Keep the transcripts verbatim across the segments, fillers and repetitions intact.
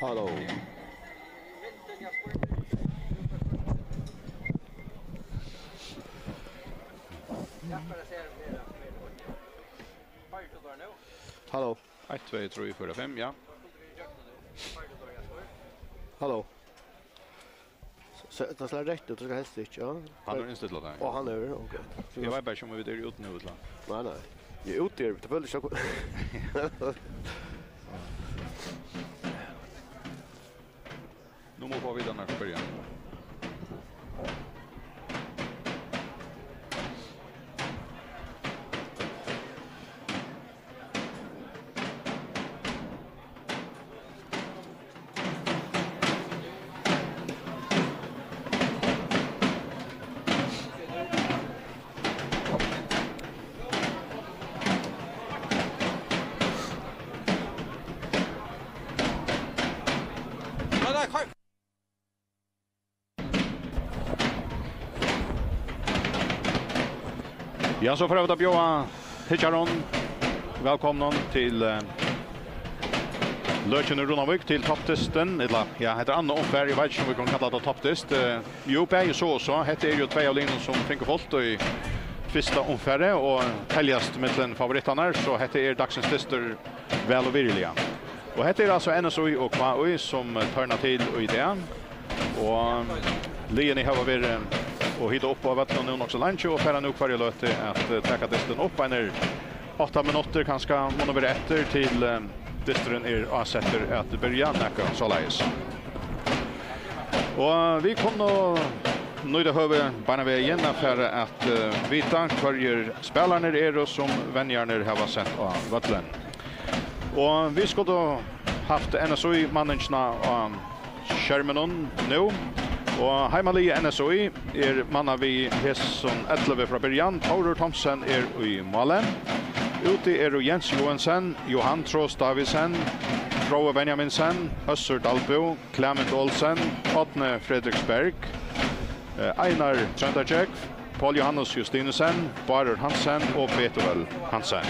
Halló. Halló. Eitt, tvey, trý, fýra, fimm, ja. Halló. So, tað slær rætt út, tað skal helst ikki, ja. Hann er innstilt til tað. Á, hann er, ok. So Eg veit bara ikki, um vit eru úti nú, ella? Nei, nei. Eg er úti, tað følist ikki. Nú má fáa vita, nær skal byrja. Ja, so fara vit at bjóða tykkum vælkomnar til, eh, Løkin í Runavík, til toppdystin, ella, ja, hetta er annað umfar, eg veit ikki, um vit kunnu kalla tað toppdyst. Eh, jú, bæði so og so. Hetta er jú tvey av liðunum, sum fingu fult í fyrsta umfari og teljast millum favorittarnar, so hetta er dagsins dystur væl og virðiliga. Og hetta er altso N S Í og K Í, sum, eh, tørna til í dag. Og liðini hava verið og hita upp á vøllinum nú nokk so leingi og fara nú hvørja løtu at, eh, taka dystin upp. Einir átta minuttir kanska munnu vera eftir til, eh, dysturin er ásettur at byrja, nakað soleiðis. Og vit kunnu nýta høvið beinanvegin at fara at, eh, vita, hvørjir spælararnir eru, sum venjararnir hava sent á vøllin. Og vit skuldu havt N S Í-manningina á skerminum nú. Og heimaliðið N S Í er mannað við hesum ellivu frá byrjan. Tórður Thomsen er í máli. Úti eru Jens Joensen, Johan Trost Davidsen, Fróði Benjaminsen, Øssur Dalbø, Clement Olsen, Árni Frederiksberg, eh, Einar Tróndargjógv, Poul Johannes Justinussen, Bárður Hansen og Betuvel Hansen.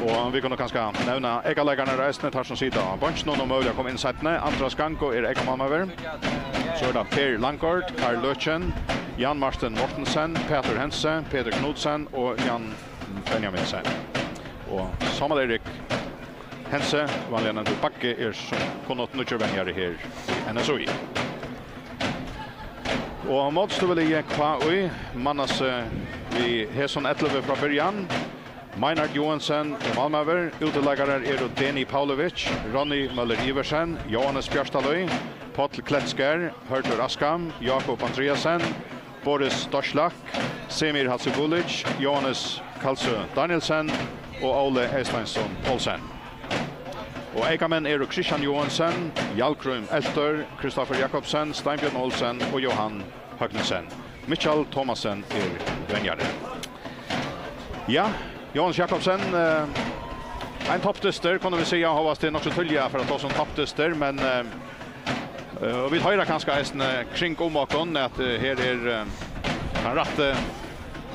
Og vit kunnu kanska nevna eykaleikararnar eisini, teir sum sita á beinkinum og møguliga koma inn seinni. Andras Gango er eykamálmaður. So er tað Per Langgaard, Karl Løken, Jan Martin Mortensen, Pætur Hentze, Petur Knudsen og Jan Benjaminsen. Og Sámal Erik Hentze, vanliga nevndur Baggi, er sum kunnugt nýggjur venjari her í N S Í. Og mótstøðuliðið K Í mannast, eh, við hesum ellivu frá byrjan. Meinhard Joensen er málmaður. Útileikarar eru Deni Pavlovic, Ronny Møller Iversen, Jóhannes Bjartalíð, Páll Kletskar, Hørður Askam, Jákup Andreasen, Boris Dorslak, Semir Hadzibulic, Jóhannes Kalsø Danielsen og Óli Eysteinsson Olsen. Og eykamenn eru Kristian Joensen, Hjalgrím Elttør, Kristoffer Jakobsen, Steinbjørn Olsen og Jóhan Høgnesen. Mikkjal Thomassen er venjari. Ja, Jóhannes Jakobsen, eh, ein toppdystur, kunnu vit siga, hóast tað er nokk so tíðliga at fara at tosa um toppdystur, men, eh, eh, og vit hoyra kanska eisini kring um okkum at, eh, her er, eh, tann rætti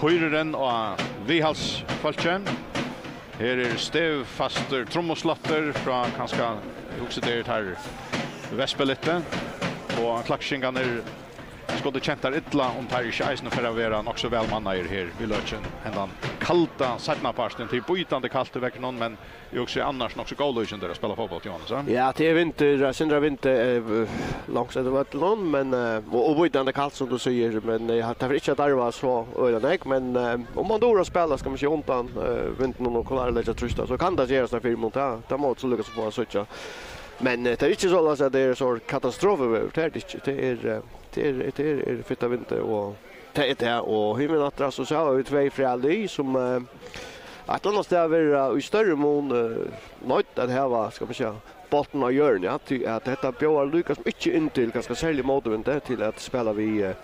hýrurin á viðhaldsfólki. Her er stevfastur trummusláttur frá kanska, eg hugsi, tað eru teir Vesperlitu, og klakskingarnir skuldu kent tær illa, um teir ikki eisini fara at vera nokk so væl mannaðir her við Løkin hendan kalda seinnapartin. Tað er bítandi kalt í veðrinum, men eg hugsi annars nokk so góð líkindi at spæla fótbólt, Jóhannes, ha? Ja, tað er vindur, eh, sindur av vindi, eh, langs eftir vøllinum, men, eh, og, og bítandi kalt, sum tú sigur, men, eh, tað fer ikki at darva so øgiliga nógv, men, eh, um mann dugir at spæla, skal man siga, undan, eh, vindinum og klára at leggja trýst á, so kann tað gerast, tað fyri mun, tað, tað má so líka so fáa at síggja. Men, eh, tað er ikki soleiðis at tað er so katastrofuveður, tað er tað ikki. Tað er, eh, tað er, tað er, er fitt av vindi, og tað er tað. Og hinvegin aftur, so sá vit tvey fræg lið, sum, eh, eitt ella annað stað verða í størri mun, eh, noydd at hava, skal man siga, bóltin á jørðini, ja, tí at hetta bjóðar líka sum ikki inn til kanska serliga mótvindi til at spæla við, eh,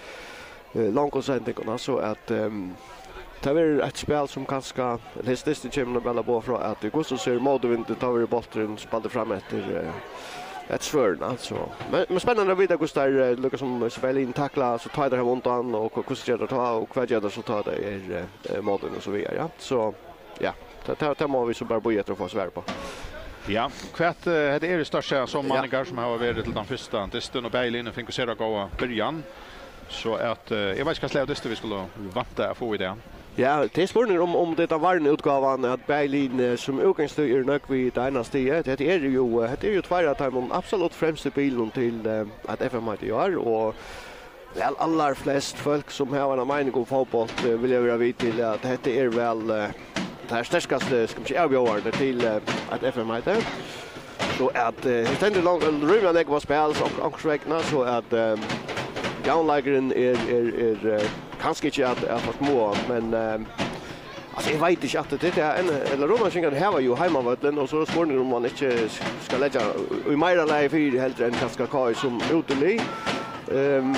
eh, longu sendingina, so at, ehm, tað verður eitt spæl sum kanska, ella hesin dystur kemur nokk væl at boða frá, at í hvussu sær mótvindi, tá verður bólturin spældur fram eftir, eh, eftir svørðin, altso. Men, men spennandi at vita, hvussu teir, eh, líka sum spæla inn, takla, so tá teir hava undan, og hva, hvussu gera teir tá, og hvat gera teir so tá teir eru, eh, mótvindi og so víðari, ja. So, ja, tað, tað, tað má vit so bara bíða eftir at fáa svar uppá. Ja, hvat, eh, hetta er í størsta sum Ja. manningar sum hava verið til tann fyrsta dystin, og bæði liðini fingu sera góða byrjan. So at, eh, eg veit ikki, hvat slag av dystur vit skulu vænta at fáa í dag. Ja, tað er spurningur um, um tað er varna útgávan, at bæði liðini sum útgangstíð eru nøgd við tað eina stigið. Hetta er jo, eh, hetta er jo tveir av teimum absolutt fremstu bilunum til, eh, at F M heiti í ár, og væl allar flest fólk sum hava eina meining um fótbólt, eh, vilja vera við til at hetta er væl, eh, tað er sterkasta, skal man siga, avbjóðararnir til, eh, at F M heiti. So at, eh, her stendur langt, rímiliga nógv á spæl, so onk-, onkursvegna, so at, eh, javnleikurin er, er, er, eh, kanska ikki at, at forsmáa, men, eh, altso, eg veit ikki aftur til tað, enn, ella Runavíkingar hava jo heimavøllin, og so er spurningur um man ikki s-, skal leggja í meira lagi fyri heldur enn kanska K I sum útilið. Ehm,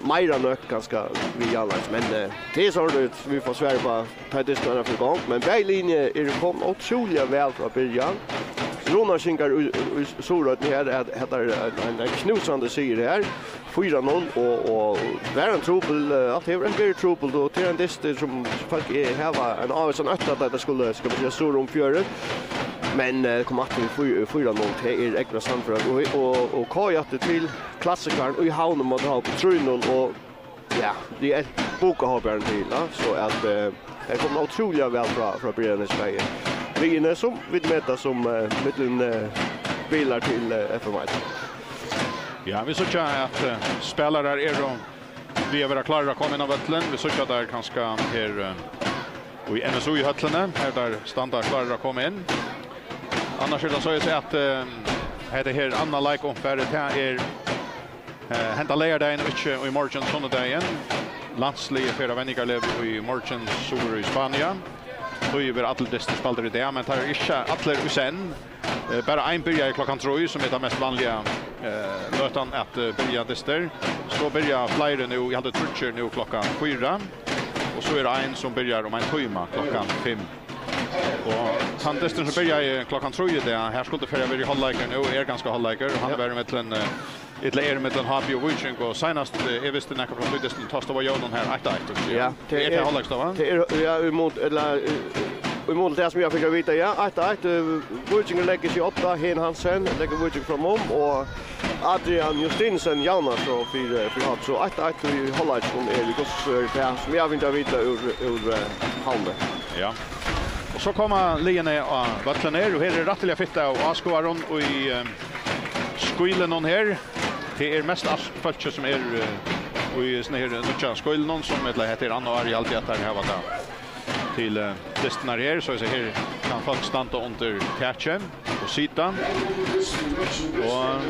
meira nøkt kanska við javnleiki, men, eh, tað er so, at vit fáa svar á, tá dystin er fyri gongd, men bæði liðini eru komin ótrúliga væl frá byrjan. Runavíkingar í, í, í Suðuroynni her, at hetta er ein, ein, ein knúsandi sigur her. Fýra null, og, og var ein trupul, eh, alt hevur verið trupult, og til ein dystur sum fólk er, hava ein ávísan ótta at tað skulle, skal man siga, surra um fjørðin. Men, eh, kom aftur í fý-, fýra null, tað er egna sannføring. Og, og, og K J til klassikaran í Havn móti H B trý null, og ja, tað er bukahopparin til, ja, so at, eh, tað kom ótrúliga væl frá, frá byrjan í Sverige. Liðini sum vit meta sum, eh, millum, eh, bilar til, eh, F M heiti. Ja, vit síggja at, eh, spælarar eru við at vera klárir at koma inn á vøllin. Vit síggja teir kanska her, eh, í N S U í høllini, her teir standa klárir at koma inn. Annars er tað so at, eh, hetta her annað leikuppfarið, tað er, eh, henda leygardagin og ikki í morgin, sunnudagin. Landsliðið fer á venjingarlegu í morgin suður í Spania. Tí verða allir dystir spældir í dag, men teir eru ikki allir í senn. Eh, bara ein byrjar klokkan trý, sum er tað mest vanliga, eh, løtan at, eh, byrja dystir. So byrja fleiri nú, eg haldi tríggir nú klokkan fýra. Og so er ein sum byrjar um ein tíma klokkan fimm. Og tann dysturin sum byrjaði klokkan trý í dag, her skuldi fara verið hálvleikur nú, er kanska hálvleikur. Hann Ja. var ímillum, eh, ella er ímillum H B og Víking, og seinast, eh, eg visti nakað frá tí dystinum, tá stóð Jónan her eitt eitt, og Ja, tað er tað er, hálvleiksstøða? tað er, ja, ímóti, ella, eh, ímóti tað sum eg fekk at vita, ja, eitt eitt, eh, Víkingur leggur seg í odda, Hen Hansen leggur Víking framum, og Adrian Justinsen javnar so fyri, fyri H B, so eitt eitt í hálvleikinum er í hvussu er tað sum eg fekk at vita úr, úr, eh, Havni. Ja. Og so koma liðini á vøllin her, og her er rættiliga fitt av áskoðarum í, eh, skýlinum her. Tað er mest alt fólkið sum er, eh, í sånn her nýggja skýlinum, sum ella hetta er annað ár, eg haldi at teir hava tað til, eh, dystirnar her, so eg sigi, her kann fólk standa undir taki og sita. Og,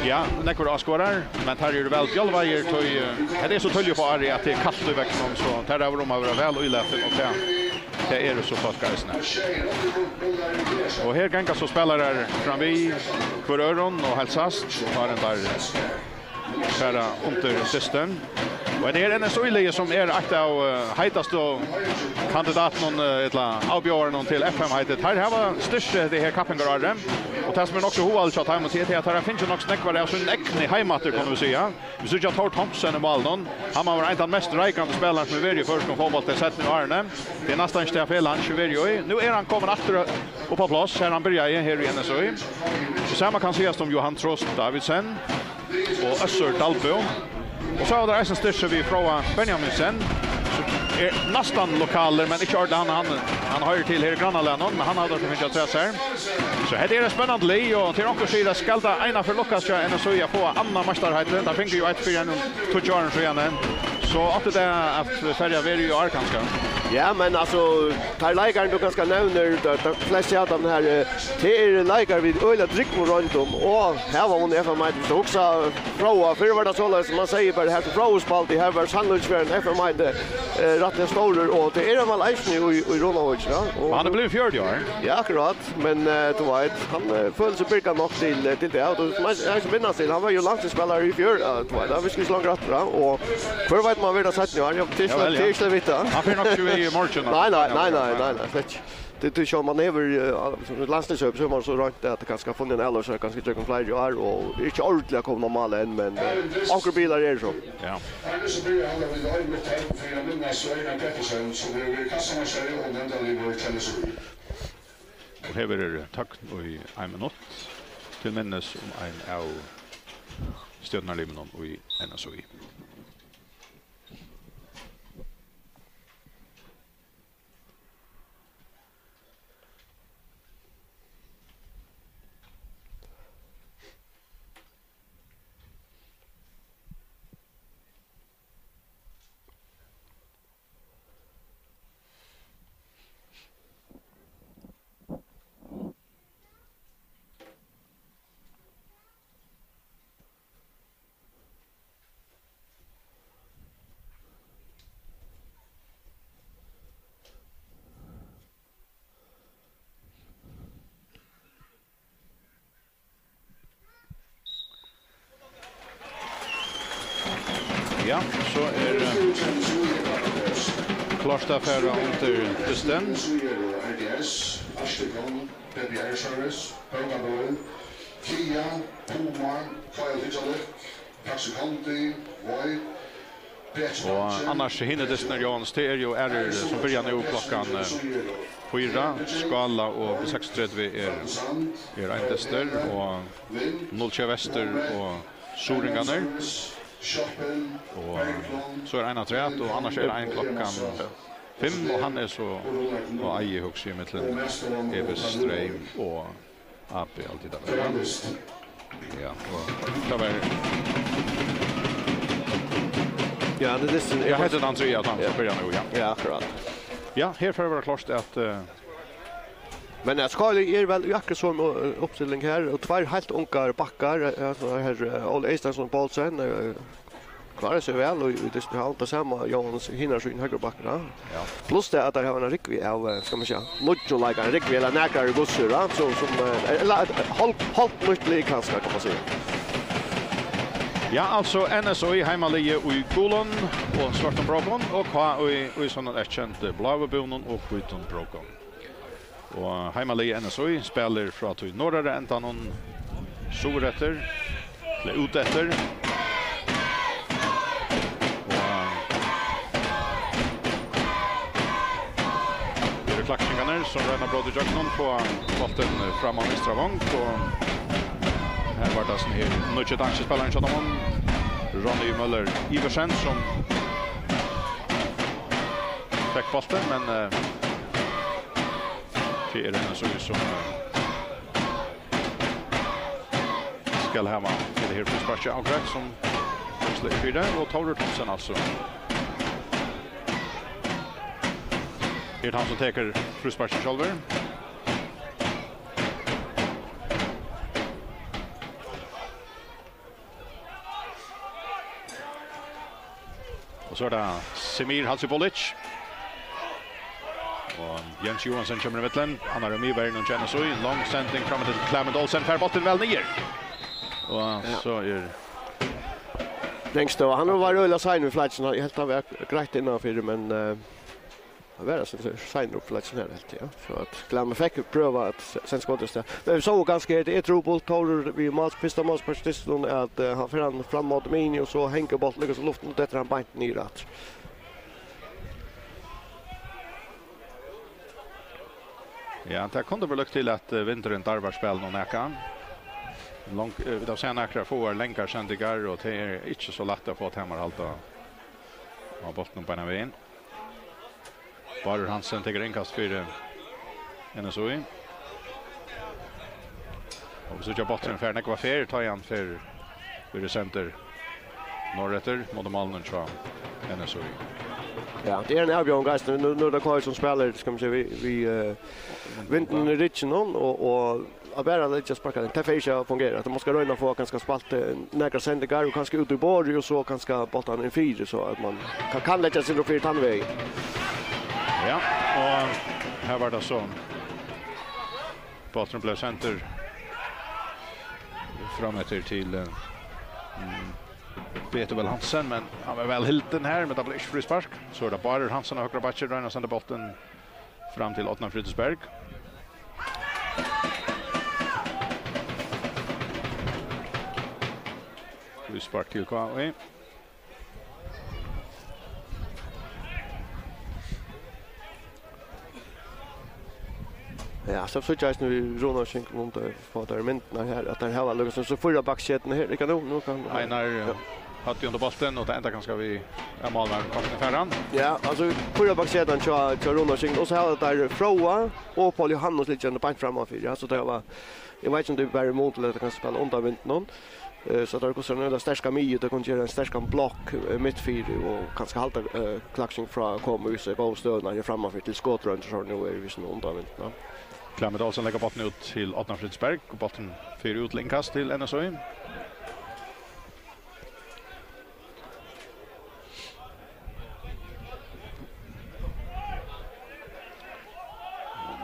ja, nógvir áskoðarar, men teir eru væl bjálvaðir, tí, eh, hetta er so tíðliga upp á árið at tað er kalt í vegginum, so teir hava um at vera væl ílatin, og tað, tað eru so fólk eisini. Og her ganga so spælarar fram við hvør øðrum og heilsast, og áðrenn teir fara undir dystin. Og hetta er N S U-liðið, sum er eitt av, eh, heitastu kandidatunum, eh, ella avbjóðarunum til F M heitið. Teir hava styrkt hetta her kappingarárið, og tað sum er nokk so hugaligt hjá teimum, tað er at teir hava fingið nokk so nógvar av sínum egnu heim aftur, kunnu vit siga. Vit síggja Thor Thomsen í málinum. Hann má vera ein av teimum mest reikandi spælarunum sum hevur verið í føroyskum fótbólti seinnu árini. Tað er næstan ikki tað felag hann ikki hevur verið í. Nú er hann komin aftur upp á pláss, har hann byrjaði, her í N S U. Og sama kann sigast um Johan Trost Davidsen og Øssur Dalbø. Og so hava teir eisini styrkt seg við Fróða Benjaminsen, sum er næstan lokalur, men ikki ordiliga. Hann, hann, hann hoyrir til her í grannalagnum, men hann hevur fingið afturat sær. So hetta er eitt spennandi lið, og til onkur sigur at skal tað einaferð lukkast hjá N S U at fáa annað meistaraheitið, teir fingu jú eitt fyri einum tíggju árum síðani, so átti tað at farið at vera í ár kanska. Ja, men altso, teir leikararnir tú kanska nevnir, teir, teir flestu av teimum her, eh, tað eru leikarar við øgiliga drúgvum royndum, og hava vunnið F M heitið, so hugsa Fróða, fyrr var tað soleiðis, sum man sigur bara, her til Fróða spældi, her var sannlíkisverin F M heitið, eh, rættiliga stórur, og tað er hann væl eisini í, í Runavík, ja. Og hann er blivin fjøruti ár. Ja, akkurát. Men, eh, tú veit, hann, eh, følir seg birgan nokk til, eh, til tað. Og tú, man, eg minnist til, hann var jú landsliðsspælari í fjør, eh, tú veit, hann visti ikki langt aftur, ja. Og hvør veit, man verður tað seinni, ja, tað er Ja, væl, ja. Ikki at vita. Hann fer nokk ikki við í morgin, Nei, nei, nei, nei, nei, nei, slett ikki. Tað, tað er so, man hevur, eh, landsliðshøp, so hevur man so roynt at kanska funnið ein avloysara, kanska gjøgnum fleiri ár, og ikki ordiliga komin á mál enn, men, eh, onkrir bilar eru so. Ja. Her so byrjar hann við ein mitt her, fyri at minnast Einar Pettersen, sum hevur verið kassameistari og nevndarlimur hjá N S U. Og her verður tøgn í ein minutt til minnis um ein av stjørnarlimunum í N S Í. Ja, so er, eh, klárt at fara undir dystin. Og annars, hinir dystirnir, Jóanes, tað eru jú aðrir, sum byrja nú klokkan, eh, fýra. Skála og B seksogtretivu er, er ein dystur, og null sjey Vestur og Suðuroyingarnir. Og so er ein afturat, og annars er ein klokkan fimm, og hann er so á eiði, hugsi eg, millum Evi Streym og A B, alt tað har. Ja, og tað var... Ja, tað er dystin. Ja, hetta er tann triðja, tann sum byrjar nú, ja. Ja, akkurát. Ja, her fer at vera klárt at, eh, Men, eh, Skáli er væl í akkurát somu, eh, uppstilling her, og tveir heilt ungar bakkar, eh, altso her, eh, Óli Eystein Poulsen, eh, klárar seg væl í, í dystinum her, tað sama Jóanes Hinrichsen, høgru bakkar, ja. Ja. Pluss tað at teir hava eina rúgvu av, eh, skal man siga, nýggjum leikarum, rúgvu ella nakrar í Gussur, ja, so, sum, eh, ella eitt hálvt, hálvt nýtt lið kanska, kann man siga. Ja, altso N S Í heimaliðið í gulum og svørtum brókum, og K Í í sovorðnum eyðkendum bláu búnum og hvítum brókum. Og heimaliðið N S Í spælir frá tí norðara endanum suðureftir, ella úteftir. Og eru Klaksvíkingarnir, sum royna at bróta ígjøgnum, fáa bóltin fram á vinstra vong, og her var tað sum her nýggi danski spælarin hjá teimum, Ronny Møller Iversen, sum fekk bóltin, men, eh, tað er N S Í sum, eh, skal hava hetta her frísparkið avgreitt, sum Rúsli er fyri, og Tórður Thomsen, altso. Her er hann sum tekur frísparkið sjálvur. Og so er tað Semir Hadzibolic. Og Jens Johansen kemur í millum. Hann er í miðverðini hjá N S Í. Long sending fram til Clement Olsen. Fær bóltin væl niður. Og ja, so er Rangstøð. Hann var øgiliga seinur við flaggið. Eg helt hann var greitt innanfyri, men, eh, Hann var altso seinur upp til leikin her, helt eg, ja. So at Glamur fekk prøva at se-, senda skotið av stað. Men vit sóu kanska her, tað er trupult, Tórður við mál-, fyrsta málspark til dystin, at, eh, hann fer hann fram móti miðjuni, og so hongur bólturin líka so í luftina, og dettur hann beint niður aftur. Ja, tað kundi verið líkt til at, eh, vindurin darvar spælinum nakað. Long-, eh, vit hava sæð nakrar fáar langar sendingar, og tað er ikki so lætt at fáa teimum at halda á bóltinum beinan vegin. Bárður Hansen tekur innkast fyri N S Í. Og vit síggja, bólturin fer nógvar ferðir, tá ið hann fer, verður sendur norðureftir móti málinum hjá N S Í. Ja, tað er ein avbjóðing, eisini. Nú, nú er tað K Í sum spælir, skal man siga, við, við, eh, vindin í rygginum, og, og at bara leggja sparkar inn, tað fer ikki at fungera. At man skal royna at fáa kanska spælt, eh, nakrar sendingar og kanska út í borðið og so kanska bóltarnar inn fyri, so at man kann, kann leggja seg inn fyri tann vegin. Ja, og her var tað so. Bólturin bleiv sendur fram eftir til, eh, mm, Betuvel Hansen, men hann var væl hildin her, men tað bleiv ikki fríspark. So er tað Bárður Hansen á høgra bakki, roynir at senda bóltin fram til Árna Fríðriksberg. Fríspark til K Í. Ja, so síggja eg eisini við Runavíkinum, um teir fáa tær myndirnar her, at teir hava líkasum so fýra baksketuna her, ikki nú, nú kann Einar, ja, eh, høvdið undir bóltin, og tað endar kanska við at málmaðurin kortini fær hann. Ja, altso, fýra baksketuna hjá, hjá Runavíkinum, og so hava teir Fróða og Pól Jóhannes liggjandi beint frammanfyri, ja, so tað var, eg veit ikki um tað er bara í mun til at kanska spæla undan vindinum. Eh, so tað er hvussu ein sterkan miðju, tað kann gera ein sterkan blokk, eh, mitt fyri, og kanska halda, eh, Klaksvík frá at koma í so góða støðuna her frammanfyri til skotroyndir, so nú er við sum undan vindinum. Clement Olsen leggur bóltin út til Árna Fríðriksberg, og bólturin fer út til innkast til N S Í.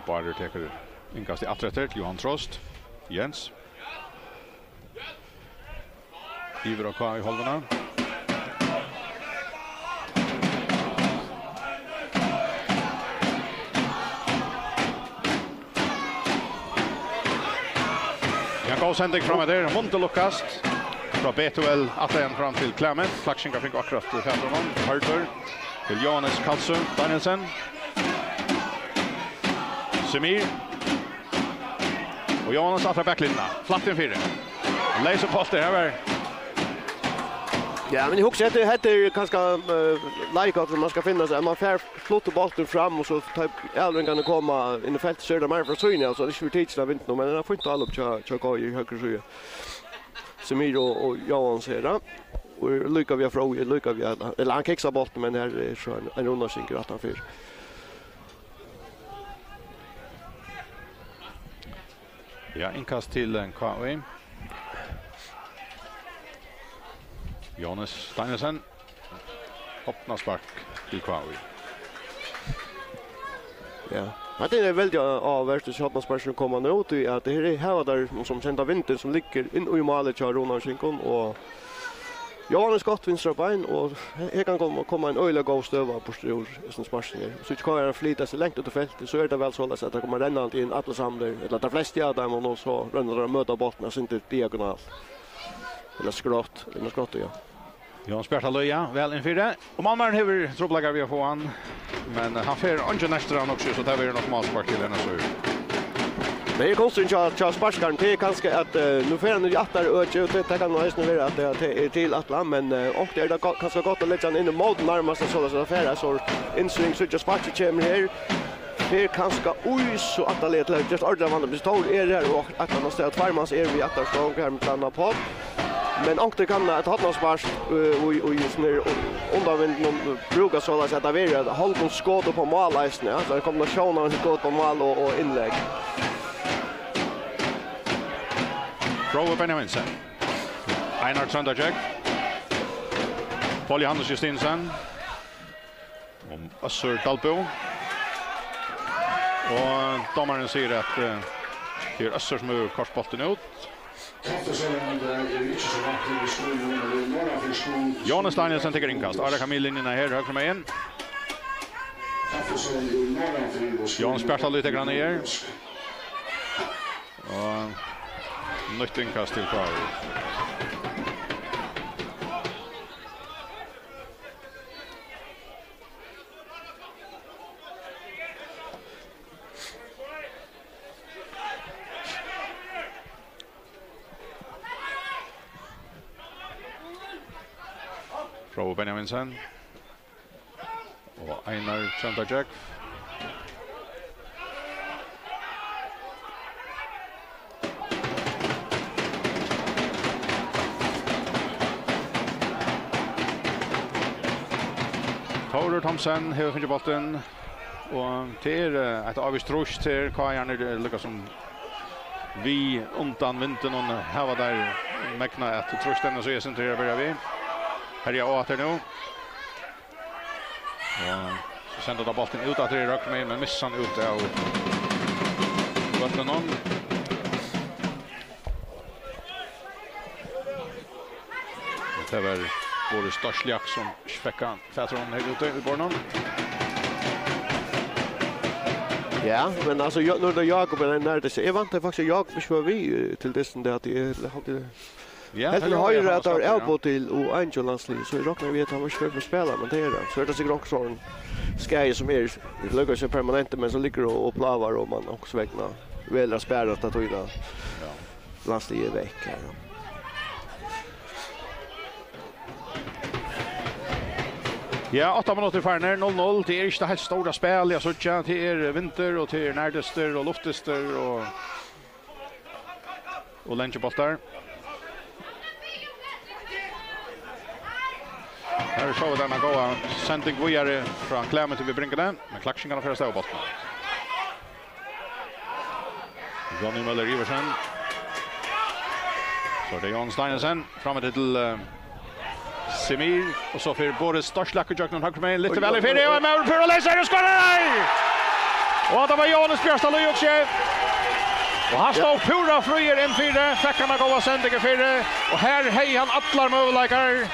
Bárður tekur innkastið aftur eftir til Johan Trost. Jens. Yvir á K I-hálvuna. Ja, góð sending fram eftir. Mundi lukkast. Frá B T L aftur igjen fram til Clement. Klaksvíkingar fingu akkurát fatur á honum. Hørður til Jóhannes Kalsø Danielsen. Semir. Og Jóhannes aftur á baklinjuna. Flatt inn fyri. Leysur bóltur her, var. Ja, men eg hugsi, hetta, hetta er kanska, eh, leiklutur man skal finna seg. Man fær flutt bóltin fram, og so tá avleveringarnar koma inn í feltið, so er tað meira frá síðuni, altso, ikki fyri tikið av vindinum, men tað er fínt álop hjá, hjá K I í høgru síðu. Semir og, og Jóhannes her, ja. Og líka við Fróði, líka við, ella hann kiksar bóltin, men her er so ein, ein Runavíkingur aftanfyri. Ja, innkast til, eh, K I. Jóhannes Danielsen. Hornaspark til K I. Ja. Hatta er veldig áhugavert, at hornasparkurin kemur nú, tí at her er, her er tað sum kenda vindin sum liggur inn í málið hjá Runavíkingum, og Jóhannes gott vinstra bein, og her kann koma, koma ein øgiliga góð støða burtur úr hesum sparkinum her. So ikki K R flyta seg langt út í feltið, so er tað væl soleiðis, at tað koma rennandi inn allir samlir, ella tey flestu av teimum, og so renna teir at møta bóltin eitt sindur diagonalt, ella skrátt, ella skrátt, ja. Jóhannes Bjartalíð, ja, væl inn fyri. Og málmaðurin hevur trupulleikar við at fáa hann, men hann fær eingin eftir hann, so tað verður nokk málspark til N S Í. Men her er kunsturin hjá, hjá sparkaranum, tað er kanska at, eh, nú fer hann í aftara øki, og tað, tað kann nú eisini vera at tað, tað er tilætlað, men, eh, ofta er tað go-, kanska gott at leggja hann inn í móti nærmast, soleiðis at hann fær eitt sort innsving, so ikki sparkið kemur her. Fer kanska í so aftarliga til at gjørt ordiliga vandi, men Tór er her, og eitt annað stað, tveir mans er við aftarsprong her, millum annað Páll. Men onkur kann eitt hornaspark, eh, í, í, í sånn her undanvindinum brúka soleiðis at tað verður eitt hálvt skot upp á mál eisini, ja. So ein kombinatión av skot upp á mál og, og innlegg. Fróði Benjaminsen. Einar Tróndargjógv. Pól Jóhannes Justinussen. Um Øssur Dalbø. Og dómarin sigur at, eh, tað er Øssur sum hevur koyrt bóltin út. Jóhannes Danielsen tekur innkast. Ára Kamil linjuna her, høgra megin. Jóhannes Bjartalíð tekur hann niður. Og nýtt innkast til K I. Fróði Benjaminsen. Og Einar Tróndargjógv. Tórur Thomsen hevur fingið bóltin, og tað er, eh, eitt ávíst trýst her. K I-arnir eru líka sum við undan vindinum, hava teir megnað at trýsta, so eg synti her at byrja við. Herja á aftur nú. Og so senda teir bóltin út aftur í røkk, men missa hann út av vøllinum. Og tað var Boris Doslyak sum ikki fekk hann fatur á honum her úti í borðinum. Ja, men altso, Ja-, nú er tað Jákup, men hann nærdi seg. Eg væntaði faktiskt, at Jákup ikki var við, eh, til dystin, tað at eg haldi Ja, helt hann til var høgri, hann at tað var var staddur, ja. Avboð til U einogtjúgu landsliðið, so eg roknaði við, at hann var ikki førur til at spæla, men tað er hann. So er tað sikkurt onkur sånn skaði sum er, er líka ikki permanent, men sum liggur og, og plágar, og man onkursvegna velur at spara ta tíðina. Ja. Landsliðið er vekk her, ja. Ja, átta minuttir farnir, null null. Tað er ikki tað heilt stóra spælið at síggja. Tað er vindur, og tað er nærdystir og luftdystir og, og langir bóltar. Her er so eina góða sending víðari frá Klæmi til við bringuni, men Klaksvíkingar fara avstað við bóltin. Johnny Møller Iversen. So er tað Jón Steinesen. Fram til, eh, Semir. Og so fer Boris Storslak í gjøgnum høgru megin. Lítið væl í fyri, og er maður púra leysur og skorar! Og tað var Jóhannes Bjørstad Lýhukse. Og hann stóð púra fríur inn fyri, fekk hann eina góða sending inn fyri. Og her hevði hann allar møguleikar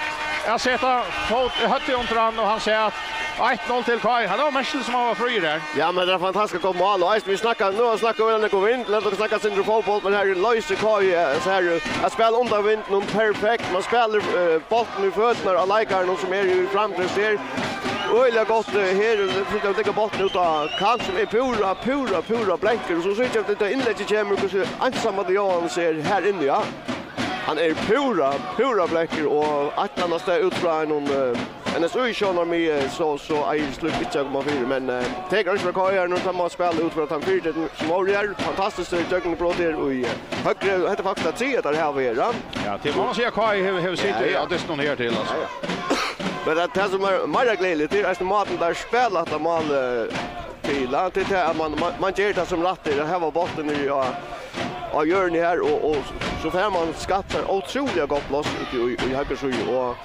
at seta fót, høvdið undir hann, og hann sat eitt null til K I. Hann var merkiligt sum hann var fríur her. Ja, men tað er fantastiskt gott mál, og eisini, vit snakka, nú snakka vit um vind, lat okkum snakka sindur fótbólt, men her loysir K I, eh, so her, eh, at spæla undan vindinum perfekt, man spælir, eh, bóltin í føturnar á leikarunum sum er í framdrift her. Øgiliga gott, eh, her, eh, fylgja at leggja bóltin út á kant, sum er púra, púra, púra blankur, og so síggja vit at innleggið kemur, hvussu einsamallur Jóhannes er her inni, ja. Hann er púra, púra blankur, og eitt ella annað stað út frá einum, eh, N S U-sjónarmiði, so, so eigur slíkt ikki at koma fyri, men, eh, tekur ikki frá K I her, nú kann man spæla út frá tann fyritreytin sum vóru her, fantastiskt gjøgnumbrot her í, eh, høgru, hetta er faktiskt tað triðja teir hava her, ja. Ja, tað má man siga, K I hevur, hevur sitið á dystinum her til, altso. Ja, ja. Men tað, tað sum er meira gleðiligt, tað er eisini mátin teir spæla hetta mál, eh, til, ja, tað er tað at man, man, man ger tað sum rætt er, at hava bóltin niðri á á jørðini her, og, og so fær man skapt sær ótrúliga gott pláss úti í, í høgru síðu, og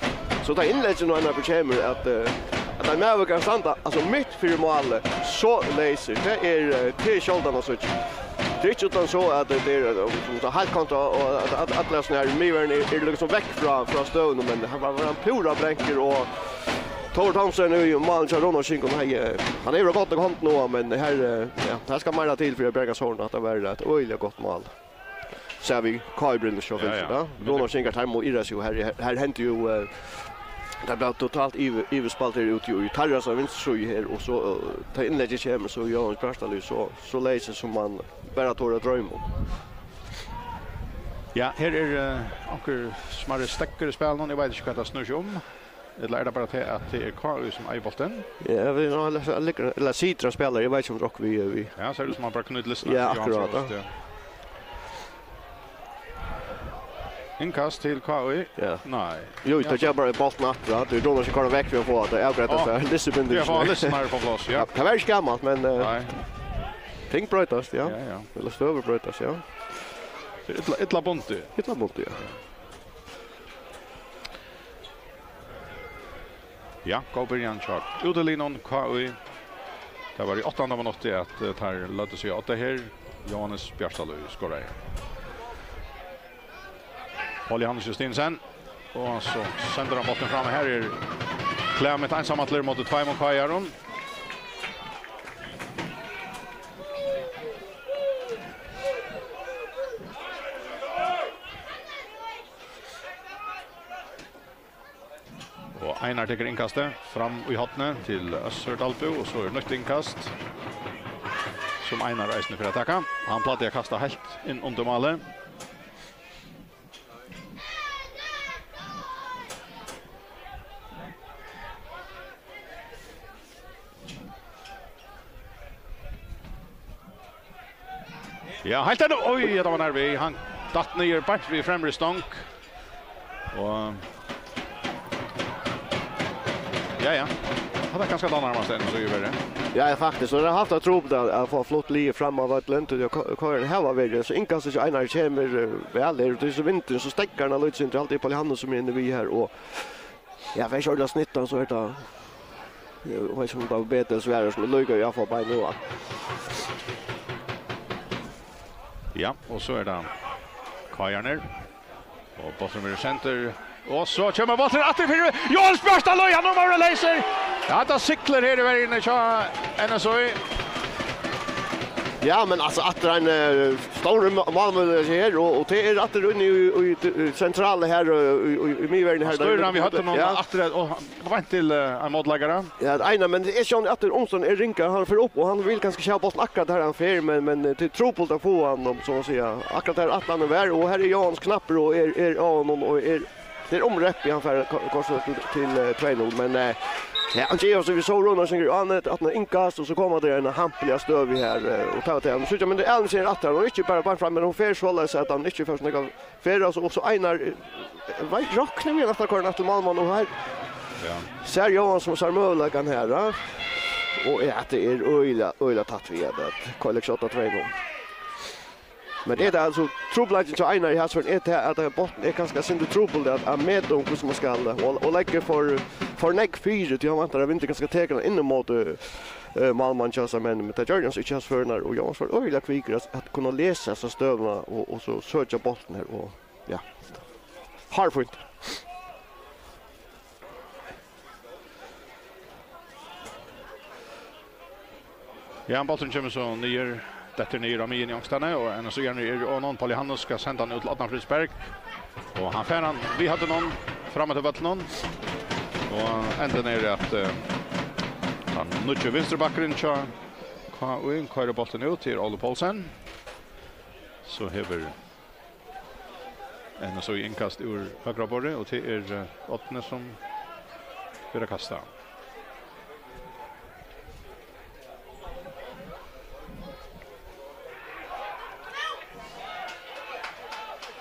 so tá innleggið nú enn kemur, at, eh, at ein maður kann standa, altso, mitt fyri málið, so leysur, tað er, eh, tað er sjáldan at síggja. Tað er ikki uttan so, at tað er, eh, sum tað heilt kontra, og at, at, at allir sånne her miðverðir er, er liksom vekk frá, frá støðunum, men hann var, var hann púra blankur, og Thor Thomsen í málið hjá Rúnarvíkingum, hann, eh, hann er jo gott nok hond nú, men her, eh, ja, her skal meira til fyri at bjarga Sorin, at tað var eitt øgiliga gott mál. Sær vit K I-brillur so. Ja, ja. Rúnarvíkingar, teir mugu irra seg, og her, her, her hendi jo, eh, tað bleiv totalt yvir-, yvirspælt her úti í teirra vinstru síðu her, og so, eh, tá innleggið kemur, so Jóhannes Bjartalíð, so, so leysur sum man bara torir at droyma um. Ja, her er, eh, onkur smærri steðgur í spælinum, eg veit ikki hvat tað snýr seg um. Ella er tað bara tað at tað er K I sum eigur bóltin? Ja, vit hava ella, ella, ella Sitra spælir, eg veit ikki um tað er okkurt vit, eh, vit. Ja, sær út sum hann bara knýtir listan. Ja, akkurát, ja. Innkast til K I? Ja. Nei. Jú, tað ger bara bóltin aftur, ja. Tú drónar ikki koyra vekk fyri at fáa tað avgreitt, at fáa lissubinding. Ja, fáa lissurnar upp á pláss, ja. Ja, tað var ikki gamalt, men, eh, nei. Ting broytast, ja. Ja, ja. Ella støður broytast, ja. Tað er illa, illa bundið. Illa bundið, ja. Ja, góð byrjan hjá útiliðnum K I. Tað var í áttanda minutti, at, eh, teir løgdu seg á odda her. Jóhannes Bjartalíð skoraði. Paul Johannes Justinsen. Og so sendir hann bóltin fram. Her er Clement einsamallur móti tveimum K I-arum. Og Einar tekur innkastið fram í hornið til Øssur Dalbø, og so er nýtt innkast, sum Einar eisini fer at taka. Hann plagdi at kasta heilt inn undir málið. Ja, heilt enn, oj, ja, tað var nær við. Hann datt niður beint við fremri stong. Og, ja, ja. Hann er kanska tann nærmast enn so í verri. Ja, ja, faktiskt. Og tað hava havt tað trupult at, at fáa flutt liðið fram á vøllin, tí at K-, K R hava verið, so innkastið hjá Einari kemur, eh, væl her, og tí so vindurin, so steðgar hann lítið sindur, alt er Paul Johannes sum er inni við her, og ja, fær ikki ordiliga snittan, so er tað, eg veit ikki um tað var betri ella verri, men líka í alla fall bein nú, ja. Ja, og so er tað K I-arnir. Og bólturin verður sendur. Og so kemur bólturin aftur fyri Jóhannes Bjartalíð, hann nummar og leysir. Ja, tað siglir her í verjuni hjá N S Í. Ja, men altso, aftur ein, eh, stór ma-, málmøguleiki her, og, og tað er aftur inni í, í, í sentrala her, og í, í, í miðverðini her. Støðan við høvdinum, ja, aftur, og beint til, eh, ein mótleikara. Ja, tað eina, men eg sjá aftur, Umsøn er ringur, hann fer upp, og hann vil kanska ikki hava bóltin akkurát har hann fer, men, men, eh, tað er trupult at fáa hann, um, sum man sigur, akkurát har ætlanin var, og her er Jóhannes knappur, og er, er á honum, og er, tað er um reppið, hann fær ko-, kortini til, til, eh, tvey null, men, eh, ja, hann ger so, vit sóu Rúnar Sigur Arne, at hann inkast, og so koma tey í eina hampiliga støðu her, eh, og taka tað. Men síggja, men tað er Ellen sum er aftur, og ikki bara beint fram, men hon fer soleiðis, at hann ikki fær so nógv ferð, og so, og so Einar, eh, veit, roknar við aftur kortini til málmann, og her, ja, sær Jóhannes sum sær møguleikan her, ja. Og ja, tað er øgiliga, øgiliga tætt við, at, at K L X átta tvey null. Men tað er altso trupulleikin hjá Einari í hesum førinum, er tað, at bólturin er kanska eitt sindur trupult at, at meta um hvussu man skal, og, og leggja for, for nógv fyri, tí hann væntar, at vindurin kanska tekur hann inn ímóti, eh, málmann hjá sær, men, men tað gjørdi hann so ikki í hesum førinum, og Jóhannes var øgiliga kvikur at, at kunna lesa hesa støðuna og, og so søkja bóltin her, og ja, hárfínt. Ja, bólturin kemur so niður, dettur niður á miðjuni onkrastaðni, og N S Í-arnir eru á honum. Paul Johannes skal senda hann út til Árna Friðberg, og hann fær hann við høvdinum fram eftir vøllinum, og endin er at, eh, tann nýggi vinstribakkurin hjá K Í koyrir bóltin út til Óla Poulsen. So hevur N S Í inkast úr høgra borði, og tað er, eh, Árni sum fer at kasta.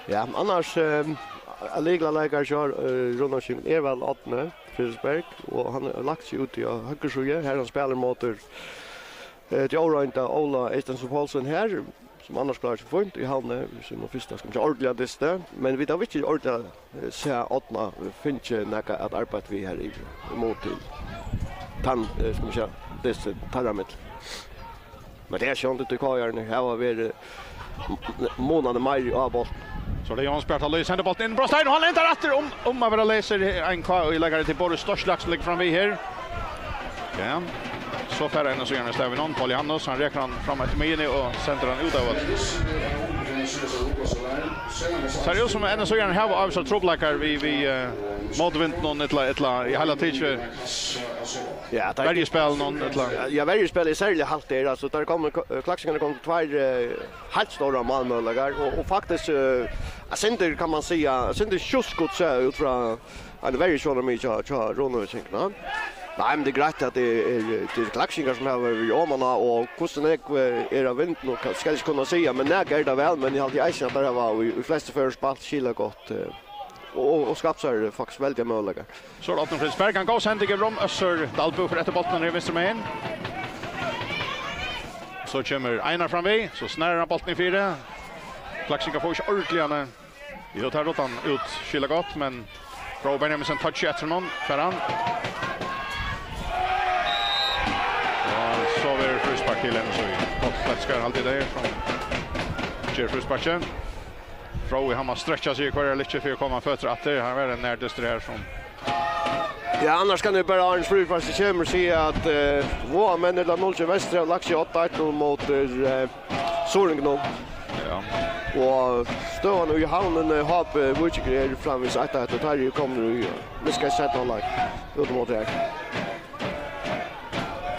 Ja, annars, eh, lykilleikari hjá, eh, Rúnar Sigur er væl Árni Friðberg, og hann hevur lagt seg út í høgru síðu, har hann spælir móti, eh, tí óroynda Óla Eystein Poulsen her, sum annars klárar seg fínt í Havn við sínum fyrsta, skal man siga, ordiliga dysti. Men vit hava ikki ordiliga, eh, sæð Árna fingið nakað at arbeiða við her í, ímóti tann, eh, skal man siga, dystin teirra millum. Men tað er sjálvt, at K Í-arnir hava verið m-, munandi meiri á bóltin. So er tað Jóhannes Bjarta Lýs, hendir bóltin inn, brostar inn, og hann endar aftur um, um at vera leysur, ein K Í-leikari til Boris Storslak, sum liggur framvið her. Ja. So fær N S Í-arnir av við honum, Paul Johannes, hann rekur hann fram eftir miðjuni og sendir hann út av vøllinum. Sær út sum N S Í-arnir hava ávísar trupulleikar við, við, eh, mótvindinum, ella, ella í heila tikið Ja, tað er verjuspælinum, ella? Ja, verjuspælið er serliga halt her, altso, tað er komið, eh, Klaksvíkingar hava fingið tveir, eh, heilt stórar málmøguleikar, og, og faktiskt, eh, eitt sindur, kann man siga, eitt sindur skjótt skot sæð út frá einum verjusjónarmiði hjá, hjá Runavíkingum. Nei, men tað er greitt at tað er, tað er Klaksvíkingar sum hava verið oman á, og hvussu nógv, eh, er av vindinum, ka-, skal eg ikki kunna siga, men nakað er tað væl, men eg haldi eisini at teir hava í, í flestu førum spælt skilagott, eh, og, og skapt sær, eh, faktiskt veldigar møguleikar. So er Árni Friðberg, ein góð sending yvir um, Øssur Dalbø fer eftir bóltinum her vinstru megin. So kemur Einar framvið, so snar hann bóltin í fyri. Klaksvíkingar fáa ikki ordiliga hann. Jú, tað rottar hann út skilagott, men Rói Benjaminsen touchar eftir honum, fær hann. Og so verður fríspark til N S Í. Páll Kletskar, haldi eg tað er, sum ger frísparkið. Rói, hann má strekkja seg í hvørja lykkju fyri at koma á føtur aftur. Hann var ein nær dystur her sum Ja, annars kann eg bara áðrenn frísparkið kemur siga at, eh, Vágamenn ella null trý Vestur hava lagt seg átta eitt null móti, eh, Suðuroyingunum. Ja. Og støðan í Havnini, H B Víkingur er framvegis eitt eitt, og teir eru komnir í, eh, miska í seinna hálvleik út móti her.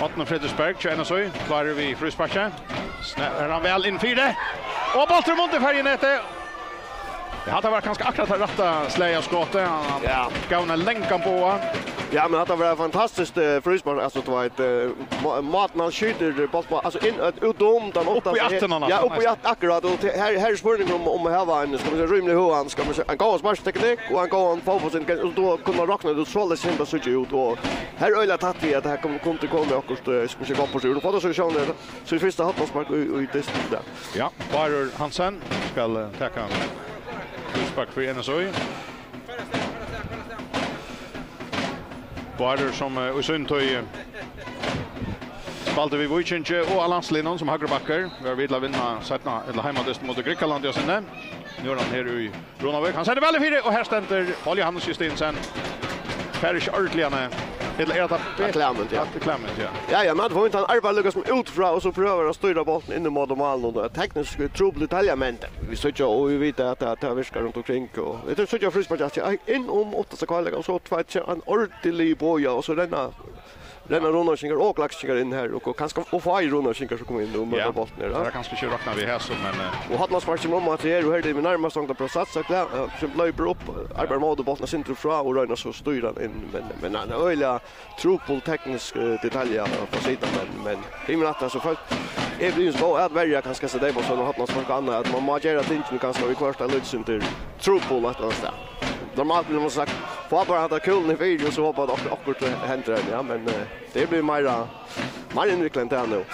Árni Friðberg hjá N S Í, klárur við frísparkið. Snar hann væl inn fyri. Og bólturin undir fyrra netið. Ja, hatta var kanska akkurát tað rætta slagið av skoti. Hann, hann Ja. gav hann ein langan boga. Ja, men hatta var fantastiskt, eh, fríspark, altso, tú veit, eh, má-, mátin hann skjýtur bólt á, altso, inn, eh, út um, den Upp í aftan hann, Ja, altso, upp í næstan. At-, akkurát, og te-, her, her er spurningur um, um at hava ein, skal man siga, rímiliga høgan, skal man siga, ein góðan sparksteknikk og ein góðan fótbóltsintelligens, og tú kundi rokna út soleiðis, sum tað sær út, og her er øgiliga tætt við, at her kom, kundi komið okkurt, eh, skal man siga, gott burtur úr. Nú fáa tey so sjá, so er fyrsta hornaspark í, í dystin, ja. Ja, Bárður Hansen skal, eh, taka fríspark fyri N S Í. Bárður, sum, eh, í síni tíð, eh, spældi við Víkingi og á landsliðnum sum høgri bakkar, var við til at vinna seinna, ella heimadyst móti Grikkalandi á sinni. Nú er hann her í Runavík. Hann sendir væl í fyri, og her stendur Paul Johannes Justinussen. Fær ikki ordiliga hann Ella er tað Ja, Clement, ja. Ja, Clement, ja. Ja, ja, men hann arbeiðir líka sum út frá, og so prøvar at stýra bóltin inn í móti málinum, og teknisk trupul detalja, men vit síggja og vit vita at tað, tað virkar runt umkring, og vit síggja fríspark at inn um átta sekund, og so tvær, ein ordiligur bogi, og so renna, renna Runavíkingar og Klaksvíkingar inn her, og kanska, og fáir Runavíkingar sum koma inn og møta Ja. bóltin her, ja. Tað er kanska ikki rokna við hesum, men, eh, Og hornaspark sum um at her, og her er tað nærmast hann til Prosatsa, kla-, eh, sum loypur upp, arbeiðir móti bóltinum, sindur frá og roynir so at stýra hann inn, men, men hann er øgiliga trupul teknisk, eh, detalja frá síðan, men, men himin aftur, so fólk er blivin so at verja kanska seg dei på sånn hornaspark og annað, at man má gera tingini kanska viðhvørt eitt lítið sindur trupul eitt ella annað stað. Normalt vil man sagt, fá bara handa kúluna í fyri, og so hopa at ok-, okkurt hendir, ja, men, eh, tað er blivið meira, meira innviklað enn tað nú.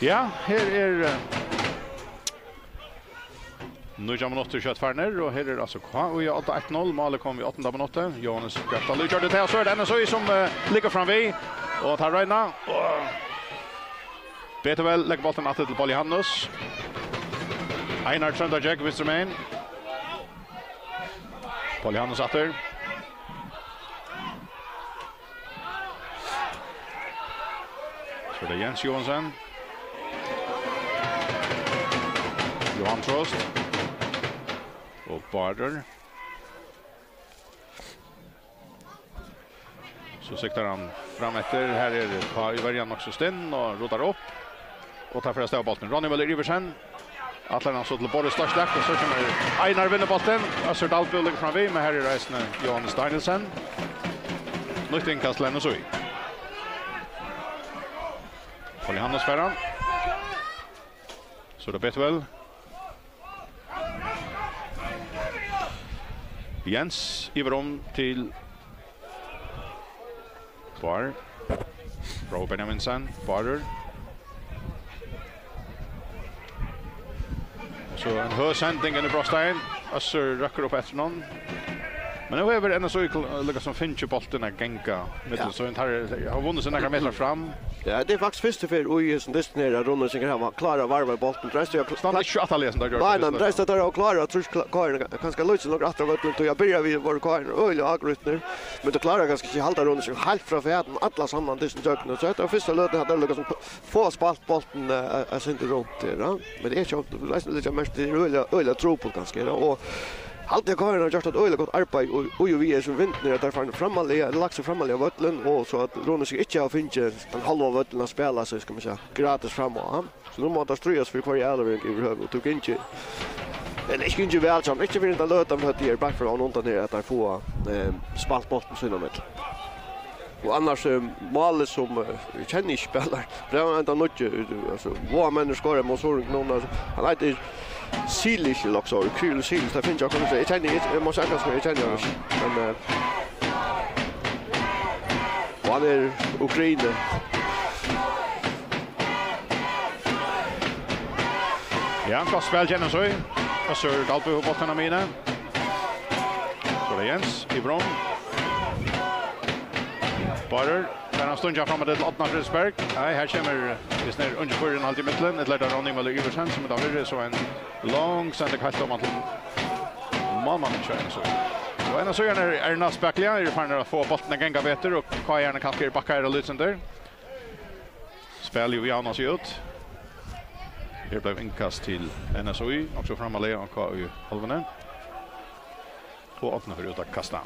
Ja, her er, eh, nítjan minuttir skjótt farnir, og her er altso K I á odda eitt null. Málið kom í áttanda minutti. Jóhannes Bjartaliv gjørdi tað, og so er tað N S I sum, eh, liggur framvið, og tær royna. Og Betuel leggur bóltin aftur til Paul Johannes. Einar Tróndargjógv vinstru megin. Paul Johannes aftur. So er tað Jens Johansen. Johan Trost. Og Bárður. So siktar hann fram eftir. Her er K I-verjan nokk so stinn og rudar upp. Og tær fara av stað við bóltin. Ronny Møller Iversen. Ætlar hann so til Boris Stoystek, og so kemur Einar, vinnur bóltin. Øssur Dalbø liggur framvið, men her er eisini Johannes Danielsen. Nýtt innkast til N S I. Paul Johannes fær hann. So er tað Betuel. Jens, yvir um til Bár. Rói Benjaminsen, Bárður. Og so ein høg sending inn í brotsteigin. Øssur røkkur upp eftir honum. Men nú hevur N S I kl-, líka sum fingið bóltin at ganga millum, Ja. so hon har, har vunnið seg nakrar metrar fram. Ja, tað er faktiskt fyrstu ferð í hesum dystin her, at Runavíkingar hava klárað at varva bóltin. Dreist tað Standa ikki so aftarliga sum teir gjørdu Nei, nei, fyrstu dreist ferð. tað teir hava klárað, trýst kla-, K R kanska lítið langt aftur á vøllin, tí at byrja við vóru K R øgiliga ágrýtnir, men teir kláraðu kanska ikki at halda Runavíkingar heilt frá føtum alla saman dystin gjøgnum. So hetta var fyrsta løtan, at teir líka sum fáa spælt bóltin, eh, eh, sindur runt her, ja. Men tað er ikki, tað er eisini litt merkt, tað er øgiliga, øgiliga trupult kanska, ja. Og haldi eg K R hava gjørt eitt øgiliga gott arbeiði, og, og jú, vit eru so vindnir, at teir fara frammarliga, lagt seg frammarliga á vøllin, og so at Runavíkar ikki hava fingið tann hálva vøllin at spæla seg, skal man siga, gratis fram á, ja. So nú má teir stríðast fyri hvørja avlevering yvirhøvur, og tú gongur, ella ikki gongur væl saman, ikki fyrr enn ta løtan, at tað er bakfyri og undan her, at teir fáa, eh, spælt bóltin sín á millum. Og annars, eh, málið sum, eh, eg kenni ikki spælaran. Bleiv hann enda nýggjur, eh, altso, vága menn skora móti Suðuroyingum, altso, hann eitur Silic, ella so, Kyryl Silic, tað finnst eg akkurát, eg kenni, eg, eg má siga, kanska, eg kenni hann ikki. Men, eh, og hann er Ukraine. Ja, gott spæl, kjenner seg. Øssur Dalbø på bóltin á miðjuni. So er tað Jens í brón. Bárður, fær hann stunga fram til Árna Friðriksberg. Nei, her kemur, eh, vist nær ungi føroyingur alt í millum. Ella er tað Ronny Møller Iversen, sum er tann fyrri, so ein long sending heilt oman til málmannin hjá N S I. Og N S I er, er næst spakuliga, eru farnir at fáa bóltin at ganga betur, og K R kanska eru bakkaðir av lítið sindur. Spælið jú javnar seg út. Her bleiv innkast til N S I, nokk so frammarliga á K R-hálvuni. Og Árni fer út at kasta.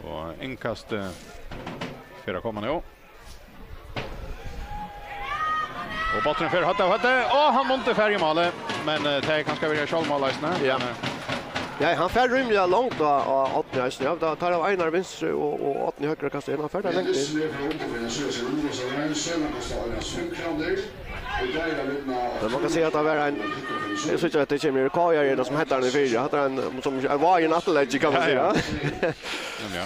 Og innkastið fer at koma nú. Og bólturin fer høvd av høvdi, og hann mundi farið í málið. Men, eh, tað er kanska verið sjálvmál eisini. Ja. Men, eh, Ja, hann fer rímiliga langt á, á Árna eisini. Ja, tá, tá er Einar vinstru og, og Árni høgru kastar inn. Hann fer tað langt inn. Men man kann siga at tað var ein, eg síggi at tað kemur K R inn, sum hentar hann í fyri. Hatta er ein, sum er vágin afturleggi, kann man Ja, ja. siga. Men ja.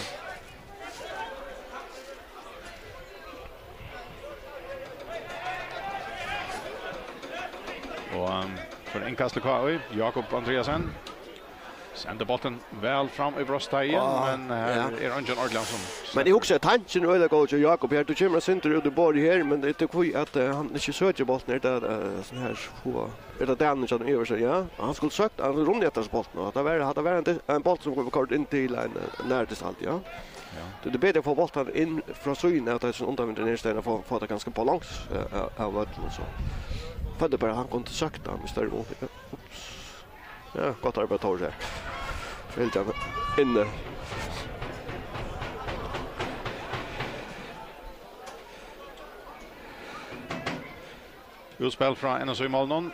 Og, um, so er innkast til K I, Jakob Andreasen. Sender boltin væl fram í brotsteigin, men her er eingin ordiligur sum... Men eg hugsi, at tankin er øgiliga góður hjá Jakob her. Tú kemur eitt sindur út í borðið her, men tað er tí at, eh, hann ikki søkir bóltin. Er tað, eh, sånn her, hua, er tað Daniel sum yvir seg, ja? Hann skuldi søkt, hann skuldi runnið eftir hesum bóltin, og tað var, tað var ein, ein bóltur sum kom kort inn til ein, eh, nærgestalt, ja. Ja. Tað er betri at fáa bóltin inn frá síðuni av tí sum undanvindin er, í staðin at fáa, fáa tað kanska upp á langs, eh, av, av vøllinum, so. Føldi bara, hann kundi søkt hann í størri mun. Ja. Ups. Ja, gott arbeiði, Tóri. Fylgja hann inni. Útspæl frá N S Í-málmanninum.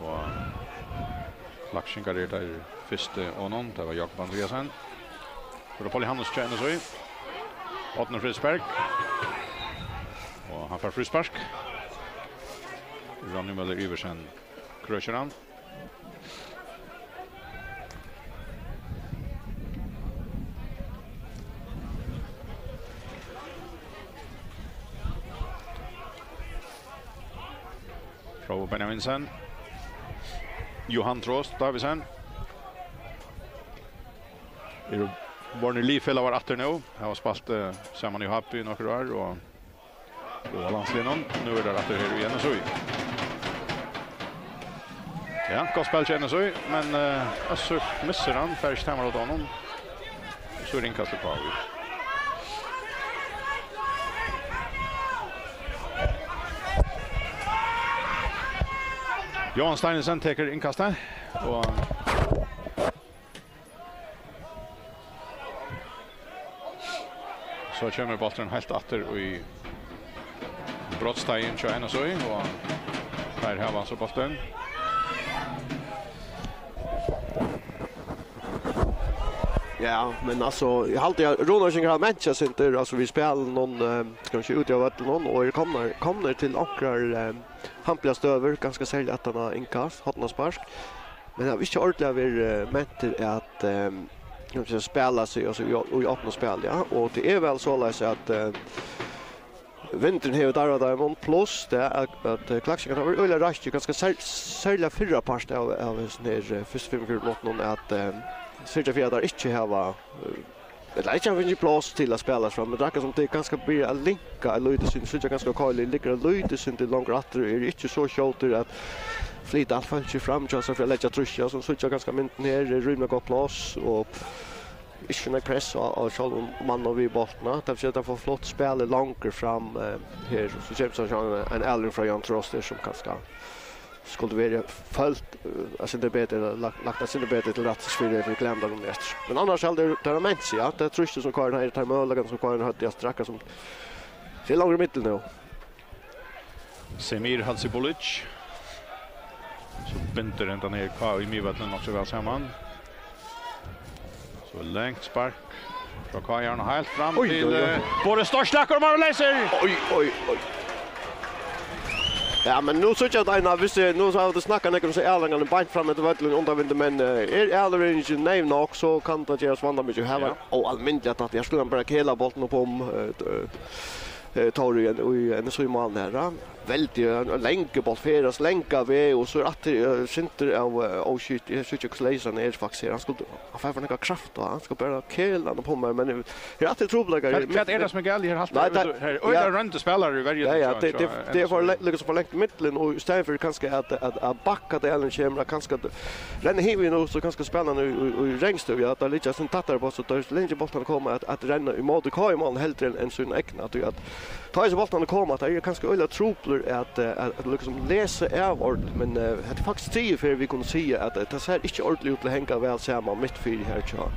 Og Klaksvíkingar eru teir fyrstu á honum. Tað var Jakob Andreasen. Fyri Paul Johannes til N S Í. Árni frispark. Og hann fær fríspark. Ronny Møller Iversen krøkir hann. Fróði Benjaminsen. Johan Trost Davidsen. Eru vorðnir liðfelagar aftur nú. Hava spælt, eh, saman í H B í nøkur ár og, og á landsliðnum. Nú eru teir aftur her í N S Í. Ja, gott spæl hjá N S Í, men, eh, Øssur missir hann, fær ikki tamarhald á honum. So er innkast til K I. Johan Steinesen tekur innkastið, og so kemur bólturin heilt aftur í brotsteigin hjá N S Í, og teir hava so bóltin. Ja, men altso, eg haldi at Runavíkingar hava ment seg eitt sindur, altso, við spælinum, eh, skal vit siga, úti á vøllinum, og eru komnir, komnir til onkrar, eh, hampligar støður, kanska serliga aftan á innkast, hornaspark. Men hava ikki ordiliga verið, eh, mentir at, eh, skal vit siga, spæla seg, altso, í, í opnum spæli, ja. Og tað er væl soleiðis at, eh, vindurin hevur darvað teimum, pluss tað at, at, eh, Klaksvíkingar hava verið øgiliga raskir, kanska sær-, serliga fyrra part av, av hesum her, eh, fyrstu fimmogfjøruti minuttunum, at, eh, syrgja fyri at teir ikki hava, eh, ella ikki hava fingið pláss til at spæla seg fram. Men tað er akkurát sum tað kanska byrjar at linka eitt lítið sindur, síggja kanska K I liggur eitt lítið sindur longur aftur og eru ikki so skjótir at flyta alt fólkið fram hjá sær fyri at leggja trýstið, so síggja kanska myndin her, er rímiliga gott pláss og ikki so nógv press á, á sjálvum manninum við bóltin. Tað vil siga, at teir fáa flutt spælið longur fram, eh, her. So kemur so ein, ein avlevering frá Johan Trost her, sum kanska skuldi verið følgt, eh, eitt sindur betur, ella lagt, lagt eitt sindur betur til rættis fyri, fyri Glæmdal um eftir. Men annars heldur tað er ment seg, ja. Tað trýstið sum K I hevði, tað er møguleikarnir sum K I høvdu, ja, strakka sum til longur í miðjuni nú. Semir Hadzibulic. So bindur hendan her K I miðvøllin nokk so væl saman. So langt spark frá K I-arunum heilt fram til, eh, Boris Storch, akkurát, Marvin Leysir! Oj, oj, oj. Ja, men nú síggja vit eina, hvis eg, nú hava vit snakkað nógv um so avleveringina beint fram eftir vøllinum undan vindi, men, eh, er avleveringin neyv nokk, so kann tað gerast vandamikið. Her var óalmindiliga tætt. Her skuldi hann bara kela bóltin upp um, eh, eh, Tóri í, í N S Í-málið her, ja. Veldig, eh, langur bóltur, ferðast langan veg, og so er aftur, eh, sindur av, eh, oh shit, eg síggi ikki, hvussu leysur hann er faktiskt her. Hann skuldi, hann fær for nógva kraft á, hann skal bara kela hann upp um her, men her er aftur trupulleikar. Hvat, hvat er tað sum er galið her? Nei, tað, her er øgiliga royndir spælarar í verjuni. Ja, ja, tað, tað, tað er for le-, líkasum for langt í millum, og í staðin fyri kanska at, at, at bakka tað, Erling kemur, at kanska renna yvir nú, so kanska spæla hann í, í, í ringstøðu, ja, tað liggja sum tættari á, so tað er leingi bóltarnir koma at, at renna ímóti K I-málmanninum heldur enn, enn sín egna, tí at tá hesir bóltarnir koma, tað er kanska øgiliga trupult at, eh, at, at líkasum lesa av ordiliga, men, eh, hetta er faktiskt triðju ferð, vit kunnu siga, at, eh, tað sær ikki ordiliga út til at hanga væl saman mitt fyri her hjá,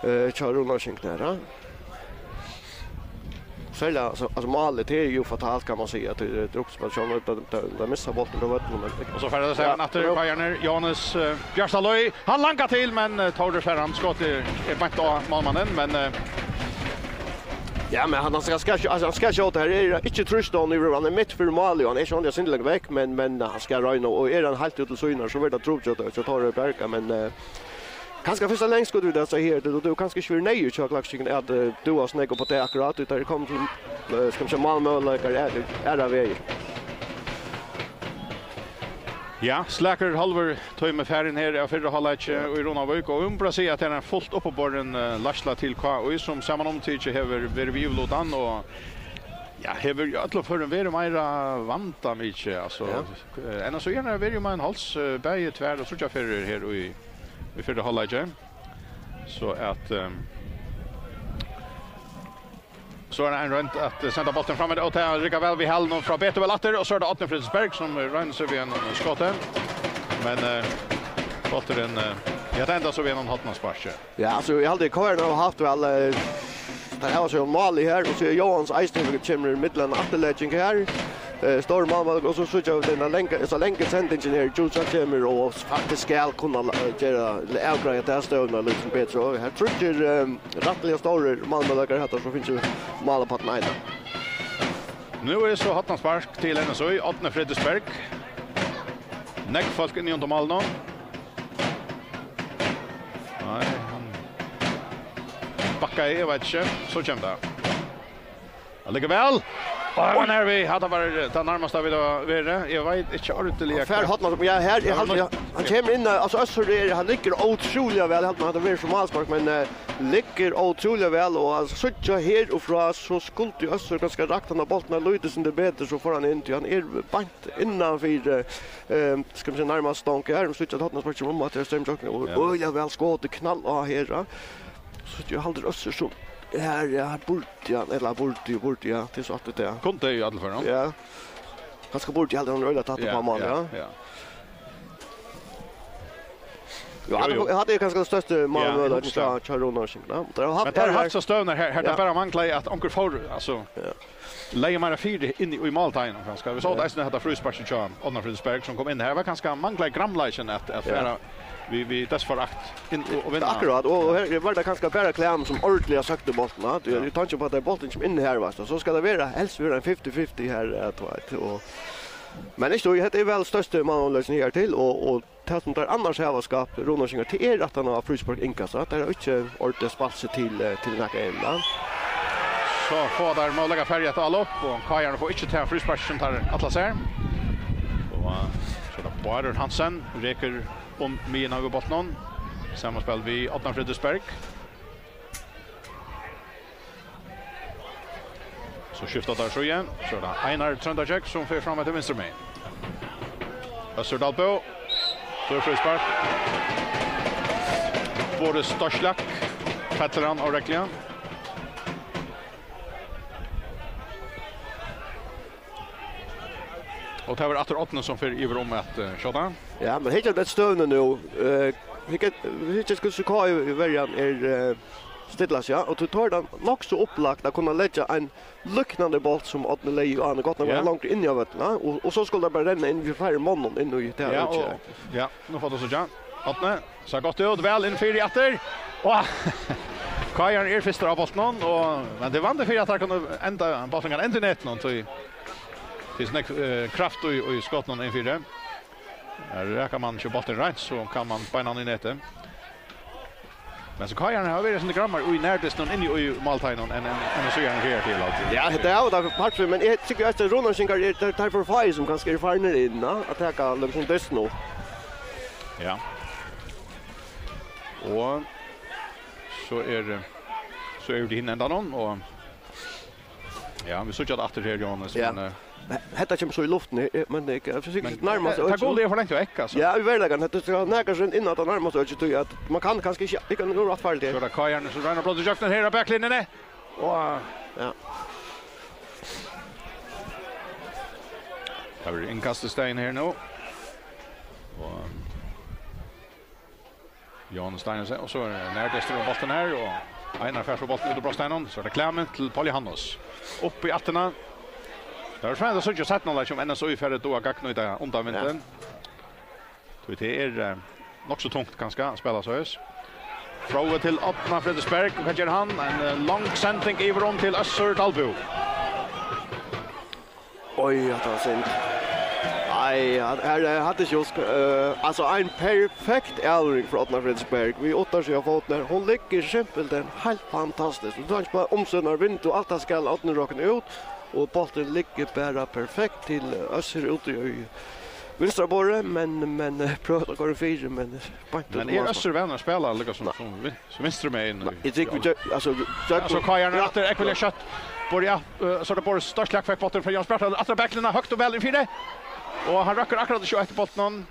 eh, hjá Runavíkingum her, ja. Serliga, altso, altso, málið, tað er jú fatalt, kann man siga, at tað er, tað er uppspæl, sjálvt, tað, tað, tað missa bóltin frá vøllinum, men... Og so fer tað seg aftur, ja, Bayern, Johannes, eh, Bjartaløy. Hann langar til, men, eh, Tóri fær hann, skotið er beint á málmannin, men, eh, ja, men hann, hann skal, skal, altso, hann skal skjóta her, er ikki trýst á hann yvir, hann er mitt fyri málið, og hann er ikki ordiliga sindur langt vekk, men, men hann skal royna, og er hann heilt út til sínar, so verður tað trupult hjá, hjá Tóri Berga, men, eh, kanska fyrsta langskot við tað, so her, tað, tað er kanska ikki verið neyðugt hjá Klaksvíkingum at, eh, dúgva so nógv upp á tað akkurát, tí tað er komið til, eh, skal man siga, málmøguleikar aðrar vegir. Ja, slakur hálvur tími farin her av fyrra hálvleiki í Runavík, og vit mugu bara siga, at tað er ein fult uppiborin, eh, leiðsla til K I, sum samanumtikið hevur verið við yvirlutan, og, ja, hevur í øllum førum verið meira vandamikið, altso. Ja. Eh, N S Í hevur verið við um ein háls, eh, bæði tvær og tríggjar ferðir her í, í fyrra hálvleiki. So at, ehm, so er tað ein roynd at senda bóltin fram, og tað riggar væl við hælunum frá Betu, væl aftur, og so er tað Árni Fredriksberg, sum roynir seg við einum skoti. Men, eh, bólturin, eh, ja, tað endar so við einum hornasparki. Ja, altso, eg haldi, K R hava havt væl, eh, tað hava so mál í her, og so er Jóanes eisini, sum kemur í millum afturlegging her. Eh, stór málmøguleiki, og so síggja vit hesa langa, hesa langa sendingina her, Djurhuus kemur og faktiskt skal kunna la-, gera, ella avgreiða ta støðuna líkasum betri. Og her tríggir, eh, rættiliga stórir málmøguleikar, hatta so finst jú mál upp á tann eina. Nú er so hornaspark til N S Í, Árni Fredriksberg. Nógv fólk inni undir málinum. Nei, hann bakkaði, eg veit ikki. So kemur tað. Allíkavæl. Og hann er við. Hatta var tað nærmasta vit hava verið. Eg veit ikki ordiliga. Fær hvat hornið, ja, her, eg Ja, haldi, nú ja, hann kemur inn, altso, Øssur er, hann liggur ótrúliga væl, eg haldi, hann hevur verið sum málspark, men, eh, liggur ótrúliga væl, og at síggja her og frá, so skuldi Øssur kanska rakt hann á bóltin eitt lítið sindur betur, so fór hann inn, tí hann er beint innanfyri, eh, skal man siga, nærmast stong her, og síggja, at hornasparkið kemur um, at tað er Stein Bjørk, og Ja. øgiliga væl skotið, knall á her, ja. So eg haldi Øssur so, her, ja, her burdi hann, ella burdi, burdi, ja, tað er so aftur tað. Kundi tað í øllum førum. Ja. Kanska burdi eg haldi hann øgiliga tætt Ja, upp á mál, ja, ja. ja. Jo, Jú, hatta jú. hatta er kanska tann størsti Ja, málmøguleikin hugsar hjá, hjá Runavíkingum. Teir hava Men havt teir hava her, havt so støðurnar her, her Ja. tað bara manglaði, at onkur fór, altso, Ja. legði meira fyri inni í málteigin, kanska. Vit sóu Ja. eisini hetta frísparkið hjá Árna Fredriksberg, sum kom inn her. Var kanska manglaði gramleikin at, at Ja. fara við, við desperati inn og, og vinna. Akkurát, og, og her var tað kanska bara Klemm, sum ordiliga søkti bóltin, ja. Tú, Ja. eg tenkir á, at tá bólturin kemur inn her, veitst tú, so skal tað vera, helst vera ein fifty fifty her, eh, tú veit, og, men ikki, og hetta er væl størsti málmøguleikin her til, og, og tað, sum teir annars hava skapt, Runavíkingar, tað er at hann hevur fríspark innkast, ja. Teir hava ikki ordiliga spælt seg til, eh, til nakað inn, ja. So fáa teir møguleika at fara í eitt álop, og K I-arnir fáa ikki tað fríspark, sum teir ætla sær. Og, eh, so er tað Bárður Hansen, rekur um miðjuna við bóltinum. Samanspæl við Árna Fredriksberg. So skifta teir síðu. So er tað Einar Tróndargjógv, sum fer fram eftir vinstru megin. Øssur Dalbø. So er fríspark. Boris Stoslak. Fellur hann óregluliga. Og tað var aftur Árni, sum fer yvir um at, eh, skjóta. Ja, men hygg at støðuna nú. Eh, hygg at, hygg at hvussu K I-verjan er, eh, stillað seg, ja. Og tú tók tað nokk so upplagt at kunna leggja ein líknandi bolt, sum Árni legði á, hann er gott nokk Ja. langt inn í vøllin, ja. Og, og so skuldi tað bara renna inn við fleiri monnum inn í tað Ja, økið. og, ja, nú fáa vit síggja. Árni, sær gott út, væl inn fyri aftur. Og K I-arnir eru fyrstir á bóltinum, og, men tað er vandi fyri, at teir kunnu enda, bólturin kann enda í netinum, tí tað er so nógv, eh, kraft í, í skotunum inn fyri. Her rakar man ikki bóltin reint, so kann man beina hann í netið. Men so K I-arnir hava verið eitt sindur grammari í nærdystinum inni í málteiginum enn, enn, enn so gjørdi her til, altso. Ja, tað er jú tað, part fyri, men eg tykki at Runavíkingar eru, teir, teir eru for fáir, sum kanska eru farnir inn, ja, at taka, líkasum, dystin upp. Ja. Og so er, so er tað hin endan, og Ja, vit síggja tað aftur her, Jóhannes, Ja. men, eh, Hetta kemur so í luftini, eh, men eg, eg, eg, men, nærmast eh, øki, tað gula er for langt vekk, altso. Ja, í veruleikanum, hetta skal nakað sinn inn at tað nærmast øki, tí at man kann kanska ikki, ikki nú rætt farligt. So er tað K I-arnir, sum royna at bróta ígjøgnum her á baklinjuni. Og Ja. Tað verður innkast í staðin her nú. Og Jóhannes Steinesen, og so er nærdystur um bóltin her, og Einar fær so bóltin út úr brotsteiginum, so er tað Klemm til Paul Johannes. Upp í ættina. Tað verður spennandi at síggja seinna hálvleik, um N S Í fer at duga at gagnnýta undanvindin. Ja. Tí tað er, eh, nokk so tungt kanska at spæla soleiðis. Fróði til Árna Fredriksberg, og hvat ger hann? Ein, eh, long sending yvir um til Øssur Dalbø. Oj, hatta var synd. Nei, hann, her, eh, hatta er just, eh, altso, ein perfekt avlevering frá Árna Fredriksberg. Við uttarsíðu av fótinum her. Hon liggur simpelthen heilt fantastiskt. Og tann spæl umsøgnar vind og alt tað skal Árni rokna út. Og bólturin liggur bara perfekt til, eh, Øssur úti í, vinstra borði, men, men, eh, prøvdi at koyra fyri, men, eh, beint út Men um er Øssur vanur at spæla líka sum, sum vin-, sum vinstri megin? Nei, eg trúgvi Ja. Gjø-, altso, Gjø-, Ja, so Kári er aftur, ógvuliga skjótt. Borja, eh, so er tað Boris Størslak fekk bóltin frá Jón Spjartal. Aftur á baklinjuna, høgt og væl inn fyri. Og hann røkkur akkurát ikki eftir bóltinum.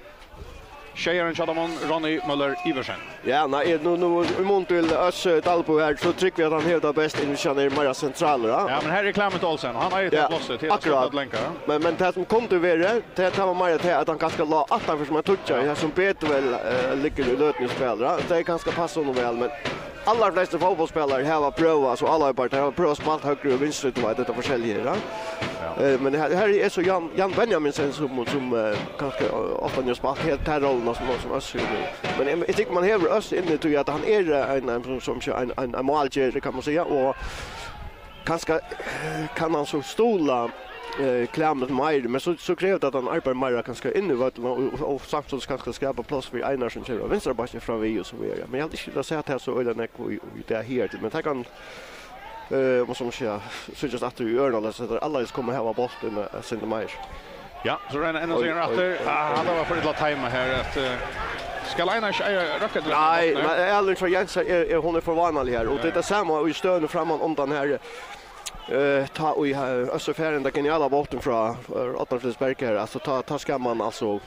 Sjeyarin hjá teimum, Ronny Møller Iversen. Ja, nei, eg, nú, nú, í mun til Øss, eh, Dalbo her, so trúgvi eg at hann hevur tað best, hvis hann er meira sentralur, ja. Ja, men her er Clement Olsen, og hann eigur Ja, tað plássið til at akkurát. spæla lengra. Men, men tað sum kundi verið, tað, tað var meira tað, at hann kanska lá aftanfyri sum ein tíggja, Ja. ja, sum betur væl, eh, liggur í løtuni og spælir, ja. Tað er kanska passar honum væl, men allar flestu fótbóltsspælarar hava prøvað, so allar bara, teir hava prøvað spælt høgru og vinstru, tú veit, tað er forskelligt her, ja. Ja. Eh, men her, her er so Jan, Jan Benjaminsen sum, sum, eh, kanska, eh, ofta hevur spælt her, tær rollurnar sum, sum Øssur hevur. Men eg, eg tykki man hevur Øss inni, tí at hann er, eh, ein, ein, sum, sum ein, ein, ein málgeri, kann man siga, og kanska, eh, kann hann so stuðla, eh, Clement meir, men so, so krevur tað at hann arbeiðir meira kanska inn í vøllin og, og, og samstundis kanska skapa pláss fyri Einar sum kemur á vinstra bakkin framvið og so víðari. Men eg havi ikki sæð tað so øgiliga nógv í, í dag her, men tað kann, eh, man sum siga, síggjast aftur í øðrum, altso, at allir koma hava bóltin, eh, sindur meir. Ja, so royna Enn Oj, Sigurðin oj, aftur. oj, Ah, oj. tað var for illa timet her. At, eh, skal Einar ikki eiga røkka til Nei, bóltin her? men Erling frá Jens her, er, er, hon er for vanalig her. Og Ja, det er ja. det samme i støvnet framan om den her, eh, ta og i her, Øssur fær den geniale bóltin fra, eh, Arnar Friðriksberg her. Altså, ta, ta skal man altså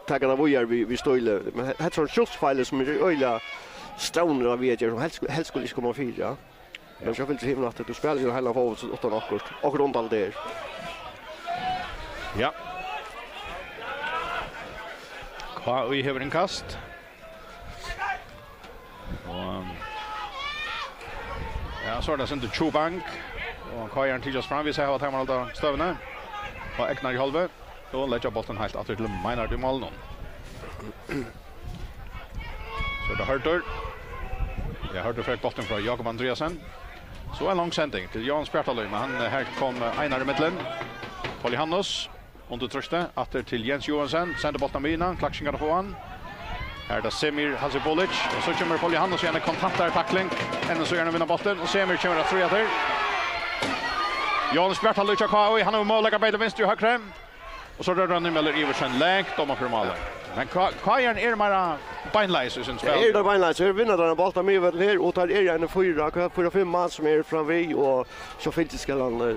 ta det videre vi, vi støyler. Men he-, hetta er en skjultfeil som er øyelig strånende av vi gjør, som helst, helst skulle ikke komme fire, ja. Men så fylgte himmelen at du spiller jo hele fotball uten akkurat, akkurat rundt alt det her. Ja. K I hevur innkast. Og, ja, so er tað sindur tjúbang. Og K I er tikið fram, vit hava teimum halda støvni. Og Egnar í hálvið. Og leggja bóltin heilt aftur til Meinhard í málinum. So er tað Hørður. Ja, Hørður fekk bóltin frá Jakob Andreasen. So ein long sending til Jón Spjartalín, men hann, eh, her kom, eh, Einar í millum. Paul Johannes undir trýsti, aftur til Jens Johansen, sendir bóltin á miðjuna, Klaksvíkingar fáa hann. Her er tað Semir Hasibulic, og so kemur Paul Johannes í eina kontantar takling, enn so er hann at vinna bóltin, og Semir kemur at stríða til. Jón Spjartalín hjá K I, hann hevur møguleika bæði til vinstru og høgru. Og so rørir hann í Møller Iversen langt oman fyri málið. Men K-, K I er meira beinleiðis í sínum Tað spæli. er tað beinleiðis. Her vinna teir bóltin á miðvøllinum her, og teir eru ein fýra, hvat, fýra, fimm mann sum eru framvið, og so fylgir skal hann, eh,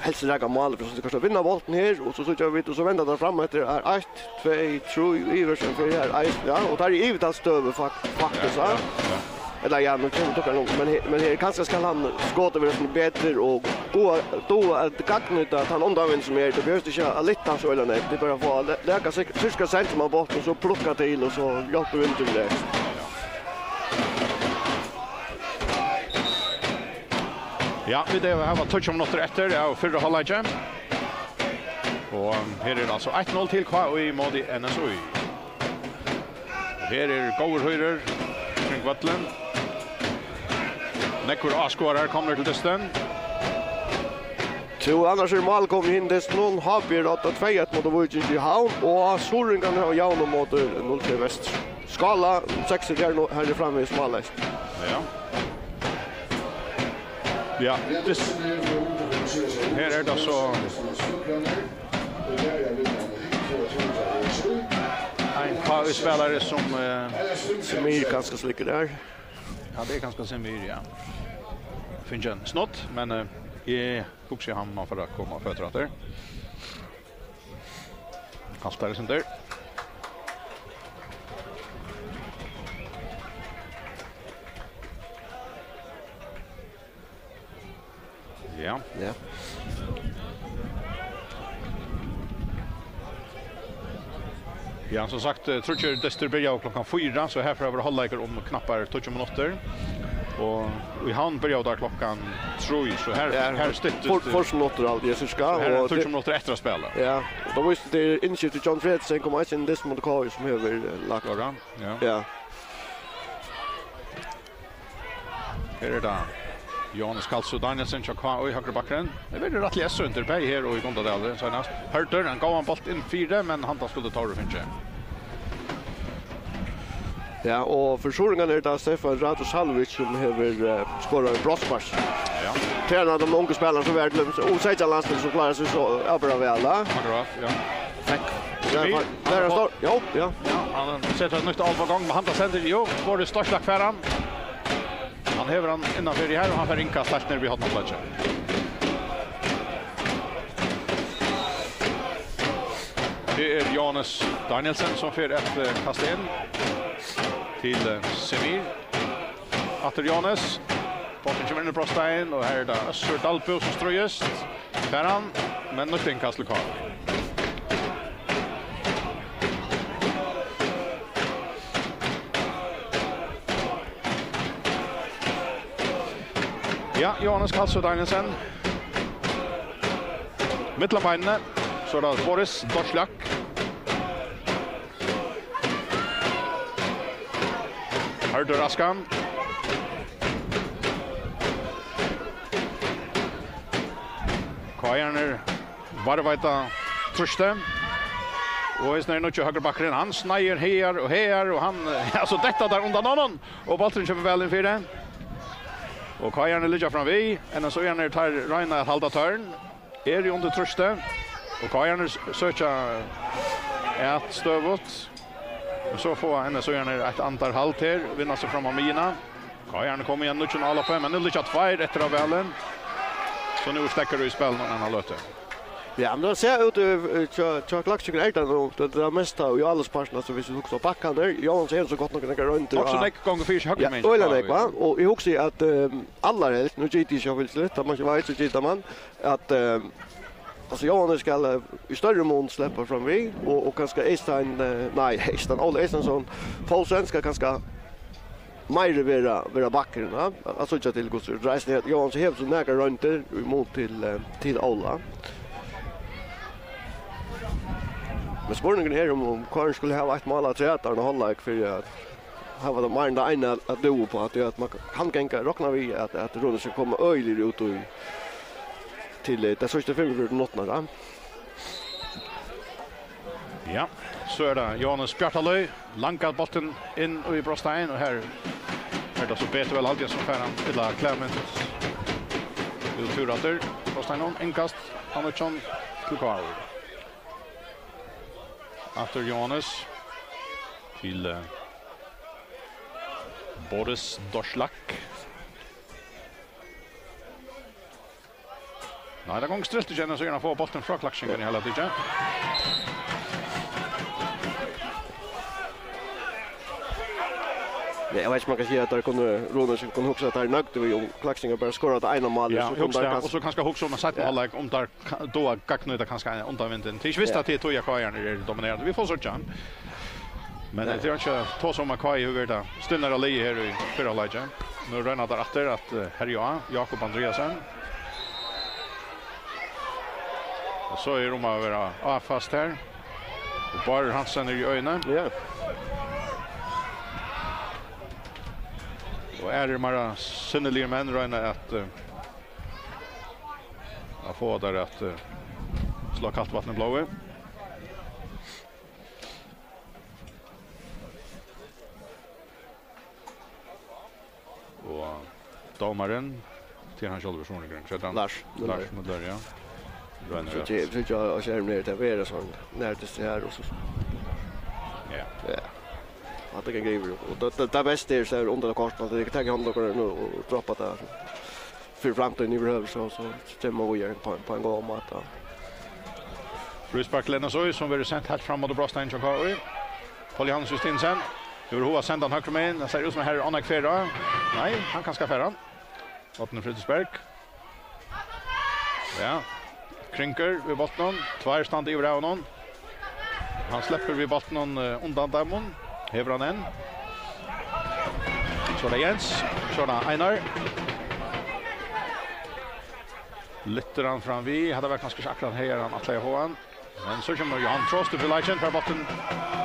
helst raka mál, fyri so kanska vinna bóltin her, og so síggja vit, og so venda teir fram eftir her, eitt, tvey, trý, Iversen fyri her, eitt, ja, og teir eru í yvirtalsstøðu fak-, faktiskt, Ja, ja. ja, ja. Ella ja, nú kemur Tukkar nú, men he-, men her kanska skal hann skota við sum betur og duga, duga at gagna tann undanvinn sum er. Tað behøvist ikki at lyfta hann so illa nógv. Tað er bara at fáa le-, leika sik-, sirka sentrum av bóltin, so plukka til, og so hjálpa vindin við. Ja, vit eru, hava tólv minuttir eftir av fyrra hálvleiki. Og her er altso eitt null til K I móti N S Í. Og her eru góðir hýrur kring vøllin. Nógvir áskoðarar komnir til dystin. Tú, annars er mál komið inn til dystin. H B er átta tvey eitt móti Víkingi í Havn, og Suðuroyingarnir hava javnað móti null tvey Vestur. Skála, seks her nú, her er framvegis málleyst. Ja. Ja, dys-, her er tað so ein K I-spælari sum, eh, Semir kanska slikkur har. Ja, tað er kanska Semir, ja. Fingið ein snott, men, eh, eg hugsi, hann má fara at koma á føtur aftur. Haltar eitt sindur. Ja. Ja. Ja, sum sagt, eh, tríggir dystir byrja klokkan fýra, so herfrá verður hálvleikur um knappar tjúgu minuttir. Og í Havn byrja teir klokkan trý, so her, Ja, her styttist for-, fýrs minuttir alt, eg syrka, so her er og tjúgu minuttir eftir at spæla. Ja, og tá vísti tað innkeyp til John Fredriksen, kom eisini inn í dystin móti K I, sum hevur verið, eh, lagt. Klokka, ja. Ja. Her er tað Jóhannes Kalsø Danielsen hjá K I, høgri bakgrunn. Tað verður rættiliga sundur bæði her og í Gundadali seinast. Hørður, ein góðan bólt inn fyri, men handan skuldi Tórur fingið. Ja, og fyri Suðuroyingarnar er tað Stefán Radosavljević, sum hevur, eh, skorað brotsspark. Ja. Tað er ein av teimum ungu spælarunum sum var til U seytjan landslið, sum klárar seg so avbera væl, eh. Akkurát, ja. Der er, der er stor. Jo, ja. Ja, hann setir eitt nýtt álvara á gang, men hann tað sendir, jú, Boris Dorslak fær hann. Hann hevur hann innanfyri her, og hann fær innkast heilt niður við hornafløkið. Tað er Johannes Danielsen, sum fer at, eh, kasta inn til, eh, Semir. Aftur Johannes. Bólturin kemur inn í brotsteigin, og her er tað Øssur Dalbø, sum stríðist. Fær hann, men nýtt innkast til K R. Ja, Johannes Kalsø Danielsen. Millum beinini, so er tað Boris Dorslak. Hørður Askan. K R-arnir varðveita trýstið. Og hesin er nýggi høgri bakkurin. Hann sneiðir hagar og hagar, og hann, ja, so detta teir undan honum. Og bólturin kemur væl inn fyri. Og K R-arnir liggja framvið. N S Í-arnir, teir royna at halda tørn. Eru undir trýsti. Og K R-arnir s-, søkja at støðugt. Men so fáa N S Í-arnir eitt andarhald her, vinna seg fram á miðjuna. K R-arnir koma í einum nýggjum áloppi, men nú liggja tveir eftir av Vali. So nú er steðgur í spælinum um eina løtu. Ja, men tað sær út, eh, hjá, hjá Klaksvíkingum er tað nú, tað, tað mesta í álagspartinum, altso, viss tú hugsar um bakkarnar. Jóanes hevur so gott nokk nakrar royndir. Nokk so nógv gongur fyri seg høgru megin. Øgiliga nógv, va? Og eg hugsi at, eh, allarhelst, nú giti eg ikki officially, tá man ikki veit, so gitar man, at, eh, altso, Jóanes skal, eh, í størri mun sleppa framvið, og, og kanska Eystein, eh, nei, Eystein, Óli Eysteinsson Poulsen skal kanska meira vera, vera bakkurin, ja? At síggja til hvussu reisn er. Jóanes hevur so nakrar royndir í mun til, eh, til Óla. Men spurningurin er um, um K R skuldi hava eitt mál afturat í hálvleik fyri at hava tað meira enn tað eina at, at dúgva uppá, tí at man kann ganga, rokna við, at, at Rúni skal koma øgiliga út í, til, eh, tær síðstu fimmogfjøruti minuttirnar, ja. Ja, so er tað Jóanes Bjartaløy, langar bóltin inn í brotsteigin, og her er tað so betur væl, Aldin, sum fær hann, ella Clement, út túr aftur, brotsteigin, innkast, hann er til K R. Aftur Jóanes til, eh, Boris Dorslak. Nei, tað gongur striltið, so er hann fáa bóltin frá Klaksvíkingum í heila tikið. Ja, eg veit ikki, man kann siga at teir kunnu, Rúni, sum kunnu hugsa at teir eru nøgdir við, um Klaksvíkingar bara skora tað eina málið, ja, so kunnu hugsa teir tað, kanska, og so kanska hugsa um at seinna, ja, hálvleik, um teir ka-, duga at gagnnýta kanska undanvindin. Tað er ikki vist, ja, at tað er tí at K R-arnir eru dominerandi. Vit fáa síggja. Men, nei, tað er ikki at tosa um at K R hevur verið tað stinnara liðið her í fyrra hálvleiki. Nú royna teir aftur at, eh, herja á Jakob Andreasen. Og so er um at vera áfast her. Og Bárður Hansen er í øðini. Ja. Og aðrir meira sinniligir menn royna at, eh, at fáa teir at, eh, slá kalt vatn í blóðið. Og dómarin, tað er hann sjálvur, Suðuroyingurin. Hvat eitur hann? Lars Møller. Lars Møller, ja. Roynir so at tey, so tey, og so er meir til at vera soleiðis, nær til staðar og so. Ja. Ja. At tað kann ganga yvir. Og tað, tað, tað besta er, so er undir kortið, at tey taka hond og, og droppa tað. Fyri framtíðina yvirhøvur, so, so kemur man víðari á, á ein góðan máta. Fríspark til N S Í, sum verður sent heilt fram móti brotsteigin hjá K R. Poul Johannes Justinsen. Hevur hug at senda hann høgru megin. Tað sær út sum her er Anna Kvera. Nei, hann kanska fær hann. Árni Fríðriksberg. Ja. Kringur við bóltinum. Tveir standa yvir av honum. Hann sleppur við bóltinum, eh, undan teimum. Hevur hann enn. So er tað Jens. So er tað Einar. Lyftir hann fram við. Hatta var kanska ikki akkurát her hann ætlaði at fáa hann. Men so kemur Johan Trost upp í leikin, fær bóltin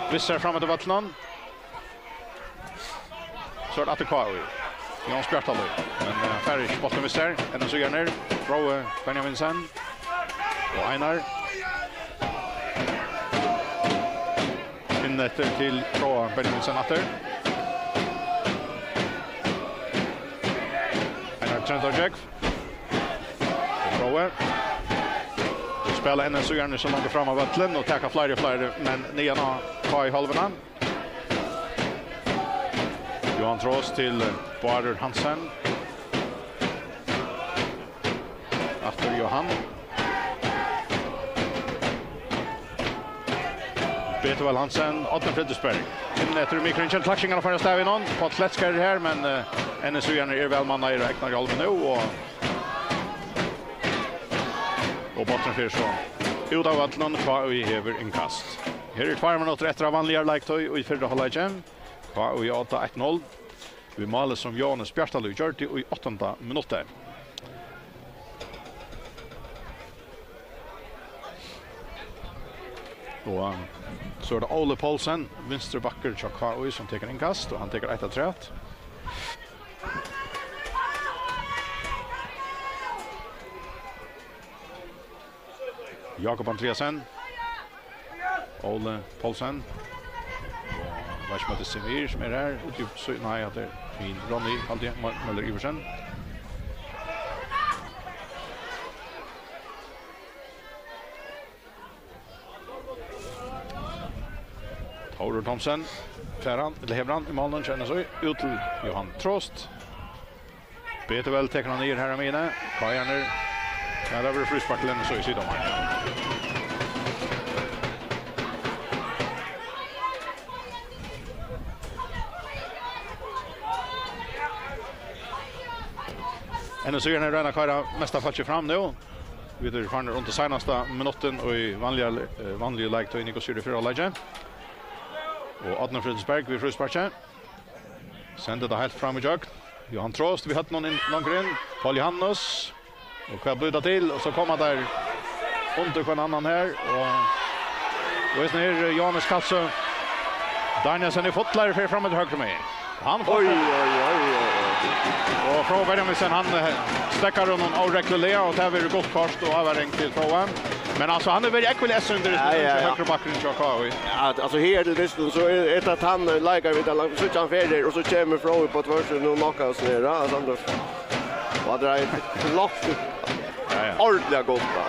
við sær fram eftir vøllinum. So er tað aftur K R. Jóanes Bjartaløy. Men, eh, fær ikki bóltin við sær. N S Í-arnir. Rói Benjaminsen. Og Einar. Inn eftir til Róa Benjaminsen aftur. Einar Tróndur Jack. Rói. Spæla N S Í-arnir so langt fram á vøllin og taka fleiri og fleiri menn niðan á K I-hálvuna. Johan Trost til, eh, Bárður Hansen. Aftur Johan. Betuvel Hansen, Árni Fridriksberg. Inn eftir mikroen, Klakkingar fara av stað við honum. Páll Kletskar er her, men, eh, N S Í-arnir eru væl mannaðir og egnar í hálvuna nú, og, og bólturin fer so út av vøllinum, K I hevur innkast. Her eru tveir minuttir eftir av vanligari leiktíð í fyrra hálvleiki. K I átta eitt null. Við máli sum Jóhannes Bjartalív gjørdi í áttanda minutti. Og so er tað Óli Poulsen, vinstri bakur hjá K I, sum tekur innkast, og hann tekur eitt afturat. Jakob Andreasen. Óli Poulsen. Og veit ikki um tað er Semir sum er her. Úti í sí-, nei, tað er hin Ronny, haldi eg, Mø-, Møller Iversen. Tórður Thomsen. Fær hann, ella hevur hann í málinum, kennir seg út til Johan Trost. Betuvel tekur hann niður her á miðjuni. K I-arnir. Ja, tað verður fríspark til N S Í, sigur dómarin. N S Í-arnir royna at koyra mesta fólkið fram nú. Vit eru farnir undir seinasta minuttin í vanliga, eh, vanligu leiktíðini, hvussu er í fyrra leiki. Og Árni Fridriksberg við frísparki. Sendi tað heilt fram í gjøgn. Johan Trost, vit høvdu hann inn, langt inn. Paul Johannes. Og hvat blívur tað til? Og so koma teir undir hvønn annan her. Og, og hesin her, Johannes Kalsø. Danielsen er fullari, fer fram eftir høgru megin. Hann fær... Oj, oj, oj, oj, oj. Og Fróði Benjaminsen, hann, eh, steðgar honum óregluliga, og tað verður gult kort og avvaring til Fróða. Men altso, hann hevur verið ógvuliga eyðsýndur, ja, ja, ja, høgru bakkurin hjá K I. Ja, altso, her til dystin, so er, er tað hann, eh, leikar við tað langt, so hann fer her, og so kemur Fróði á tvørs, og nú nokkar hann her, ja, altso, hann, og tað er eitt flott, ja, ja, ordiliga gott, ja.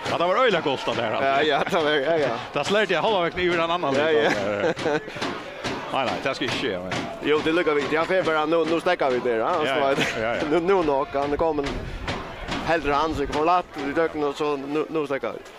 Ja, tað var øgiliga gott, tað har, altso. Ja, ja, tað var, ja, ja. Tað sleit eg hálvan vegin yvir ein annan, ja, litt, ja, altso. Nei, nei, tað skal ikki skje, men... Jú, tað er líka viktigt. Ja, fer bara, nú, nú steðga vit her, ja, ja, ja, ja. Nú, nú nokk, hann er komin. Heldur hann seg forlatt í tøknin, og so nú, nú steðga vit.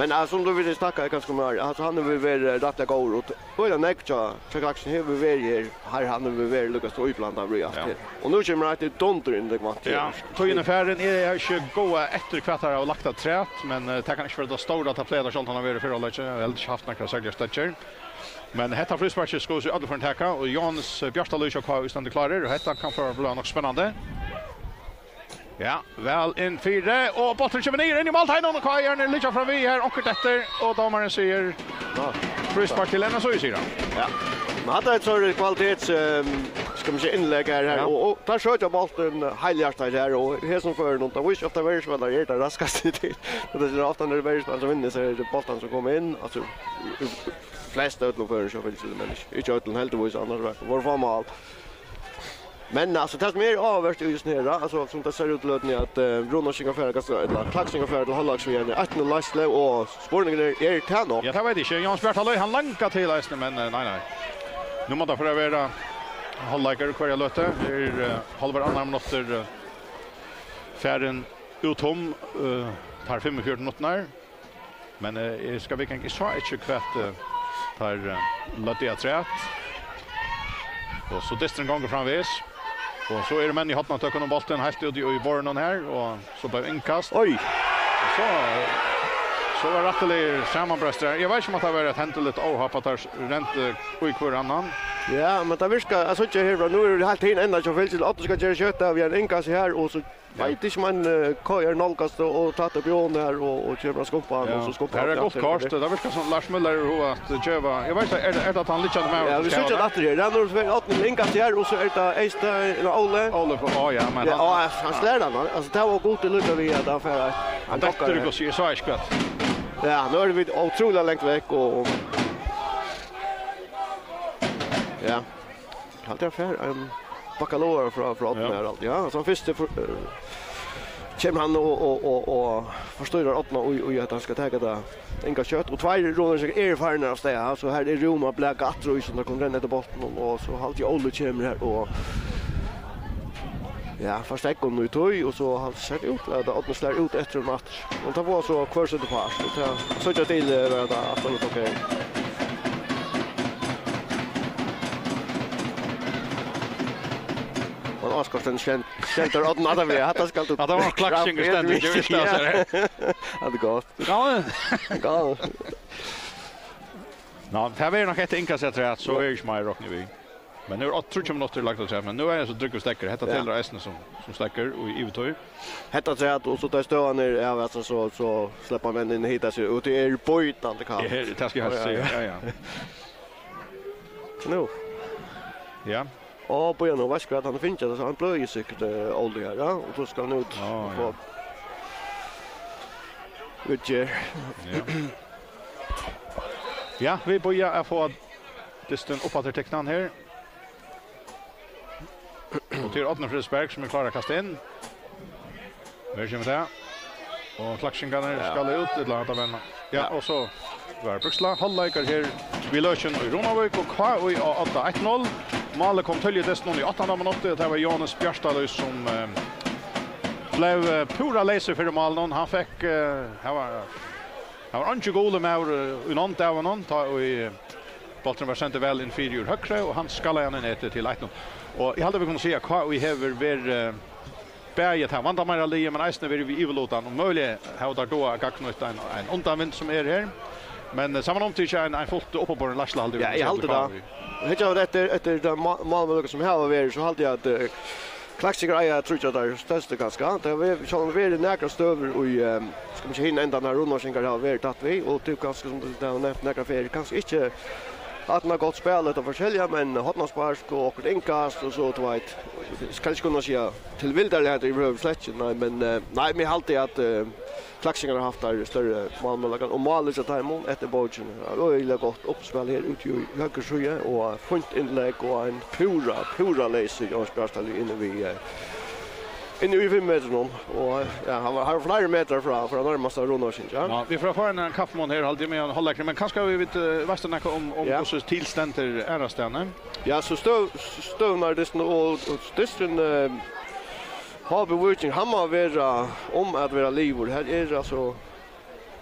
Men, eh, sum tú vil snakka, kanska meir, altso, hann hevur verið, eh, rættiliga góður, og t-, øgiliga nógv hjá, hjá Klaksen hevur verið her, har hann hevur verið líka so íblandaður í alt, ja, her. Og nú kemur eitt dundur inn, tað vant. Ja, tíðin er farin, eg havi ikki góða eftir hvat teir hava lagt afturat, men, eh, tað kann ikki vera tað stóra, tað plagar tað sjálvt, hann hevur verið í fyrra leiki, eg havi heldur ikki havt nakrar serligar steðgir. Men hetta frísparkið skulu vit í øllum førum taka, og Jóhannes Bjartalív hjá K I stendur klárur, og hetta kann fara at blíva nokk spennandi. Ja, væl inn fyri, og bólturin kemur niður inn í málteiginum, og K I-arnir liggja framvið her, okkurt eftir, og dómarin sigur, ja, fríspark til N S Í, sigur hann. Ja. Men hatta er eitt størri kvalitets, ehm, skal man siga, innlegg her, her, ja, og, og teir søkja bóltin heilhjartað her, og hesin førinum, tað vísir ofta verður spælarar er tað raskasti til. Og tað er ofta, nær tað verður spælarar sum vinnur, so er tað bóltarnir sum koma inn, altso, í, í flest øllum førum, so vil eg siga, men ikki, ikki øllum, heldigvís, annars var, vóru fá mál. Men, altso, tað sum er áhugavert í hesum her, altso, sum tað sær út í løtuni, at, eh, Rúna Skinga fer, ella Klaksinga fer til hálvleiks við eini eitt null leiðslu, og spurningurin er, er tað nokk? Ja, tað veit eg ikki. Jóhannes Bjartalív, hann langar til eisini, men, eh, nei, nei. Nú má tað fara at vera hálvleikur í hvørja løtu. Her er, eh, hálvur annar minuttur, eh, farin út um, eh, teir fimmogfjøruti minuttirnar. Men, eh, eg skal viðganga, eg sá ikki hvat, eh, teir, eh, løgdu afturat. Og so dysturin gongur framvegis. Og so eru menn í hornatøkum um bóltin heilt úti í borðinum her, og so bleiv innkast. Oj! Og so, eh, so var rættiligur samanbrestur her. Eg veit ikki, um at tað var eitt hendiligt óhapp, at teir rentu í hvør annan. Ja, men tað virkar, eg síggi her, nú eru heilt hin enda hjá Fylki, Árni skal gera skjótt av, við ein innkast her, og so veit ikki, men, eh, K R nálgast og, og tatt upp í hon her og, og kemur at skumpa hann, ja, og so skumpar hann aftur. Her er gott kort, tað virkar sum Lars Møller hevur hug at geva. Eg veit, er, er tað at hann liggjandi maður? Ja, vit síggja tað aftur her. Ja, nú er Árni innkast her, og so er tað Eystein, nei, Óli. Óli, á, ja, men ja, hann, á, hann slær hann, hann, altso, tað var gott í líka við at hann fær eitt, hann dekkar her. Eg sá ikki hvat. Ja, nú eru vit ótrúliga langt vekk, og, og, ja. Haldi hann fær ein bakka lógara frá, frá Árna her, alt. Ja, so hann fyrsti for, eh, kemur hann og, og, og, og forstýrar Árna í, í at hann skal taka tað innkast skjótt. Og tveir Runavíkingar eru farnir av stað, so her er rúm at blaka aftur í, sum teir kunnu renna eftir bóltinum, og so haldi eg Óli kemur her og, ja, fær steðgað í tí, og so sær tað út til at Árni slær út eftir honum aftur. Men tað var so hvør sín part, og tað síggja vit til, eh, var tað absolutt ok. Og Óskar Sten Skjeld-, Skjeldur Árna, tað við, hatta skal tú. Ja, tað var ein klakking í stendur, eg visti, ja, altso. Hatta er gott. Ja. Gott. Ná, tað verður nokk eitt innkast eftir at, so er ikki meir roknað við. Men nú er tríggjar minuttir lagt afturat, men nú er so drúgvur steðgur. Hetta, ja, telur eisini sum, sum steðgur í yvirtíð. Hetta afturat, og so tá støðan er, ja, altso, so, so sleppa menn inn og hita seg, og tað er bítandi kalt. Ja, her, tað skal eg helst siga, ja, ja. Nú. Ja. Á, bíða nú, veitst tú hvat, hann hevur fingið tað, so hann bløðir sikkurt, eh, Óli her, ja, og so skal hann út og fáa viðgerð. Ja. Ja, vit bíða at fáa dystin upp aftur tiknan her. Og til Árni Friðriksberg, sum er klár at kasta inn. Her kemur tað. Og Klaksvíkingarnir, ja, skal út, ella at venda. Ja, ja, og so var Bríksla. Hálvleikar her við lokið í Runavík, og K I á odda eitt null. Málið kom tíðliga í dystinum í áttanda minutti, og tað var Jóhannes Bjartalíð, sum, eh, bleiv, eh, púra leysur fyri málinum. Hann fekk, eh, hann var, hann var eingin gulur maður, eh, í nánd av honum, tá ið, eh, bólturin var sendur væl inn fyri úr høgru, og hann skallaði hann í netið til eitt null. Og eg haldi, vit kunnu siga, at K I hevur verið, eh, bæði tað vandameira liðið, men eisini verið við yvirlutan, og møguliga hava teir dugað at gagnnýtt ein, ein undanvind sum er her. Men, eh, samanumtikið ein, ein fult uppiborin leiðsla, haldi eg. Ja, eg haldi tað. Hyggi eg eftir, eftir ta má-, málmøguleikan sum hava verið, so haldi eg at, eh, Klaksvíkingar eiga at tryggja teir størstu kanska. Tað hevur sjálvandi verið nakrar støður í, eh, skal man siga, hinum endanum har Runavíkingar hava verið tætt við, og tað er kanska, sum tú hevur nevnt nakrar ferðir, kanska ikki Árna gott spæl, hetta forskelliga, men hornaspark og okkurt innkast og so, tú veit, skal ikki kunna siga tilvildarligheit yvirhøvur slett ikki, nei, men, eh, nei, men eg haldi at, eh, Klaksvíkingar hava havt teir størri málmøguleikar, og málið hjá teimum eftir bókini er øgiliga gott uppspæl her úti í høgru síðu, og fínt innlegg og ein púra, púra leysur Jóhannes Bjartalíð inni við, eh, inni í fimm metrunum, og, ja, hann var, hann var fleiri metrar frá, frá nærmasta Runavíkingi, ja. Ja, vit fara at fáa ein, ein kaffimunn her, haldi eg, meðan hálvleikur, men kanska vit, vit, eh, veitst tú nakað um, um, ja, hvussu til stendur aðrastaðni? Ja, so støð-, støðurnar í dystinum og, og dysturin, eh, H B Víking, hann má vera um at vera liðugur. Her er, altso,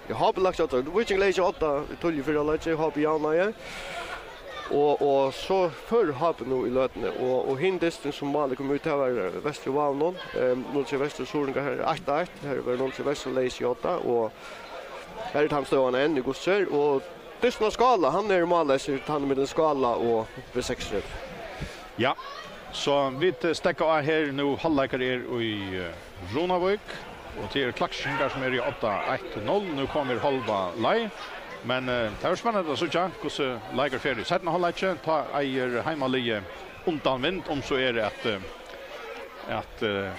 ja, H B lagt á odda. Víking legði á odda í tíðliga fyrra leiki, H B javnaði. Og, og so fór H B nú í løtuni, og, og hin dysturin sum málið kom út, tað var, eh, Vestur í Vágum, eh, null trý Vestur, Suðuroyingar her, eitt eitt, her var null trý Vestur legði á odda, og her er tann støðan enn, í hvussu er, og dystin á Skála, hann er mállaus, tann millum Skála og V seksogtretivu. Ja, so vit, eh, steðga á her nú, hálvleikur er í, eh, Runavík, og tað eru Klaksvíkingar sum eru á odda eitt null. Nú koma vit hálva leið, men, eh, tað verður spennandi at síggja, hvussu leikur fer í seinna hálvleiki. Tá eigur heimaliðið undanvind, um so er at, eh, at, eh,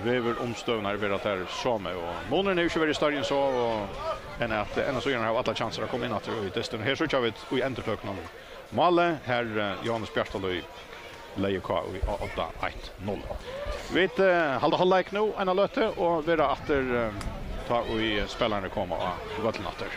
veðurumstøðurnar verða tær somu, og munurin hevur ikki verið størri enn so, og enn at, eh, enn so hava allar kjansir at koma inn aftur í dystin. Her síggja vit í endurtøkunum málið, har, eh, Jóhannes Bjartalíð legði K I á odda eitt null. Vit, eh, halda hálvleik nú, eina løtu, og verða aftur, eh, tá ið spælararnir koma á vøllin aftur.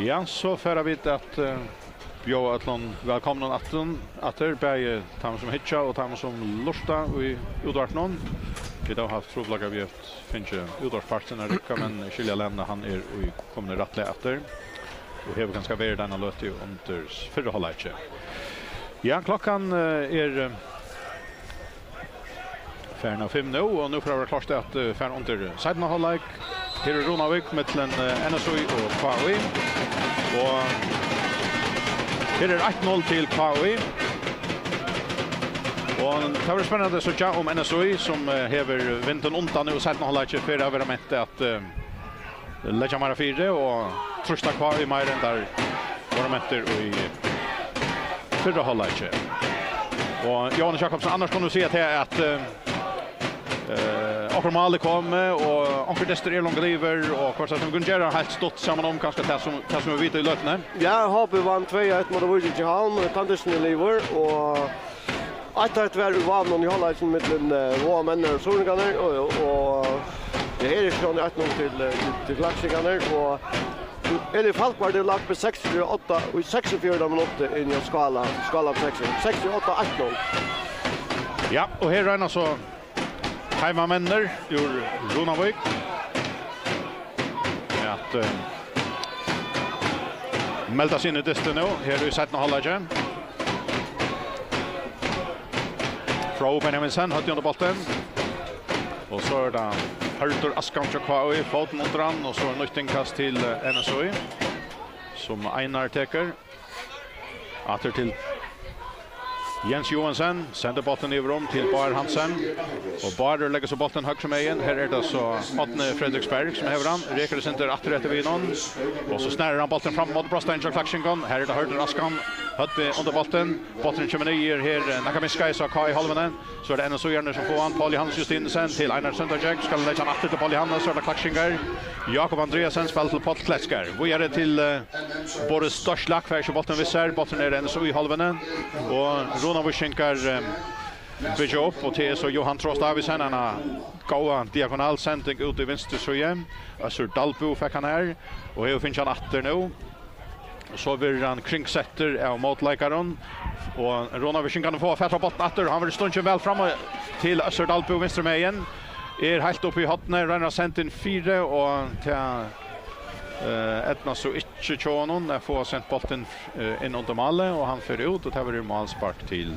Ja, so fara vit at, eh, bjóða øllum vælkomnum aftur, aftur, bæði teimum sum hyggja og teimum sum lurta í útvarpinum. Vit hava havt trupulleikar við at fingið útvarpspartin at rigga, men eg skilji at hann er í, komin í rættlag aftur og hevur kanska verið eina løtu undir fyrra hálvleiki. Ja, klokkan, eh, er, eh, farin av fimm nú, og nú fer at vera klárt at, eh, fara undir seinna hálvleik. Her er Runavík millum, eh, N S Í og K Í. Og her er eitt null til K Í. Og tað verður spennandi at síggja um N S Í, sum, eh, hevur vindin undan í seinna hálvleiki, fer at vera ment at, eh, leggja meira fyri og trýsta K Í meira enn teir vóru mentir í fyrra hálvleiki. Og Jóhannes Jakobsen, annars kunnu vit siga til at, eh, eh, okkurt mál er komið, og onkur dystur er longu liðugur, og hvørt sum vit kunnu gera heilt stutt saman um kanska tað sum, tað sum vit vita í løtuni. Ja, H B vann tvey eitt móti Víkingi Havn, og tann dystin er liðugur, og eitt eitt var í vágunum í hálvleikinum millum, eh, Vágamenn og Suðuroyingar, og, og, ja, her er sjálvandi eitt null til, eh, til, til Klaksvíkararnar, og Eli Falkvart er lagt við seksogfjøruti átta í seksogfjøruti minuttir inn í Skála, Skála seks, seksogfjøruti átta, eitt null. Ja, og her royna so heimamenninir úr Runavík at, eh, melda seg inn í dystin nú, her í seinna hálvleiki. Fróði Benjaminsen, høvdið undir bóltin. Og so er tað Hørður Askan frá K Í, fótin undir hann, og so er nýtt innkast til, eh, N S Í, sum Einar tekur. Aftur til Jens Johansen, sendir bóltin yvir um til Bár Hansen. Og Bárður leggur so bóltin høgru megin. Her er tað so Árni Fredriksberg sum hevur hann. Rekur eitt sindur aftur eftir vegnum. Og so snarur hann bóltin fram móti brotsteini hjá Klaksvíkingum. Her er tað Hørður Askan. Høvdið undir bóltin. Bólturin kemur niður her, eh, nakað minkað í K Í-hálvuni. So er tað N S Í-arnir sum fáa hann. Páll Jóhannes Justinussen til Einar Søndergaard. Skal hann leggja hann aftur til Páll Jóhannes, so er tað Klaksvíkingar. Jakob Andreassen spælir til Páll Kletskar. Víðari til, eh, Boris Dorslak, fær ikki bóltin við sær. Bólturin er í N S Í-hálvuni. Og Runavíkingar, eh, byggja upp, og til er so Jóhan Trost Davidsen, eina góða diagonalsending út í vinstru síðu. Øssur Dalbø fekk hann her, og hevur fingið hann aftur nú. Og so verður hann kringsettur av mótleikarum. Og Runavíkingarnir fáa fatur á bóltin aftur. Hann verður stungin væl fram til Øssur Dalbø vinstru megin. Er heilt uppi í hornið, roynir at senda inn fyri, og tað, eh, eydnast so ikki hjá honum at fáa sent bóltin, eh, inn undir málið, og hann fer út, og tað verður málspark til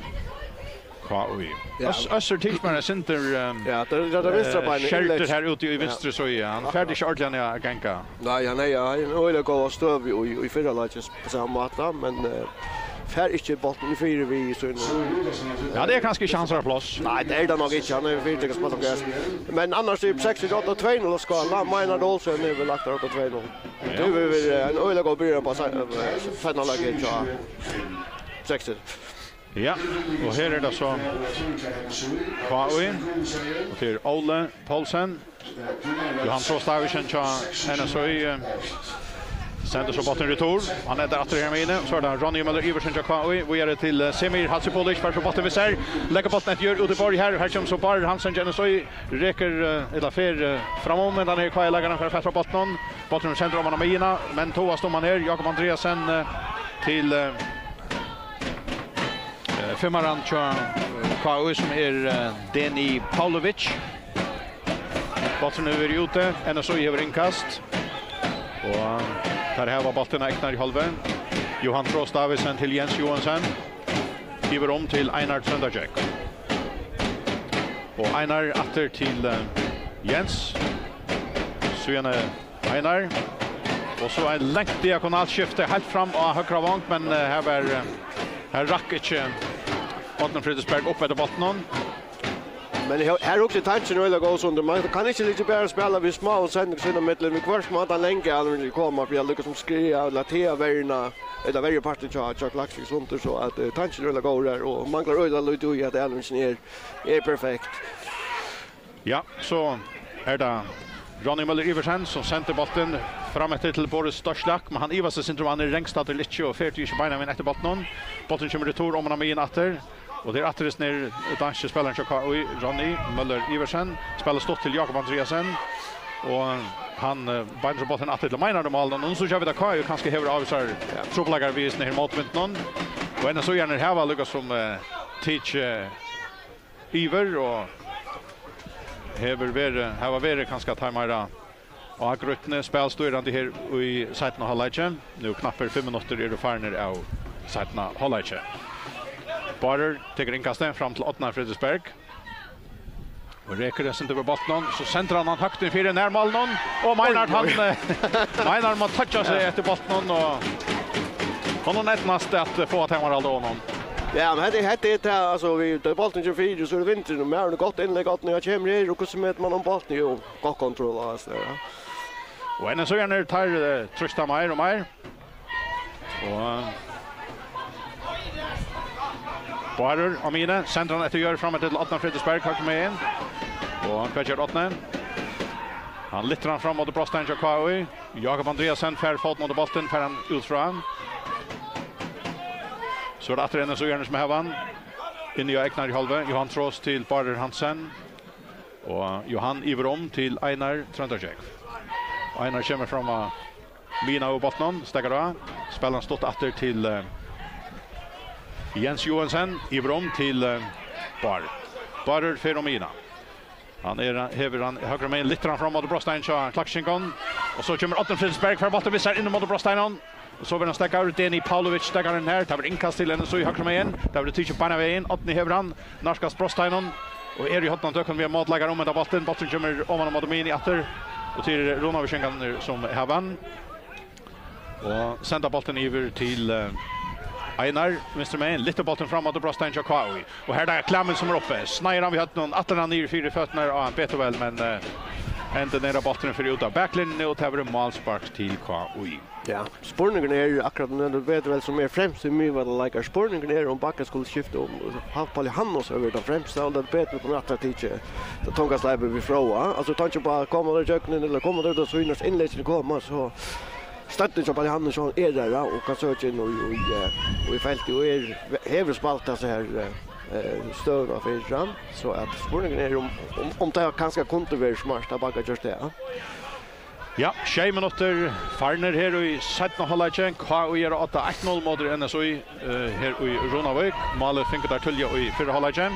K Í. Ja. Øss-, Øssur Tichmann er sindur, ehm, Ja, tað er, tað er vinstra eh, beinið, skertur innlegg. Her úti í Ja. Vinstru síðu. Hann fær tað ikki ordiliga at ganga. Nei, hann er, hann er øgiliga góð støðu í, í fyrra leiki á sama máta, men, eh, fær ikki bóltin fyri við í síðuna. Ja, tað er kanska ikki hansara pláss. Nei, tað er tað nokk ikki. Hann er fyri til at spæla gras. Men annars er Sexir átta tvey null og Skála. Meinar Olsen hevur lagt átta tvey null. Ja. Tað hevur verið ein øgiliga góð byrjan á sa-, eh, seinna leik hjá Sexir. Ja, og her er tað so K Í, og til Óli Poulsen. Jóhan Trost Davidsen hjá N S Í, eh, sendir so bóltin retur. Hann endar aftur her megin. So er tað Ronny Møller Iversen hjá K Í. Víðari til, eh, Semir Hadzibulic. Fær so bóltin við sær. Leggur bóltin eftir Jørð út í borð her. Her kemur so Bárður Hansen hjá N S Í. Rekur, eh, ella fer, eh, framum, men hann er K Í-leikarin, fær fatur á bóltinum. Bólturin sendur oman á miðjuna, men toast um hann her. Jakob Andreassen, eh, til, eh, eh, fimmaran hjá, eh, K Í, sum er, eh, Deni Pavlovic. Bólturin hevur verið úti, N S Í hevur innkast. Og teir hava bóltin á egnu hálvu. Jóhan Trost Davidsen til Jens Johansen. Gevur um til Einar Søndergaard. Og Einar aftur til, eh, Jens. Síðani Einar. Og so eitt langt diagonalt skifti heilt fram á høgra vong, men, eh, her var, eh, her rakk ikki Árni Fredriksberg upp eftir bóltinum. Men her, her hugsi eg tankin er øgiliga góð, Sundur. Man kann ikki líka bara spæla við smáum sendingum sín ímillum. Viðhvørt má tann langi alvin koma, fyri at líka sum skriva, ella til at verna, ella verjupartin hjá, hjá Klaksvík, Sundur, so at, eh, tankin er øgiliga góður her, og manglar øgiliga lítið í, at alvin er, er perfekt. Ja, so er tað Ronny Møller Iversen sum sendir bóltin fram eftir til Boris Dorslak, men hann ivast seg sindur um hann er rangstaddur ella ikki og fer tí ikki beinanvegin eftir bóltinum. Bólturin kemur retur oman á miðjuna aftur, og tað er aftur hesin danski spælarin hjá K Í, Ronny Møller Iversen, spælir stutt til Jakob Andreassen. Og hann eh, beinir so bóltin aftur til Meinhard í málinum. Nú síggja vit at K J kanska hevur ávísar trupulleikar við hesum her mótvindinum. Og N S Í-arnir hava líka sum eh, tikið yvir og hevur verið, hava verið kanska tað meira ágrýtni, spælstýrandi her í seinna hálvleiki. Nú knappir fimm minuttir eru farnir av seinna hálvleiki. Bárður tekur innkastið fram til Árna Fredriksberg. Og rekur tað sindur við bóltinum, so sendir hann hann høgt inn fyri nærmálinum. Og Meinhard, hann eh, Meinhard má toyggja seg eftir bóltinum og honum eydnast at eh, fáa tamarhald á honum. Ja, men hetta, hetta er tað, altso, við, tá bólturin kemur fyri, so er tað vindurin, og maðurin er gott innlegg, Árni, hann kemur her, og hvussu metir mann um bóltin? Jú, gott kontroll, altso, ja. Og N S Í-arnir teir eh, trýsta meir og meir. Og Bárður á miðjuni, sendir hann eftir Jørð fram til Árna Fredriksberg, høgru megin. Og hvat ger Árni? Hann lyftir hann fram móti brotsteini hjá K Í. Jakob Andreasen fær fótin undir bóltin, fær hann út frá. So er tað aftur N S Í-arnir sum hava hann. Inni á egna hálvuni, Jóhan Traas til Bárður Hansen. Og Jóhan yvir um til Einar Tróndargjógv. Einar kemur fram á miðjuna av bóltinum, steðgar á. Spælir hann stutt aftur til eh, Jens Johansen, yvir um til eh, Bárð. Bárður fer um miðjuna. Hann er, hevur hann høgru megin, lyftir hann fram móti brotsteini hjá Klaksvíkingum. Og so kemur Árni Fredriksberg, fær bóltin við sær inn móti brotsteininum. Og so verður hann steðgaður, Deni Pavlovic steðgar inn her. Tað verður innkast til N S Í høgru megin. Tað verður tikið beinan vegin. Árni hevur hann, nærkast brotsteininum. Og er í hornatøkum við mótleikaran um henda bóltin. Bólturin kemur oman móti miðjuni aftur. Og til Runavíkingarnar sum hava hann. Og senda bóltin yvir til eh, Einar, vinstru megin. Lyftir bóltin fram móti brotsteininum hjá K Í. Og her er tað Klæmmen sum er uppi. Sneiðir hann við høvdinum, ætlar hann niður fyri føturnar á Betuel, men eh, hendir niður á bólturin fyri út av baklinjuni, og tað verður málspark til K Í. Ja, spurningurin er akkurát nú, Betuel sum er fremsti miðvørdarleikari. Spurningurin er um Bakka skuldi skift um, Pál Jóhannesson hevur verið tann fremsti, og Betuel kundi aftur tikið tað tunga sleipið við Fróða. Altso, tann ikki bara koma teir ígjøgnum, ella koma teir út at sýnast, innleggini koma, so støddin hjá Pál Jóhannesson er har, og kann søkja inn í, í, eh, í feltið, og er, hevur spælt hasa her eh, eh, støðuna fyri fram, so at spurningurin er um, um, um tað kanska kundi verið smart at Bakka gjørt tað, ja. Ja, sjey minuttir farnir her í seinna hálvleiki. K Í er á odda eitt null móti N S Í eh, her í Runavík. Málið fingu teir tíðliga í fyrra hálvleiki.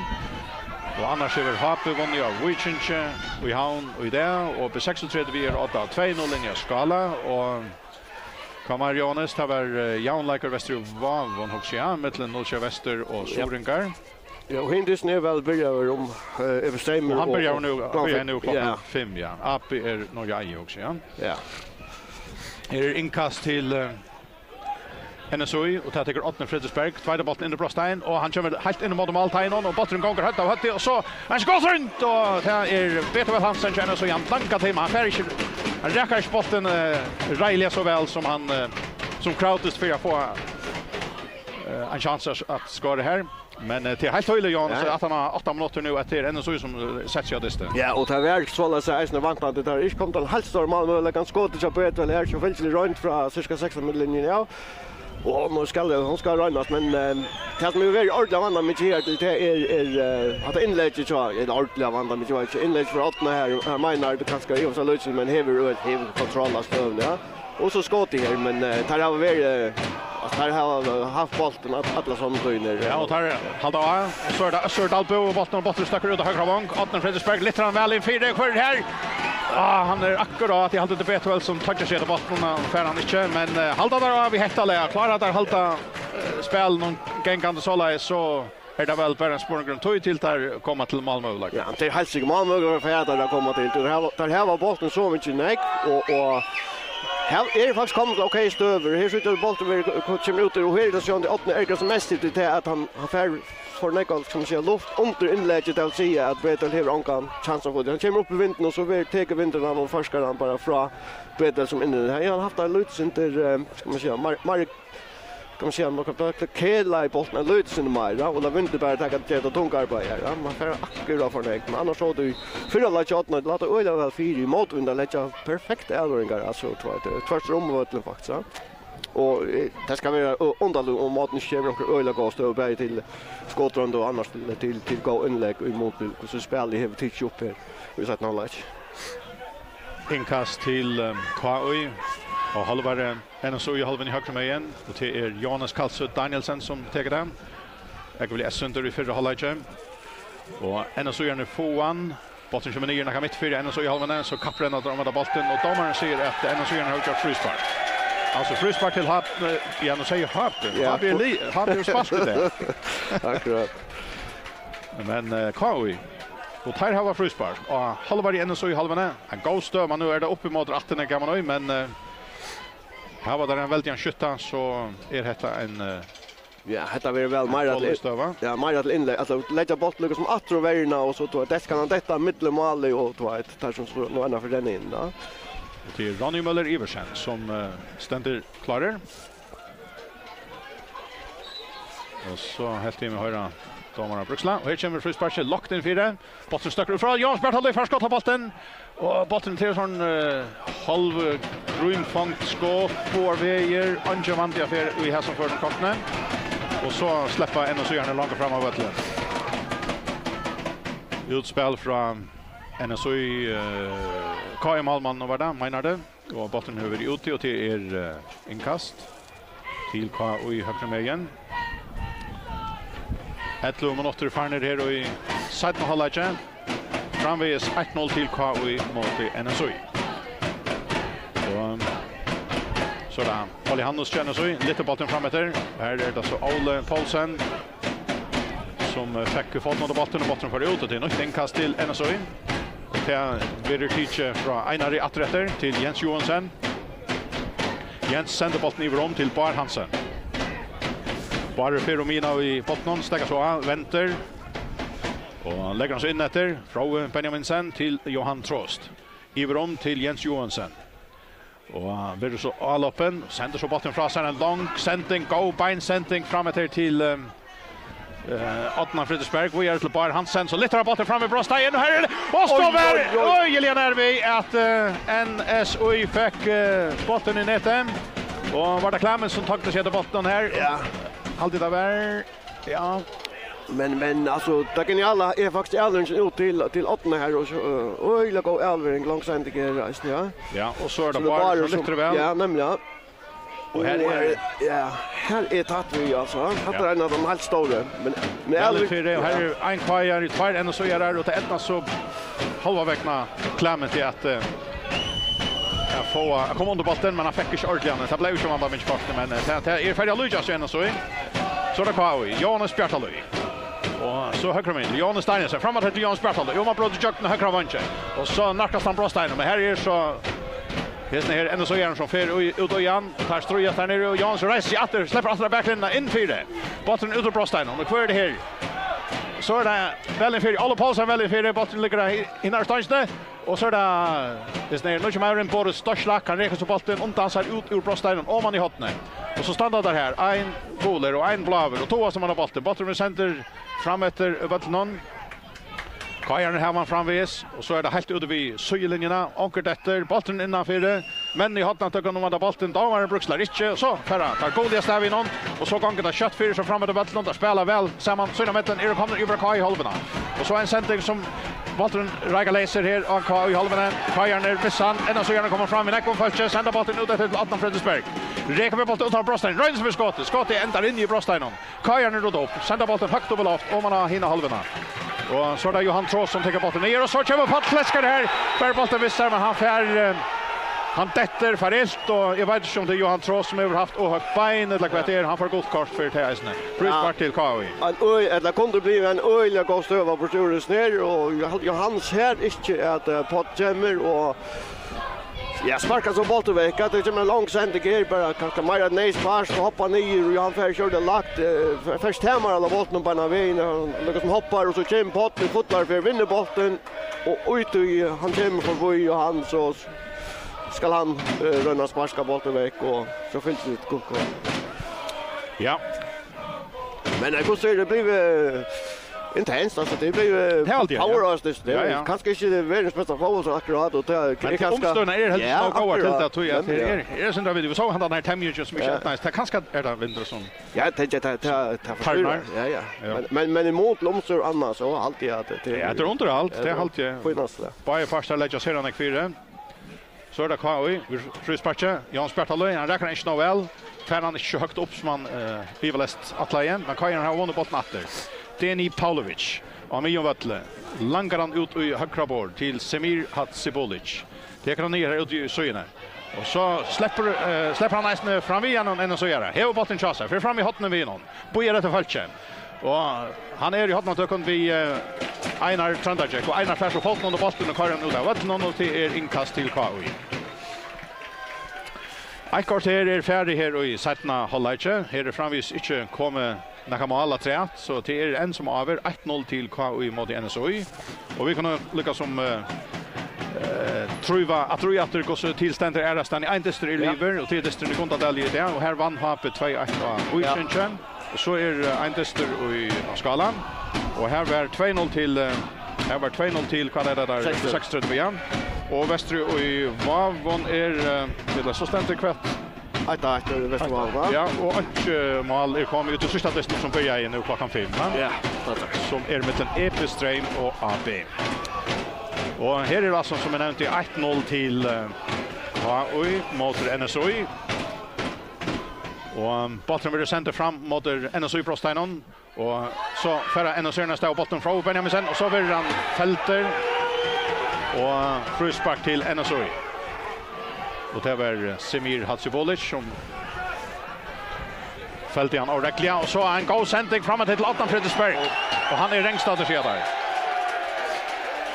Og annars hevur H B vunnið av Víkingi í Havn í dag, og B seksogtretivu er á odda tvey null inni á Skála, og hvat meir, Jóhannes? Tað var eh, javnleikur vestur í Vágum, hugsi eg, millum null sjey Vestur og Suðuroyingar. Ja, og hin dystin er væl byrjaður um eh, Evy Streymoy. Og hann byrjar nú, byrjar nú klokkan fimm, ja. A B er Noregi, hugsi eg, ja. Ja. Her er innkast til eh, N S Í, og tað tekur Árni Fredriksberg, tveita bóltin inn í brotstein, og hann kemur heilt inn móti málteiginum, og bólturin gongur høgt av høvdi, og so ein skotsroynd, og tað er Betuel Hansen, kennir so, hann dankar til, men hann fær ikki, hann rakar ikki bóltin eh, reiðiliga so væl sum hann eh, sum kravdist fyri at fáa eh, ein chance at, at skora her. Men eh, tað er heilt týðiligt, Jóhannes, at hann hevur átta minuttir nú, at tað er N S Í sum eh, setir seg á dystin. Ja, og tað var soleiðis eisini væntandi. Tað er ikki komið til heilt stóra málmøguleikan. Skotið hjá Betuel er sjálvfylgiliga roynt frá sirka sekstan metra linjuni, ja. Og nú skal tað, hon skal roynast, men eh, tað sum hevur verið ordiliga vandamikið her til, tað er, er eh, hatta innleggið hjá, er ordiliga vandamikið, var ikki innlegg frá Árna her, her meinar tað kanska, eg var so lítil, men hevur, hevur kontroll á støðuni, ja. Og so skotið her, men eh, teir hava verið, eh, altso, teir hava havt bóltin all-, allar sovorðnar tíðir. Ja, og teir halda á. So er tað Øssur Dalbø og bóltin, og bólturin stekkur út á høgra vong. Árni Fredriksberg lyftir hann væl inn fyri, hvør er her? Ah, hann er akkurát, eg haldi, tað er Betuel sum toyggjar seg eftir bóltinum, hann fær hann ikki, men eh, halda teir á við hetta lag, klára teir halda eh, spælinum gangandi soleiðis, so er tað væl bara ein spurningur um tíð til teir koma til málmøguleika. Ja, tað er heilt sikkert málmøguleikar fyri teir at koma til. Teir hava, teir hava bóltin so mikið nógv, og, og her er faktiskt komið til ok støður. Her situr bólturin verður, kemur út, og her er tað sjálvandi Árni Eriksen sum mest til tað, at hann, hann fær for nógv, skal man siga, luft undir innleggið, tað vil siga at Betuel hevur ongan kjans at fáa tað. Hann kemur upp í vindin, og so verður, tekur vindurin hann og førkar hann bara frá Betuel sum inni. Her hevur hann havt eitt lítið sindur, eh, skal man siga, meir, meir skal man siga, man kann bara kela í bóltin eitt lítið sindur meir, ja, og lata vindin bara taka, gera tað tunga arbeiðið her, ja. Man fær akkurát for nógv, men annars so í fyrra leiki Árni, lata øgiliga væl fyri í mótvind, at leggja perfekt avleveringar, altso, tvært, tvært um vøllin, faktiskt, ja. Og eh, tað skal vera ø-, undarligt um Árni ikki kemur í onkra øgiliga góða støðu, bæði til skotroynd og annars til, til, til góð innlegg í móti, hvussu spælið hevur tikið upp her í seinna hálvleiki. Innkast til, eh, K I. Og hálvari N S O í hálvuni høgru megin. Og til er Johannes Kalsø Danielsen, sum tekur tað. Ekkur vil S undir í fyrra hálvleiki. Og N S O er fáan. Bólturin kemur niður nakað mitt fyri N S O í hálvuni, so kapprenna teir um at ta bóltin, og dómarin sigur at N S O hevur gjørt fríspark. Altso fríspark til Hab-, eh, ja, nú sigi eg Hab-, ja, Hab er li-, Hab er spark í dag. Akkurát. Men, eh, K I, og teir hava fríspark, og hálvari N S O í hálvuni, ein góð støða, nú er tað upp ímóti rættini, gaman í, men, eh, hava teir ein veldigan skytta, so er hetta ein, eh, Ja, hetta verður væl meira til, ja, meira til innlegg. Altso, leggja bóltin líka sum aftur og verna, og so, tú veit, kann hann detta millum málið, og, tú veit, tað sum so, nú ennur fyri renna inn, ja. Og til Ronny Møller Iversen, sum, eh, stendur klárur. Og so helt eg meg hoyra dómara Bruksla. Og her kemur frísparkið, lagt inn fyri. Bólturin støkkur frá, Jóhannes Bjartalíð fær skot á bóltin. Og bólturin til sånn, eh, hálv, eh, grínfongt skot, báðar vegir, eingin vandi at fer í hesum førum kortini. Og so sleppa N S O-arnir longur fram á vøllin. Útspæl frá N S O, eh, K I-málmann var tað, meinar tað. Og bólturin hevur verið úti, og tað er, eh, innkast til K I høgru megin. Ellivu minuttir farnir her í seinna hálvleiki. Framvegis eitt null til K I móti N S O. Og so er tað Óli Hannes hjá N S O, lyftir bóltin fram eftir. Her er tað so Óli Poulsen, sum, eh, fekk fótin undir bóltin, og bólturin fer út, og tað er nýtt innkast til N S O. Og tað verður tikið frá Einari aftur eftir til Jens Johansen. Jens sendir bóltin yvir um til Bár Hansen. Bár fer um miðjuna við bóltinum, steðgar so av, vendir. Og leggur hann so inn eftir. Fróði Benjaminsen til Johan Trost. Yvir um til Jens Johansen. Og hann verður so álopin, sendir so bóltin frá sær, ein long sending, góð beinsending fram eftir til, ehm, eh, Árna Fríðriksberg, víðari til Bár Hansen, so lyftir hann bóltin fram í brotsteigin, og her er, og so Oj, var oj, oj. Øgiliga nær við at, eh, N S O fekk, eh, bóltin í netið. Og var tað Klemens sum tøgdi seg eftir bóltinum her? Ja. Haldi tað var Ja. Men, men, altso, tað geniala er faktiskt avlevering út til, til Árna her, og so, eh, øgiliga góð avlevering, long sending her, eisini, ja. Ja, og so er tað Bár sum lyftir væl. Ja, nemliga. Og her er, eh, ja, her er tætt við, altso. Hatta er ein av teimum heilt stóru. Men, men Bjartalíð fyri, og her er ein K I-ari, tveir N S O-arar, og tað eydnaðist so hálva vegin Klemens til at, eh, at fáa, at koma undir bóltin, men hann fekk ikki ordiliga hann. Tað bleiv ikki vandamikið kortini, men, eh, tað, tað er farið at líkjast hjá N S O. So er tað K I, Jóhannes Bjartalíð. Og so høgra megin, Jóhannes Danielsen, fram at til Jóhannes Bjartalíð. Jóhann brýtur gjøgnum høgra vangin. Og so nærkast hann brotsteininum, men her er so hesin her N S O-arin sum fer í, út í hann. Og teir stríðast her niðri, og Jóhannes reisir seg aftur, sleppur aftur á baklinjuna, inn fyri. Bólturin út úr brotsteininum, og hvør er tað her? So er tað væl inn fyri, Óli Poulsen væl inn fyri, bólturin liggur har í, í hinari stongini. Og so er tað, hesin her, nýggi maðurin, Boris Stoislak, hann rekur so bóltin undan sær út úr brotsteininum, oman í hornið. Og so standa teir her, ein gulur og ein bláur, og toga seg um handa bóltin. Bólturin verður sendur fram eftir vøllinum. K I-arnir hava hann framvegis, og so er tað heilt úti við síðulinjuna. Onkur dettur, bólturin innanfyri, men í hornatøkuni um handa bóltin, dómarin bríkslar ikki, og so fara teir gulliga stav inn, og so gongur tað skjótt fyri seg fram eftir vøllinum. Teir spæla væl saman, sínámillum eru komnir yvir á K I-hálvuna. Og so ein sending sum bólturin reikar leysur her á K I-hálvuni. K I-arnir missa hann, enn so er hann komin fram við nógvum fólki, senda bóltin út eftir til Árna Fríðriksberg. Rekur við bóltin út av brotsteininum, roynir seg við skotið, skotið endar inni í brotsteininum. K I-arnir rudda upp, senda bóltin høgt upp í loft, oman á hina hálvuna. Og so er tað Jóhan Trost sum tekur bóltin niður, og so kemur Páll Klesker her, fær bóltin við sær, men hann fær, eh, hann dettur, fær ilt, og eg veit ikki um tað er Jóhan Trost sum hevur havt ov høgt bein, ella hvat tað er, hann fær gult kort fyri tað eisini. Fríspark til K I. Ein øg-, ella kundi blivið ein øgiliga góð støða burtur úr hesum her, og Jóhan sær ikki at, eh, Páll kemur, og Ja, sparkar so bóltin vekk. At tað kemur ein long sending her, bara kanska meira neyðspark, og hoppar niður, og hann fær sjálvur lagt, eh, f-, fyrst hemar alla bóltin beinan vegin, og hann líkasum hoppar, og so kemur Páll í fullar ferð, vinnur bóltin, og út í, hann kemur forbi, og hann so s-, skal hann, eh, royna at sparka bóltin vekk, og so fylgir tað gott. Ja. Men, eh, hvussu er tað blivið, eh, intenst, altso, tað er blivið, eh, tað er alt, ja, power, ja. Altso, tað, tað er kanska ikki verðins besta fótbóltur akkurát, og tað er, men kanska umstøðurnar eru heldur so góðar til tað, tí at her er, er sindur av video. Vit sóu handan her temjingin sum ikki eydnaðist. Tað kanska er tað vindur sum tarnar. Ja, tað, tað, tað, tað forstyrrar. Ja, ja. Ja. Men, men, men í mun til umstøður og annað, so haldi eg at tað, ja, tað er undirhald, tað haldi eg. Fínasta. Báðir partar leggja sera nógv fyri. So er tað K I við frísparki. Jóanes Bjartalíð, hann rakar hann ikki nóg væl. Fær hann ikki høgt upp sum hann, eh, ivaleyst ætlaði, men K I hevur vunnið bóltin aftur. Deni Pavlovic á miðjum vølli. Langar hann út í høgra borð til Semir Hadzibulic. Tekur hann niður her úti í síðuni. Og so sleppur, eh, sleppur hann eisini fram við hann, enn so er. Hevur bóltin hjá sær. Fer fram í hornið við honum. Bíðar eftir fólki. Og hann er í hornatøkum við, eh, Einar Tróndargjógv. Og Einar fær so fótin undir bóltin og koyrir hann út av vøllinum, og tað er innkast til K I. Eitt korter er farið her í seinna hálvleiki. Her er framvegis ikki komið nakað mál afturat, so tað er enn sum áður eitt null til K I móti N S Í. Og vit kunnu líka sum, eh, eh, trúva at trúva aftur, hvussu til stendur aðrastaðni. Ein dystur er liðugur, og tað er dysturin í Gundadali í dag, og her vann H B tvey eitt á Ísingi. Og so er, eh, ein dystur í, á Skála. Og her var tvey null til, eh, her var tvey null til, hvat er tað har? Seksogtretivu. Seksogtretivu, ja. Og vestur í Vágum er, eh, ella so stendur hvat? Eitt eitt er vestur í Vágum, va? Ja, og eitt, eh, mál er komið út í síðsta dystin sum byrjaði nú klokkan fimm, va? Ja, takk, takk. Sum er millum E B Streym og A B. Og her er altso, sum eg nevndi, eitt null til, eh, K I móti N S Í. Og, um, bólturin verður sendur fram móti N S Í Brosteinum. Og so fær N S Í næsta av bóltin frá Benjaminsen, og so verður hann feldur. Og fríspark til N S Í. Og tað var, eh, Semir Hadzibulic sum feldi hann óregluliga. Og so ein góð sending fram til Árna Fredriksberg. Og hann er rangstaddur, siga teir.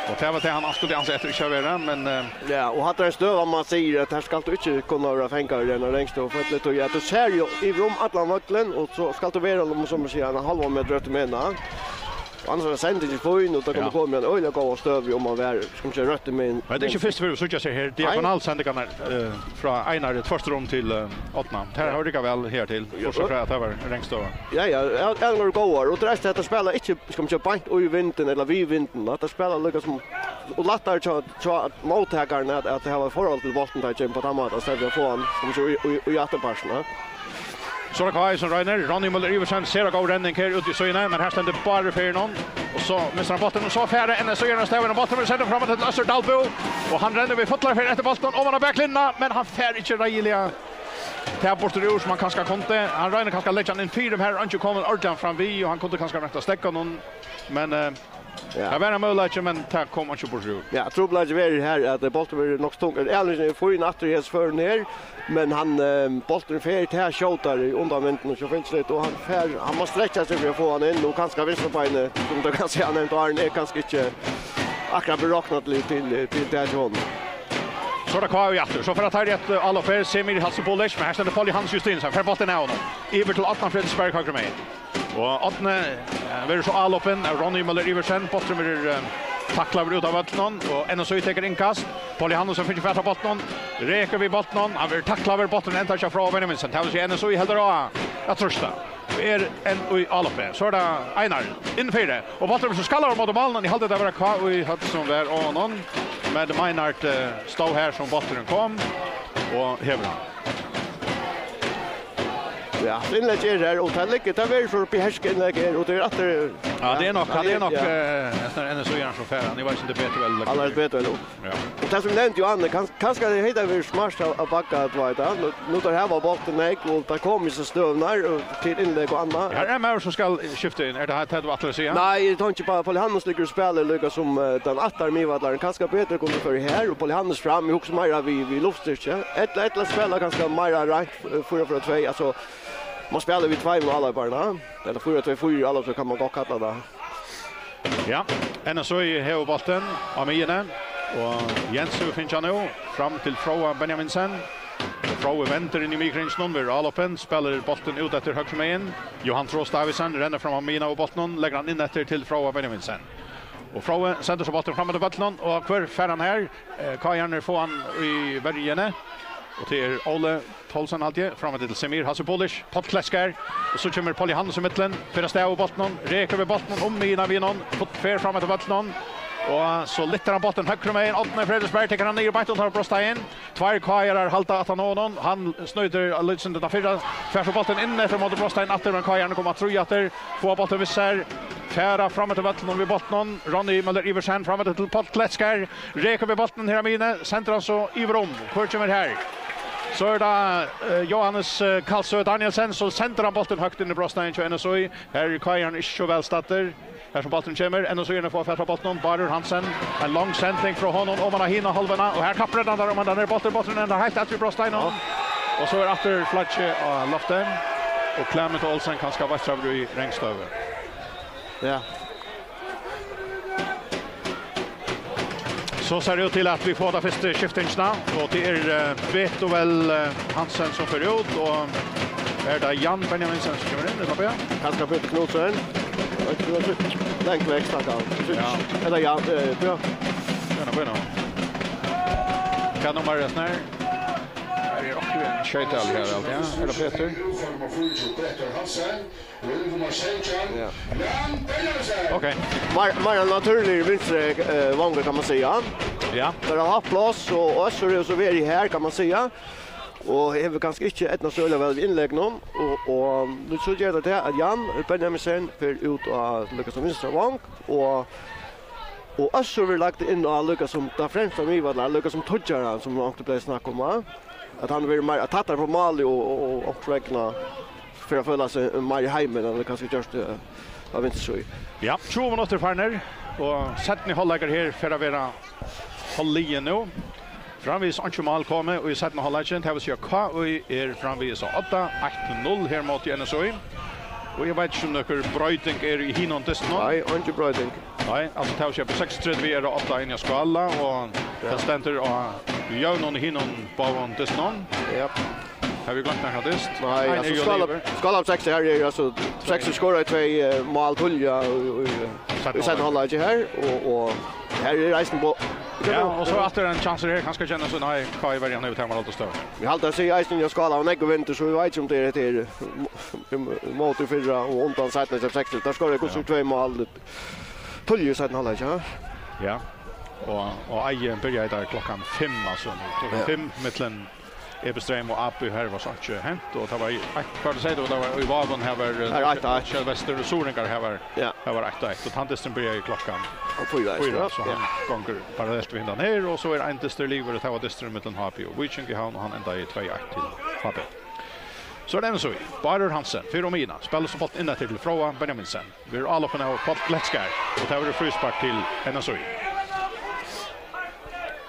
Og tað var tað, hann skuldi ansa eftir ikki at vera, men, eh, Ja, og hatta er ein støða, man sigur at her skalt tú ikki kunna vera fangaður í eina rangstøðu, for at, ja, tú sær jo yvir um allan vøllin, og so skalt tú vera, um so má siga, ein hálvan metur røttu megin. Og annars er sendingin fín, og tað kann Ja. koma ein øgiliga góð støða, um man verður, skal man siga, røttu megin. Men tað er ikki fyrstu ferð, vit síggja seg her, Nei. diagonalsendingarnar, eh, frá Einari tvørtur um til, eh, Árna. Tað Ja. hevur riggað væl hertil, Ja. bortsett frá at tað var rangstøða. Ja, ja, ja, tað er góðar, og tað er at spæla ikki, skal man siga, beint í vindin, ella við vindin, at tað spæla líka sum og lættari hjá, hjá móttakaranum at, at hava forhold til bóltin, tá ið kemur á tann mátan, í staðin fyri at fáa hann, sum so í, í, í afturpartin, ja. So er tað K I sum roynir. Ronny Møller Iversen, sera góð renning her úti í síðuni, men her stendur Bárður fyri honum. Og so missir hann bóltin, og so fær N S Í av stað, men bólturin verður sendur fram til Øssur Dalbø, og hann rennur við fullari ferð eftir bóltinum oman á baklinjuna, men hann fær ikki reiðiliga tað burtur úr sum hann kanska kundi. Hann roynir kanska at leggja hann inn fyri, men her er eingin komin ordiliga fram við, og hann kundi kanska roynt at steðga honum, men, eh, Ja. Tað var ein møguleiki, men tað kom ikki burtur úr. Ja, trupulleikin verður her, at, eh, bólturin verður nokk so tungur. Erlingsen er fín aftur í hesi førini her, men hann, eh, bólturin fer til skjótari undan vindinum, so finst tað, og hann fer, hann má strekkja seg fyri at fáa hann inn, og kanska vinstribeinið, sum tú kanst siga, nevnt áðrenn, er kanska ikki akkurát beroknað til, til, til tað hjá honum. So er tað K I aftur. So fer tað her eitt, eh, álop her, Semir Hadzibulic, men her stendur Polly Hansen Justinussen, fer bóltin av honum. Yvir til Árna Fredriksberg, høgru megin. Og Árni, eh, verður so álopin av Ronny Møller Iversen. Bólturin verður, eh, taklaður út av vøllinum, og N S Í tekur innkast. Polly Hansen fær fatur á bóltinum, rekur við bóltinum. Hann verður taklaður, bólturin endar hjá Fróða Benjaminsen. Tað vil siga, N S Í heldur á at trýsta. Og er enn í álopi. So er tað Einar, inn fyri. Og bólturin verður so skallaður móti málinum. Eg haldi, tað var K I høvd sum var á honum. Men Meinhard, eh, stóð her sum bólturin kom, og hevur hann. Ja, innlegg er her, og tað liggur, tað verður so beherskað innlegg her, og tað er aftur Ja, tað er nokk, ja, tað er nokk, ja. eh, eftir N S Í er hann so fær hann. Eg veit ikki, tað er betur vel. Hann er betur vel. Ja. Og tað sum nevndi jo Anne, kans-, kanska tað hevði verið smart av, av Bakka at vita. Nú, nú teir hava bóltin nógv, og tað kom í seg støðurnar, og til innlegg og annað. Her er maður sum skal skifta inn. Er tað her, tað tú ætlar at siga? Nei, eg tóki bara, Polly Hannes liggur og spælir líka sum, eh, tann aftari miðvøllin. Kanska betur kundi fara her, og Polly Hannes fram. Eg hugsi meira við, við luftstyrki. Ella, ella spæla kanska meira reint, eh, fýra fýra tvey, altso, man spælir við tveimum áleyparunum, ella fýra tvey fýra, áleyp, so kann man gott kalla tað. Ja, N S Í hevur bóltin á miðjuni, og Jens hevur fingið hann nú fram til Fróða Benjaminsen. Fróði vendir inn í miðkringinum, verður álopin, spælir bóltin út eftir høgru megin. Johan Trost Davidsen rennur fram á miðjuna av bóltinum, leggur hann inn eftir til Fróða Benjaminsen. Og Fróði sendir so bóltin fram eftir vøllinum, og hvør fær hann her? Eh, K I-arnir fáa hann í verjuni, og tað er Óli Poulsen, haldi eg, fram til Semir Hadzibulic, Páll Klesker, og so kemur Polly Hannes í millum, fer av stað við bóltinum, rekur við bóltinum, um miðjuna við honum, Páll fer fram eftir vøllinum, og so lyftir hann bóltin høgru megin, Árni Fredriksberg tekur hann niður beint undir brotsteigin, tveir K I-arar halda aftan á honum, hann snýtir av lítið sindur tann fyrra, fær so bóltin inn eftir móti brotsteigin aftur, men K I-arnir koma trý aftur, fáa bóltin við sær, Fara fram eftir vøllinum við bóltinum. Ronny Møller Iversen fram eftir til Páll Kletskar. Rekur við bóltinum her á miðjuni. Sendir hann so yvir um. Hvør kemur her? So er tað, eh, Jóhannes, eh, Kalsø Danielsen, so sendir hann bóltin høgt inn í brotsteigin hjá N S Í. Her er K Í-arin ikki so væl staddur. Her sum bólturin kemur, N S Í-arnir fáa fatur á bóltinum. Bárður Hansen, ein long sending frá honum oman á hina hálvuna, og her kapprenna teir um hendan her bóltin, bólturin endar heilt aftur í brotsteiginum. Ja. Og so er aftur flaggi á lofti, og Clement Olsen kanska veittraður í regnstøvi. Ja. So sær tað út til at vit fáa ta fyrstu skiftingina, og tað er, eh, Betuel, eh, Hansen sum fer út, og er tað Jan Benjaminsen sum kemur inn, ella hvat? Kanska Petur Knudsen. Langt vekk, snakkar hann. Ja. Ella Jan, eh, ja. Ja, nå, bueno. Hvat nummar er tað her? Her er akkurat ein skjøytali her, ja. Er tað Petur? Ja. Ok. Meir, meir ein natúrligur vinstri, eh, vangur, kann man siga. Ja. Teir hava havt pláss, og Øssur hevur so verið her, kann man siga. Og hevur kanska ikki eydnast so øgiliga væl við innlegginum. Og, og nú so ger tað, at Jan Benjaminsen fer út á líka sum vinstra vang, og, og Øssur verður lagdur inn á líka sum tann fremsta miðvøllar, líka sum toyggjaran, sum onkuntíð bleiv snakkað um, va? At hann verður meir, at tættari frá máli og, og, og onkursvegna fyri at føla seg meir heima, enn hann kanska gjørdi, eh, á vinstru síðu. Ja, tjúgu minuttir farnir, og seinni hálvleikur her fer at vera hálvliðin nú. Framvegis einki mál komið í seinna hálvleikin. Tað vil siga, K Í er framvegis á odda, eitt null her móti N S Í. Og eg veit ikki, um nøkur broyting er í hinum dystinum. Nei, eingin broyting. Nei, altso, tað vil siga, upp á seksogtretivu er odda inni á Skála, og tað stendur á jøvnum í hinum báðum dystunum. Ja. Hava vit gloymt nakran dyst? Nei, ein er altso, jú Skála, liðugur. Skála upp seks, her er altso, seks skoraði tvey, eh, mál tíðliga í, í, í seinna hálvleiki her, og, og her er eisini bo-, Ja, og so aftur ein kjansur her, kanska kenna so, nei, K Í verjan hevur tað, man alltaf støv. Vit halda seg eisini í Skála, og nógvur vindur, so vit vita ikki, um tað er, tað er, um, um, móti fyrra og undan seinna, seks. Teir skoraðu hvussu tvey mál tíðliga í seinna hálvleiki, ha? Ja. Og, og Eiði byrjaði har klokkan fimm, altso, nú. Klokkan fimm, millum Ebestreim og Abu, her var so ikki hent, og tað var í eitt, hvat tú sigur, tað var í Vágum, her var, eh, Her er eitt eitt. Kjell Vestur og Suringar, her var, Ja. Her var eitt eitt, og tann dysturin byrjaði klokkan Og fýra, fýra, ja. So hann gongur parallelt við hendan her, og so er ein dystur liðugur, og tað var dysturin millum H B og Víking í Havn, og hann endaði tvey eitt til H B. So er tað N S Í. Bárður Hansen, fyri um miðjuna, spælir so bóltin inn eftir til Fróða Benjaminsen. Verður álopin av Páll Kletskar, og tað verður fríspark til N S Í.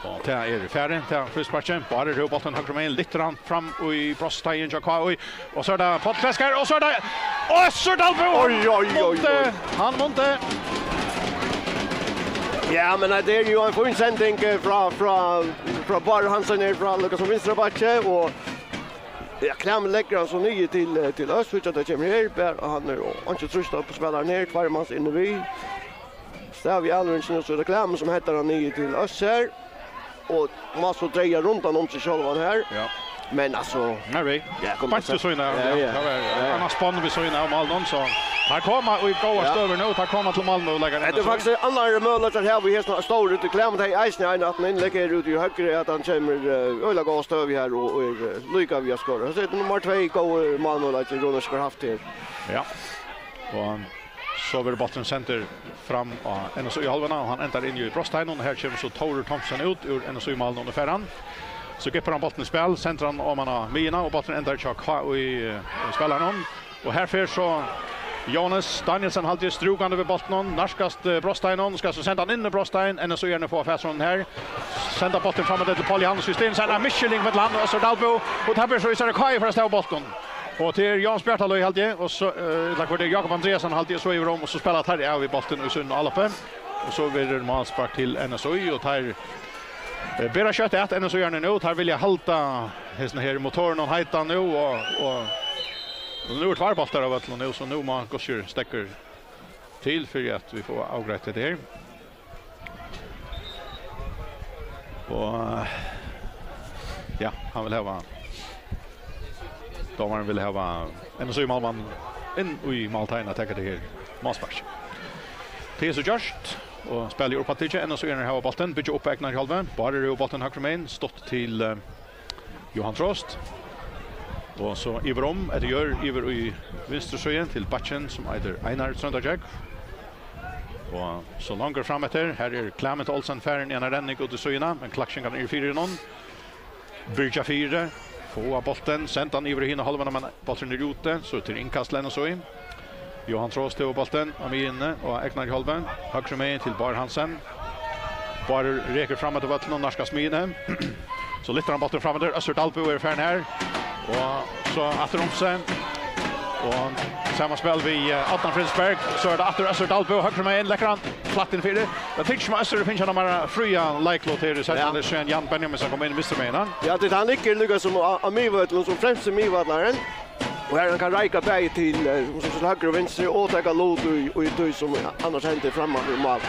Og tað er farið, tað er frísparkið. Bárður hevur bóltin høgru megin, lyftir hann fram í brotsteigin hjá K Í. Og so er tað Páll Kletskar, og so er tað Øssur Dalbø! Oj, oj, oj, oj. Mundi, hann mundi. Ja, men, eh, tað er jú ein fin sending, eh, frá, frá, frá Bárð Hansen her, frá líka sum vinstra bakki, og Ja, Klæmi leggur hann so niður til, eh, til Øss, síggja, tað kemur her, ber, og hann er, og hann ikki trýst upp á spælaran her, tveir mans inni við. Stavi í alvøruni, so er tað Klæmi sum hentar hann niður til Øss her. Og má so dreiga rundan um seg sjálvan her. Ja. Men altso Nei, vei. Ja, kom Beint til síðuna, Ja, ja, ja. Tað var Ja, ja. annars spann við síðuna av málinum, so her koma í góðar Ja. støður nú, her koma til málmøguleikar Hetta er N S Í. Faktiskt annar møguleikar her, við hesum stóru til Klæmi, tað er eisini ein aftan innlegg her úti í høgru, at hann kemur, eh, øgiliga góða støðu her og, og er, eh, líka við at skora. So er tað nummar tvey góði málmøguleiki, Runar skal haft her. Ja. Og so verður bólturin sendur fram á N S Í hálvuna, og hann endar inn í brotsteiginum. Her kemur so Tórur Thomsen út úr N S Í-málinum og fær hann. So gippar hann bóltin í spæl, sendir hann oman á miðjuna, og bólturin endar hjá K Í, eh, spælaranum. Og her fer so Jóhannes Danielsen, haldi eg, strúkandi við bóltinum, nærkast, eh, brotsteiginum, skal so senda hann inn í brotsteigin, N S Í-arnir fáa fatur á honum her. Senda bóltin fram til Paul Johannes Justin, sær ein misskiljing millum hann og Øssur Dalbø, og tað ber so í sær K Í fær at stava bóltin. Og til Jóhannes Bjartalíð, haldi eg, og so, eh, ella hvør tað er, Jakob Andreasen, haldi eg, so yvir um, og so spæla teir av við bóltin í sínum áloppi. Og so verður málspark til N S Í, og teir, eh, bera skjótt at N S Í-arnir nú, teir vilja halda hesum her motorinum heitan nú, og, og, og nú eru tveir bóltar á vøllinum nú, so nú má Guðsjúrður steðga til fyri at vit fáa avgreitt hetta her. Og, ja, hann vil hava, dómarin vil hava N S Í-málmann inn í málteigin at taka tað her málspark. Tað er so gjørt, og spælið er uppaftur tikið. N S Í-arnir hava bóltin, byggja upp á egnan hálvu. Bárður hevur bóltin høgru megin, stutt til, eh, Jóhan Trost. Og so yvir um, eftir jørð, yvir í vinstru síðuna til bakkin, sum eitur Einar Tróndargjógv. Og so longur fram eftir, her er Clement Olsen farin í eina renning út í síðuna, men Klaksvíkingarnir eru fyri honum. Byrja fyri, fáa bóltin, senda hann yvir í hina hálvuna, men bólturin er úti, so til innkast til N S Í. Johan Trost hevur bóltin á miðjuni og egnar í hálvuna, høgru megin til Bárð Hansen. Bárður rekur fram eftir vøllinum, nærkast miðjuni. So lyftir hann bóltin fram eftir, Øssur Dalbø er farin her. Og so aftur um seg. Og sama spæl við, eh, Árna Fredriksberg. So er tað aftur Øssur Dalbø, høgru megin, leggur hann flatt inn fyri. Eg tykist sum Øssur hevur fingið eina meira fría leiklut her í seinna, ja, síðan Jan Benjaminsen kom inn vinstru megin, ha? Ja, tað, hann liggur líka sum á, á miðvøllinum, sum fremsti miðvøllari. Og her hann kann reika bæði til, eh, sum sagt, høgru og vinstru og taka lut í, í tí sum annars hendir framman við mál.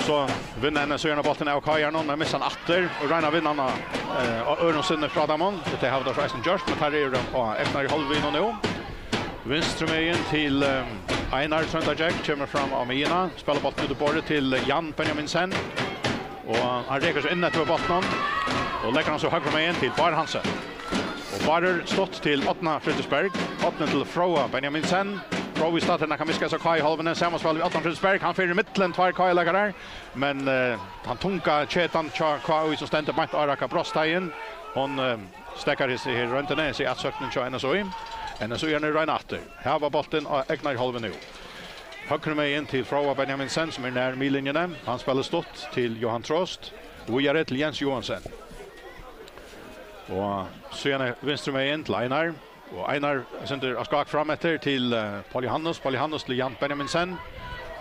So vinnur N S Í bóltin av Kájanum, men missir hann aftur og roynir at vinna hann, eh, á øðrum sinni frá teimum. Tað hava teir forrestin gjørt, men teir eru á egnar í hálvuna nú. Vinstru megin til, eh, Einar Tróndargjógv, kemur fram á miðjuna, spælir bóltin út í borðið til Jan Benjaminsen. Og hann rekur seg inn eftir bóltinum og leggur hann so høgru megin til Bárð Hansen. Og Bárður stutt til Árna Fredriksberg. Árni til Fróða Benjaminsen. Fróði stættir nakað miskas av K í hálvuni. Sama spæl við Árna Fredriksberg. Hann fer í millum tveir K-leikarar. Men, eh, tann tunga ketan hjá K í sum stendur beint á Raka Brostheiðin. Hon, eh, steðgar hesi her royndini, hesi atsóknin hjá N S Í. N S Í er nú royna aftur. Hava bóltin á egnar í hálvuni nú. Høgru megin til Fróða Benjaminsen, sum er nær miðlinjuni. Hann spælir stutt til Johan Trost. Víðari til Jens Johansen. Og síðani vinstru megin til Einar. Og Einar eitur á skák fram eftir til, eh, Paul Johannes. Paul Johannes til Jan Benjaminsen.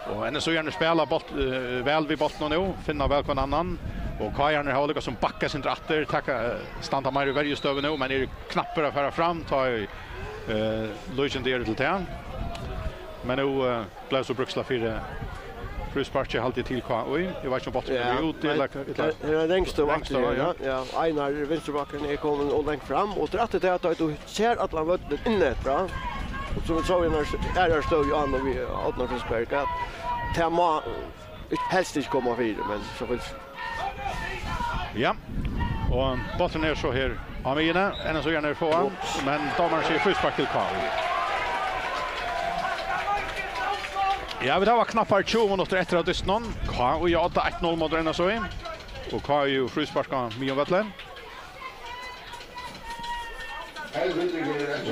Og N S Í spæla bólt, eh, væl við bóltin nú. Finna væl hvønn annan. Og K-arnir hava líka sum bakkað sindur aftur. Taka, eh, standa meir í verjustøðu nú, men eru knappir at fara fram. Tá í, eh, líkindi eru til tað. Men nú, eh, bleiv so brúkslag fyri frísparki, haldi eg, til K í. Eg veit ikki um bólturin er úti, ella, ella her er Rangstøð, Rangstøð, ja. Ja, Einar, vinstribakkurin, er komin ov langt fram, og tað er aftur tað at tú sær allan vøllin inn eftir, ja. Og so, so er nær, er har støð í annan við Árna Fredriksberg, at tað má helst ikki koma fyri, men so vil Ja. Og bólturin er so her á miðjuni. N S Í er fáa, men dómarin sigur fríspark til K í. Ja, vit hava knappar tjúgu minuttir eftir av dystinum. K í á odda, eitt null móti N S Í. Og K í fríspark á miðjum vølli.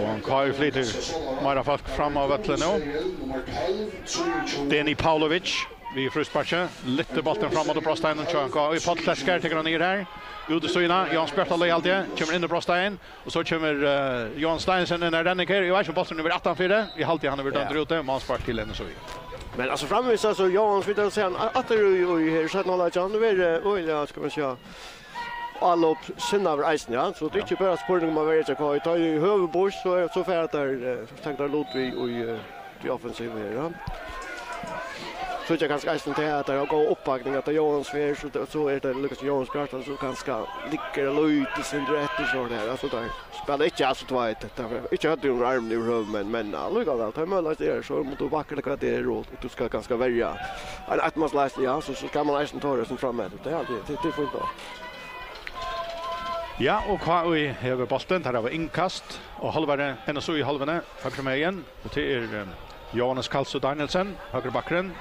Og K í flytur meira fólk fram á vølli nú. Deni Pavlovic við frísparki. Lyftir bóltin fram móti brotsteininum hjá K í. Páll Klerskar tekur hann niður her. Út í síðuna. Jóanes Bjartalíð, haldi eg, kemur inn í brotstein. Og so kemur, eh, Jóanes Steinsen inn í renning her. Eg veit ikki um bólturin er aftanfyri. Eg haldi hann hevur dømt úti. Málspark til N S Í. Men altso, framvegis, altso, Jóanes, vit hava sæð hann a-, aftur í, í her, seinna hálvleiki. Hann hevur verið, eh, øgiliga, skal man siga, álop sinnaður eisini, ja. So tað er ikki bara spurning um at vera hjá K í. Tá í høvur býtt, so er, so fara teir, eh, so taka teir lut við í, eh, í offensivu her, ja. So er kanska eisini tað at teir hava góða uppbakning, at Jóanes fer, so, so er tað Lukas Jóanes Kjartan, so kanska liggur lítið sindur eftir, so tað er, altso, teir spæla ikki, altso, tveit, teir, ikki høvdið undir armin yvirhøvur, men, men allíkavæl, tá møguleiki er, so má tú bakka hvat tað er, og tú skal kanska verja ein eittmannsleistur, ja, so, so skal man eisini tora seg fram eftir. Tað er altíð, tað, tað er fínt nokk. Ja, og K í hevur bóltin, teir hava innkast, og hálvari, N S Í í hálvuni, høgru megin, og tað er, eh, Jóanes Kalsø Danielsen, høgru bakkurin,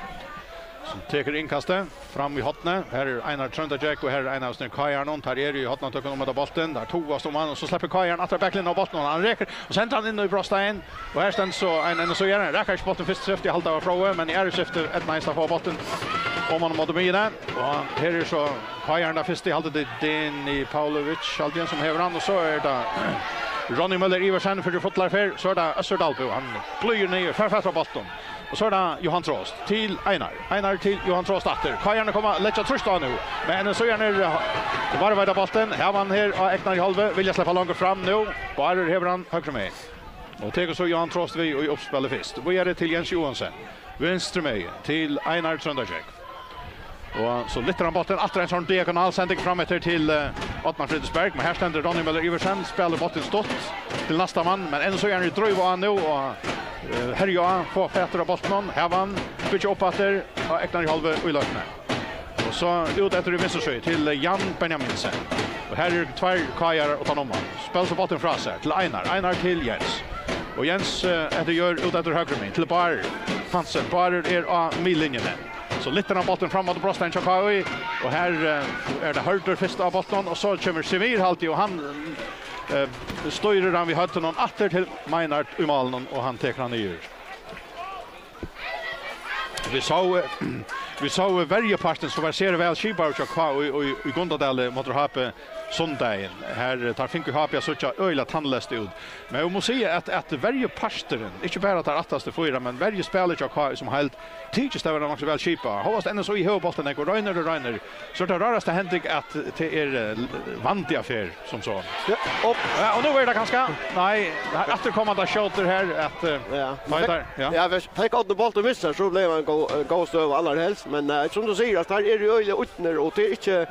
sum tekur innkastið fram í hornið. Her er Einar Tróndargjógv, og her er ein av K-arunum. Teir eru í hornatøkunum um hetta bóltin. Teir toast um hann, og so sleppur K-arin aftur á baklinjuna á bóltin, og hann rekur og sendir hann inn í brotstein. Og her stendur so ein N S Í-ari, rakar ikki bóltin fyrst skifti, eg haldi tað var Fróði, men í aðru skifti eydnaðist at fáa bóltin oman móti miðjuni. Og her er so K-arin tann fyrsti, eg haldi tað er Deni Pavlovic, haldi eg, sum hevur hann, og so er tað Ronny Møller Iversen fyri fullari ferð, so er tað Øssur Dalbø, hann blýgur niður, fær fatur á bóltin. Og so er tað Jóhan Trost til Einar. Einar til Jóhan Trost aftur. K-arnir koma, leggja trýst á nú. Men N S Í-arnir, eh, varðveita bóltin. Hava hann her á egnar í hálvu. Vilja sleppa longur fram nú. Bárður hevur hann høgru megin. Og tekur so Jóhan Trost við í uppspilið fyrst. Víðari til Jens Johansen. Vinstru megin til Einar Tróndargjógv. Og so lyftir hann bóltin, aftur ein sånn diagonal sending fram eftir til, eh, Árna Fredriksberg, men her stendur Ronny Møller Iversen, spælir bóltin stutt til næsta mann, men N S Í-arnir dríva á nú og, eh, herja á, fáa fatur á bóltinum, hava hann, byggja upp aftur á egnar í hálvu í løtuni. Og so út eftir í vinstru síðu til Jan Benjaminsen. Og her eru tveir K-arar uttan um hann. Spælir so bóltin frá sær til Einar, Einar til Jens. Og Jens, eh, eftir jørð út eftir høgru megin til Bárð Hansen. Bárður er á miðlinjuni. So lyftir hann bóltin fram móti brotsteini hjá K I, og her, eh, er tað Hørður fyrst á bóltin, og so kemur Semir, haldi, og hann, eh, stýrir hann við høvdinum aftur til Meinhard í málinum, og hann tekur hann niður. Vit sóu, vit sóu verjupartin, sum var sera væl skipaður hjá K I í, í, í Gundadali móti H B, sunnudagin. Her, eh, teir fingu H B at síggja øgiliga tannleyst út. Men eg má siga, at, at verjuparturin, ikki bara teir aftastu fýra, men verjuspælið hjá K I sum heild, tykist at vera nokk so væl skipað. Hóast N S I hevur bóltin nógv og roynir og roynir, so er tað rarasta hending, at tað er, eh, vandi av ferð, sum so. Ja, og Ja, og nú er tað kanska, nei, tað er afturkomandi skjótur her, at, eh, Ja. Feitar, ja. Ja, hvis Fekk Árni bóltin við sær, so bleiv ein góð, eh, góð støða allarhelst. Men, eh, sum tú sigur, at teir eru øgiliga ídnir, og tað er ikki,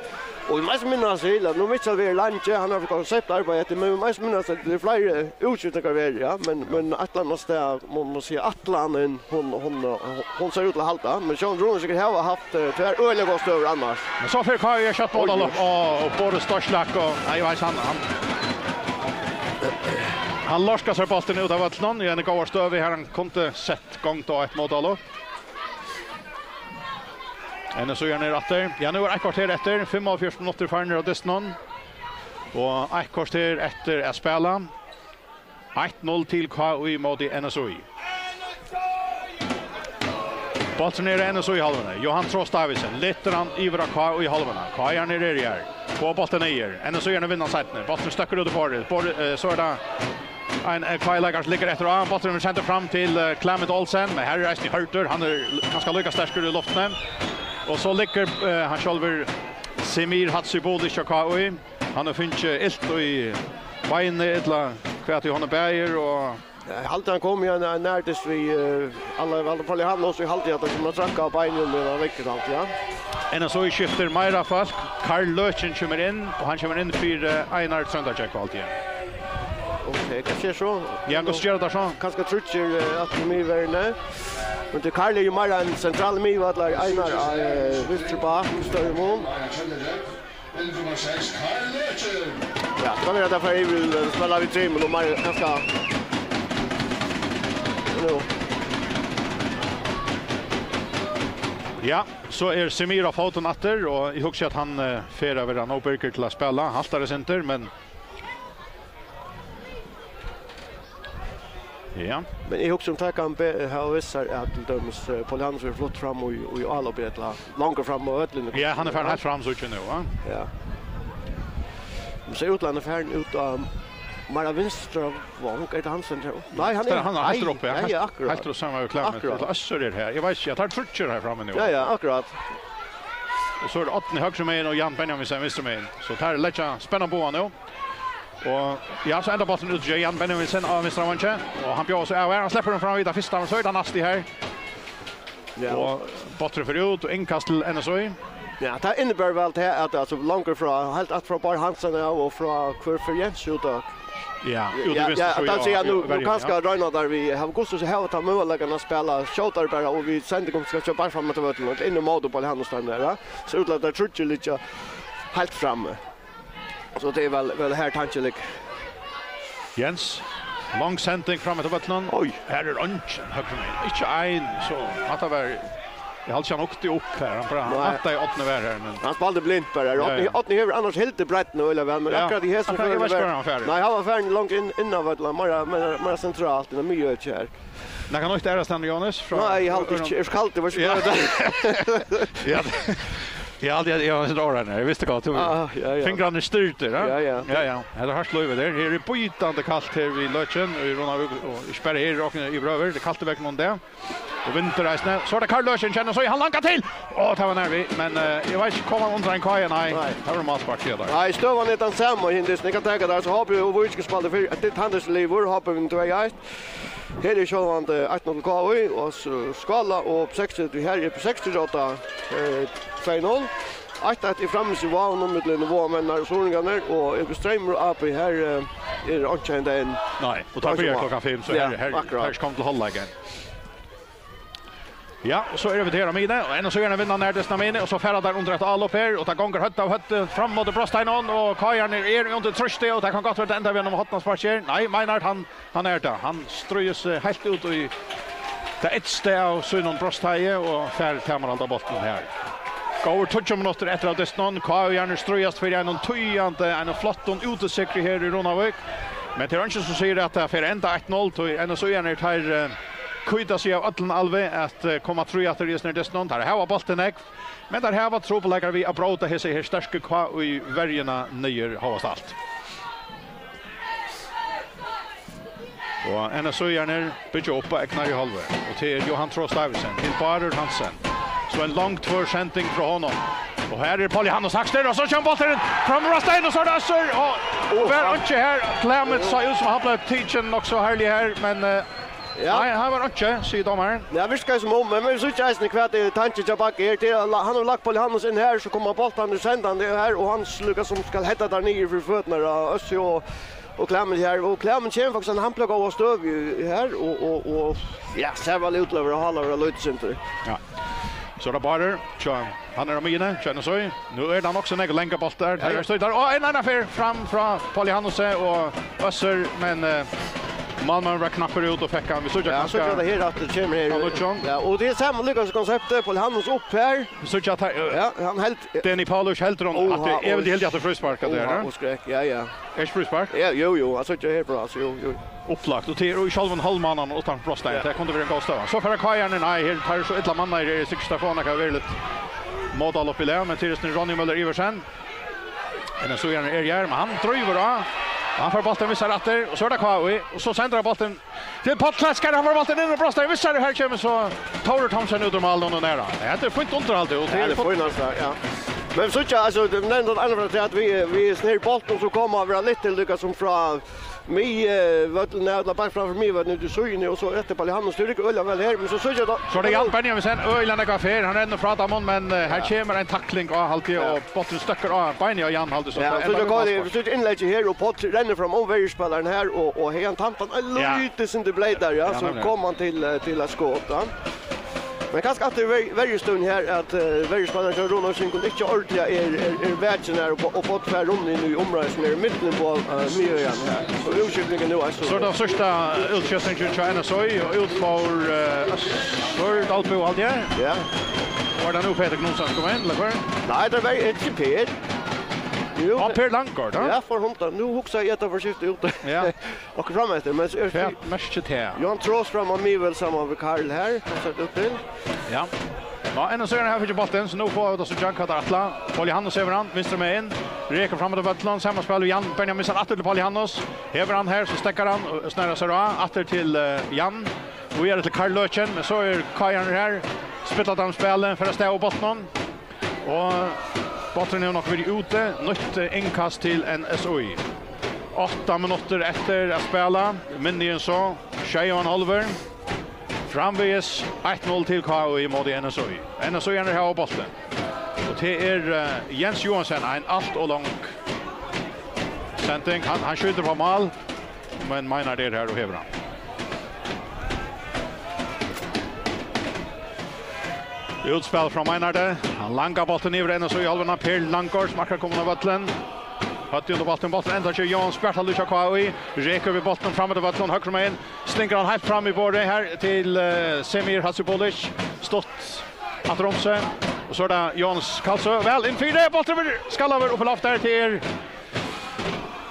og vit mugu eisini minnast til, at nú Mitchell verður leingi, hann hevur fingið konsept arbeiði eftir, men vit mugu eisini minnast til, at tað eru fleiri útskiftingar verið, ja. Men, men eitt ella annað stað, má man siga, ætlanin, hon, hon, hon, hon sær út til at halda. Men Sjón Rúnar sikkurt hava havt, eh, tvær øgiliga góðar støður annars. Men so fer K I at skjóta bóltin Oj, upp, og, og Boris Dorslak, og, nei, eg veit, hann, hann, hann lorkar sær bóltin út av vøllinum í eini góðari støðu, har hann kundi sett gongd á eitt mótálop. N S I er niðri aftur. Ja, nú er eitt korter eftir. Fimmoghálvfjerðs minuttir farnir av dystinum. Og eitt korter eftir at spæla. Eitt null til K I móti N S I. Bólturin er á N S I-hálvuni. Johan Trost Davidsen lyftir hann yvir á K I-hálvuna. K I-arnir eru her. Fáa bóltin niður. N S I-arnir vinna seinni. Bólturin støkkur út í borðið. Borðið, eh, so er tað ein, eh, K I-leikari sum liggur eftir á. Bólturin verður sendur fram til, eh, Clement Olsen, men her er eisini Hørður. Hann er l-, kanska líka sterkur í luftini. Og so liggur, eh, hann sjálvur Semir Hatsibuli hjá K I. Hann hevur fingið ilt í beinið, ella hvat í honum bagir, og Eg haldi, hann kom í ein, ein nærdyst við, eh, alla, alla fall, hann også, eg haldi, at hann kom at trakka á beinið, men hann vekkir alt, ja. N S I skiftir meira fólk. Karl Løken kemur inn, og hann kemur inn fyri, eh, Einar Tróndarkjøkk, haldi eg. Ok, hvat skjer so? Ja, hvat skjer tað so? Kanska tríggir, eh, aftur í miðverðini. Men til Karl er jo meira ein sentralur miðvøllari, Einar, eh, vinstri bak, størri mun. Ja, tað kann vera, at tað fer yvir, eh, spæla við trimum og meir, kanska. Nú. Ja, so er Semir á fótum aftur, og eg hugsi, at hann, eh, fer at vera nóg birgur til at spæla. Haltar eitt sindur, men Ja. Men eg hugsi, um tað kann be-, hava vist sær, at til dømis, eh, Poul Hannes verður flutt fram í, í álopið ella longur fram á vøllin. Ja, hann er farin heilt fram, so ikki nú, va? Ja. Men so er útlandið farin út á meira vinstra vong, er tað hann sum er? Nei, hann er, hann er heilt nei, uppi, nei, heilt, ja, akkurát. Heilt uppi saman við Clement. Akkurát. Ella Øssur er her. Eg veit ikki, at tað er tríggir her frammi nú. Ja, ja, akkurát. Og so er tað Árni høgru megin og Jan Benjaminsen vinstru megin. So tað er leggja spennandi boð nú. Og ja, so endar bólturin út til Jan Benjaminsen á vinstra vangi, og hann bjóðar seg av her. Hann sleppur hon fram við tað fyrsta, men so er tað Nasti her. Ja. Og bólturin fer út, og innkast til N S I. Ja, tað inniber væl til at, altso, longur frá, heilt aftur frá Bárð Hansen av, og frá hvør fer Jens út av. Ja, út í ja, vinstru ja, síðu tað sigur á, nú, á nú verjuni, kanska ja. Royna teir við, hava Gustus, hava tað møguleikan at spæla skjótari bara, og við sendingum skal skjóta bara fram eftir vøllinum, og inn í móti Bárð Hansen der, ja. So útlata tríggir liggja heilt frammi. So tað er væl, væl her tankin liggur. Jens, long sending fram eftir vøllinum. Oj. Her er eingin høgru megin. Ikki ein, so hatta var, eg haldi ikki hann hugdi upp her. Hann bara, hann nei. Hattaði Árni var her, men hann spældi blint bara. Ja, Árni, ja. Árni hevur annars hildið breiddina øgiliga væl, men ja. Akkurát í hesum akkurát, eg veit ikki hvar hann fer. Nei, hann var farin langt inn, inn á vøllin, meira, meira, meira sentralt, inn á miðøkið her. Nakað nýtt aðrastaðni, Jóhannes? Frá nei, eg haldi ikki. Eg skal, tað var ikki ja. Bara tað. Ja, eg haldi, eg var eitt sindur áræðin her. Eg visti gott, tú ah, ja, ja. Fingrarnir styrtir, ja? Ja, ja. Ja, ja. Hetta er hart lívið her. Her er bítandi kalt her við Løkin í Runavík, og ikki bara her í Rokni í Brøður. Tað er kalt í veðrinum í dag. Og vindur eisini. So er tað Karl Løkin, kennir so, hann langar til! Ó, tað var nær við, men, eh, eg veit ikki, kom hann undir ein K I? Nei, nei. Tað var málspark, sigur tað. Nei, støðan er tann sama, Hindis. Eg kann taka tað, so H B og Víkingur spældu fyri, at tað handist livur, H B vinnur tvey eitt. Her er sjálvandi eitt null til K I, og so Skála og P seks, her er P seks til Rota, eh, tvey null. Eitt eitt er framvegis í Vágunum, millum Vágamenn og Suðuroyingarnar, og er Streymur og A B her, eh, er einki at henta inn. Nei, og tá byrjar klokkan fimm, so ja, her, her, akkurát. Her kom til hálvleik. Ja, og so eru vit her á miðjuni, og enn so er ein vinnandi nær dystin á miðjuni, og so fara teir undir eitt álop her, og tað gongur høvd av høvd fram móti brotsteininum, og K I-arnir eru undir trýsti, og tað kann gott vera, tað endar við einum hornasparki her. Nei, Meinhard, hann, hann er tað. Hann stríðir seg heilt út í tað ytsta av sínum brotsteigi og fær tamarhalda bóltin her. Góðir tjúgu minuttir eftir av dystinum. K Ú-arnir stríðast fyri einum týðandi, einum flottum útisigri her í Runavík. Men tað er eingin sum sigur, at tað fer at enda eitt null, tí N S Í-arnir, teir, eh, kýta seg av øllum alvi at, eh, koma trý aftur í hesum dystinum. Teir hava bóltin nógv, men teir hava trupulleikar við at bróta hesa her sterku K Ú-verjuna niður hóast alt. Og N S Í-arnir byggja upp á egnari hálvleik. Og til Jóhan Trost Davidsen, til Bárður Hansen. So ein long tvør sending frá honum. Og her er Pauli Hannes Hagsted, og so kemur bólturin fram úr stein, og so er tað Øssur, og, og var einki her. Klemens sá út sum hann bleiv tikin nokk so harðliga her, men, eh, ja, nei, her var einki, sigur dómarin. Ja, virkar sum um, men vit síggja eisini hvat er tankin hjá Bagga her. Til, hann hevur lagt Pauli Hannes inn her, so kemur bólturin sendandi her, og hann líka sum skal heada tað niður fyri føturnar á Øssur, og Og Klemens her, og Klemens kemur faktiskt, hann, hann blívur góð støð her, og, og, og, ja, sær væl út til at vera hálvur og lítið sindur. Ja. So er tað Bárður, tja, hann er á miðjuni, kennir seg. Nú er tað nokk so nógv langar bóltar. Ja, ja. Her er støytar, og ein annan fer fram frá Pauli Hannesen og Øssur, men, eh, málmaðurin var knappur út og fekk hann. Vit síggja, ja, kanska síggja tað her, at tað kemur her. Frá nýggjum. Ja, og tað er sama líka konseptið, Pauli Hannes upp her. Vit síggja at hann, ja, hann helt Deni Paulus heldur hann. Oha, at eg vildi og heldur at tað er fríspark, at tað er, oha, ja, og skrekk, ja, ja. Er ikki fríspark? Ja, jú, jú, altso, ikki her frá, altso, jú, jú. Upplagt, og til, og í sjálvum hálvmánanum uttan frá stein. Ja. Tað kundi verið ein góð støða. So fara K Ú-arnir, nei, her, teir eru so illa mannaðir, her er sikkurt at fáa nakað veruligt mótal upp í lag, men til Ronny Møller Iversen. N S Í-arnir eru her, men hann drívur á. Og hann fær bóltin við sær aftur, og so er tað K Ú, og so sendir hann bóltin til Páll Kletskar, hann fær bóltin inn og brostar. Vissari, her kemur so Tórður Thomsen út úr málinum og nær. Ja, tað er fínt undirhald, og ja, tað er fínasta, ja. Men so, ja, altso, tað er nevnt at annað frá at vit, vit snýr bóltin, og so koma vit litt til líka sum frá miðvøllinum, ja, ella bara fram frá miðvøllinum út í síðuni, og so eftir Pauli Hannes, tað riggar øgiliga væl her, men so síggja tað. So er tað Jan Benjaminsen, øgiliga nógv ferð, hann rennur frá teimum, men, eh, her kemur ein takling á, haldi eg, ja, og bólturin støkkur á beinið á Jan, haldi eg, so ja, tað er so endar við málspark. Tað er innlegg her, og Páll rennur fram um verjuspælaran her, og, og hevði hann tamt hann, ja, lítið sindur bleytari, ja, ja, so nemliga, kom hann til, eh, til eitt skot, ja. Men kanska aftur ver-, verjustøðin her, at, eh, verjuspælarin hjá Runavíkingum ikki ordiliga er, er, er vakin her, og, og fær runnið inn í umráðið sum er í miðjuni á, eh, miðjuni her. Og útskiftingin nú, altso. So er tað fyrsta útskiftingin hjá N S Í, og út fór, eh, Øssur Dalbø, haldi eg. Ja. Var tað nú Petur Knudsen kom inn, ella hvat? Nei, tað var ikki Per. Jú, ja, Per Langgaard, ja. Ja, for hundan. Nú hugsaði eg, at tað var skift út. Ja. Og fram eftir, men so er Hvat merkir tað? Johan Trost fram á miðvøll saman við Karl her. Hann sett upp til. Ja. Nú, N S Í-arnir hava fingið bóltin, so nú fáa vit at síggja hvat teir ætla. Pauli Hannes hevur hann, vinstru megin. Rekur fram eftir vøllinum, samanspæl við Jan Benjaminsen, aftur til Pauli Hannes. Hevur hann her, so steðgar hann og snærar sær á. Aftur til, eh, Jan. Víðari til Karl Løken, men so er K Ú-arnir her. Spilla teir spælið, fer avstað við bóltinum. Og bólturin hevur nokk verið úti. Nýtt, eh, innkast til N S Í. Átta minuttir eftir at spæla. Minni enn so. Sjey og ein hálvur. Framvegis eitt null til K Ú ímóti N S Í. N S Í-arnir hava bóltin. Og tað er, eh, Jens Johansen, ein alt ov long sending. Hann, hann skjýtur upp á mál, men Meinhard er her og hevur hann. Útspæl frá Meinhardi. Hann langar bóltin yvir N S Í-hálvuna. Per Langgaard, sum akkurát komin á vøllin. Høvdið undir bóltin, bólturin endar hjá Jóan Spjartalíð hjá K Í. Rekur við bóltin fram eftir vøllinum, høgru megin. Stingur hann heilt fram í borðið her til, eh, Semir Hasibulic. Stutt aftur um seg. Og so er tað Jóhannes Kalsø. Væl inn fyri. Bólturin verður skallaður upp í loft her til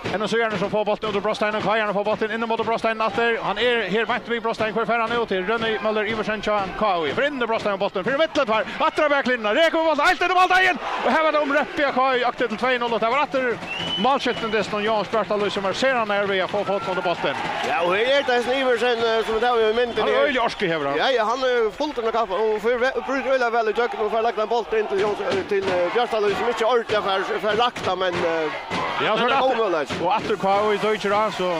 N S Í-arnir sum fáa bóltin út úr brotsteiginum. K Í-arnir fáa bóltin inn ímóti brotsteiginum aftur. Hann er her beint við brotsteigin. Hvør fær hann út? Til Ronny Møller Iversen hjá K Í. Fer inn í brotsteigin, bólturin fer í millum tveir. Aftur á baklinjuna. Rekur við bóltin. Heilt inn í málteigin. Og her var tað um reytt á K Í. Økt til tvey null. Og tað var aftur málskifti, sum Jóan Spjartalíð, sum var sera nær við at fáa fótin undir bóltin. Ja, og her er tað hesin Iversen, eh, sum vit hava í myndini her. Hann er øgiliga orku hevur hann. Ja, ja, hann er fullt av krafti og fer ve-, brýtur øgiliga væl ígjøgnum og fær lagt ein bólt inn til Jóns, eh, til, eh, Bjartalíð, sum ikki ordiliga fær, fær lagt hann, men, eh, ja, so men er tað aftur, ómøguligt. Og aftur K Í doyggir á, so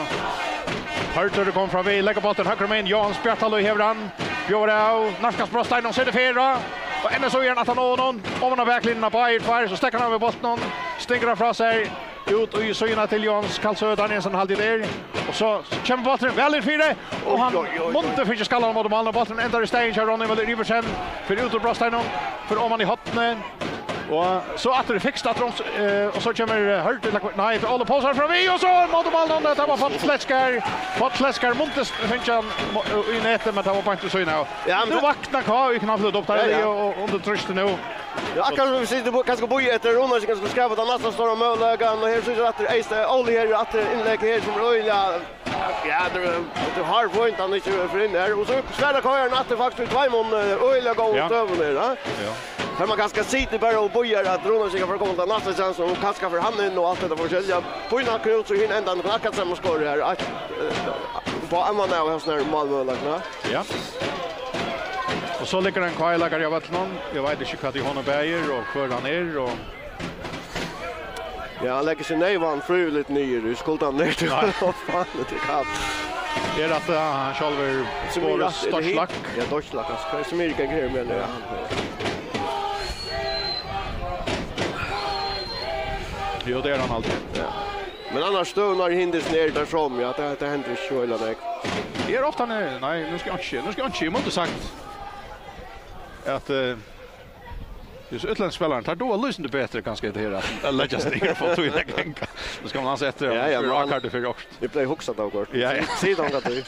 Hørður kom fram við, leggur bóltin høgru megin, Jóan Spjartalíð hevur hann, bjóðar av, nærkast brotsteiginum, setur ferð á, og N S Í er hann aftan á honum, oman á baklinjuna, báðir tveir, so steðgar hann við bóltinum, stingur hann frá sær, út í síðuna til Jóans Kalsø Danielsen, haldi eg tað er. Og so kemur bólturin væl inn fyri, og hann Oj, oj, oj, oj. mundi fingið skallan móti málinum, og bólturin endar í staðin hjá Ronny Møller Iversen, fer út úr brotsteiginum, fer oman í hornið. Og so aftur er fikst aftur, eh, og so kemur, eh, Hørður til, nei, til Óli Poulsen framvið, og so móti málinum, tað var Páll Klettskær. Páll Klettskær mundi fingið hann mo-, í netið, men tað var beint við síðuna av. Ja, men nú vaknar K Í knappliga upp, ja, ja, og, og undir trýsti nú. Ja, akkurát sum vit sita og kanska bíða eftir Runavíkingar skal skapa tann næsta stóra møguleikan, og her sita aftur Eysteinn, Óli her, aftur innlegg her sum er øgiliga, ja, tað er, tað er hárfínt, hann ikki fer inn her. Og so svarar K Í aftur faktiskt í tveimum, eh, øgiliga góðum, ja, støðum her, ja. Ja. Har man kanska situr bara og bíðar at Runavíkingar fara at koma til næsta chance, og kanska fer hann inn og alt hetta forskelliga. Pína Knúts og hin endan, akkurát sum hann skorar her. Eitt, eh, á annan av hesum her málmøguleikunum. Ja. Og so liggur ein K Í-leikari á vøllinum. Eg veit ikki, hvat í honum bagir, og hvør hann er, og Ja, hann leggur seg neyvan frivilligt niður í skuldan niður til. Nei. Hvat faen er tað, kall? Er at, eh, hann sjálvur Sum er Boris rætt, er tað Dorslak? Hin? Ja, Dorslak, altso. Hvat er sum er í gang her, meini eg? Ja. Jú, tað er hann altíð. Ja. Men annars støðurnar í hindis er tær somu, ja, tað, tað hendir ikki so illa nógv. Eg eri ofta niðri. Nei, nú skal eg ikki, nú skal eg ikki, eg mundi sagt at, eh, Júst útlendskir spælarar, teir duga lýsandi betri, kanska, hetta her, at, at leggja seg niður og fáa tíðina at ganga. Nú skal man ansa eftir, ja, ja, men hann ákærdi fyri okkurt. Eg bleiv hugsað av okkurt. Ja, ja. Sig, sig tað ongantíð.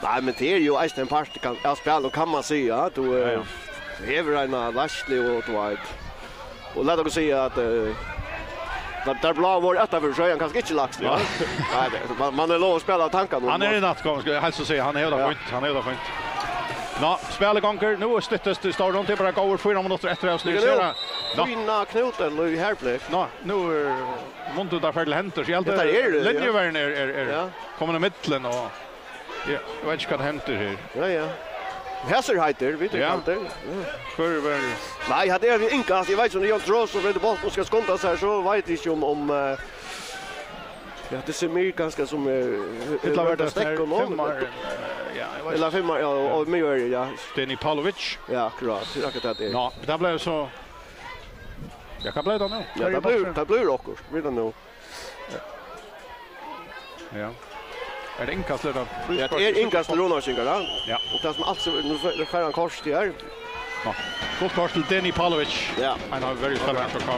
Nei, men tað er jú eisini ein partur kann, av spælinum, kann man siga. Tú, ja, eh, ja, hevur eina leiðslu og, tú veit. Og lat okkum siga at, eh, tær, tær bláu vóru aftanfyri, so er hann kanska ikki lagstur, ja. Ja. Nei, tað, man, man er lov at spæla av tankanum. Hann er í næstum, skal eg helst siga, hann hevur tað, ja, fínt, hann hevur tað fínt. Nå, spælið gongur, nú er styttast í stórum, tað er bara góðar fýra minuttir eftir av. Nú, nú, Pína Knúts, Herblek. Nå, nú er mundurin, tað fer til hendis. Eg helt, ja, tað er, ja, linjuverðin er, er, er, ja, komin í millum, og eg, eg veit ikki, hvat hendir her. Ja, ja. Hesir heitir, vit eru, ja, kaldir. Ja. Hvør er verri? Nei, hatta er við Inga, altso, eg veit ikki um Jan Trost og Fredrik Bolton skal skunda sær, so veit eg ikki um, um, eh, ja, tað er Semir kanska sum er, ella var tað stekkur nú. Fimmar, eh, ja, eg veit. Ella fimmar, ja, og, og miðverji, ja. Deni Pavlovic. Ja, akkurát, tað er akkurát tað. Nå, tað bleiv so, ja, hvat bleiv tað nú? Ja, tað bleiv, tað bleiv okkurt, vit nú. Ja. Er tað innkast, ella? Ja, tað er innkast til Runavíkingar, ja. Ja. Og tað sum altso, nú fær, nú fær hann kort her. Nå. Gult kort til Deni Pavlovic. Ja. Hann hevur verið spælarin hjá K Í.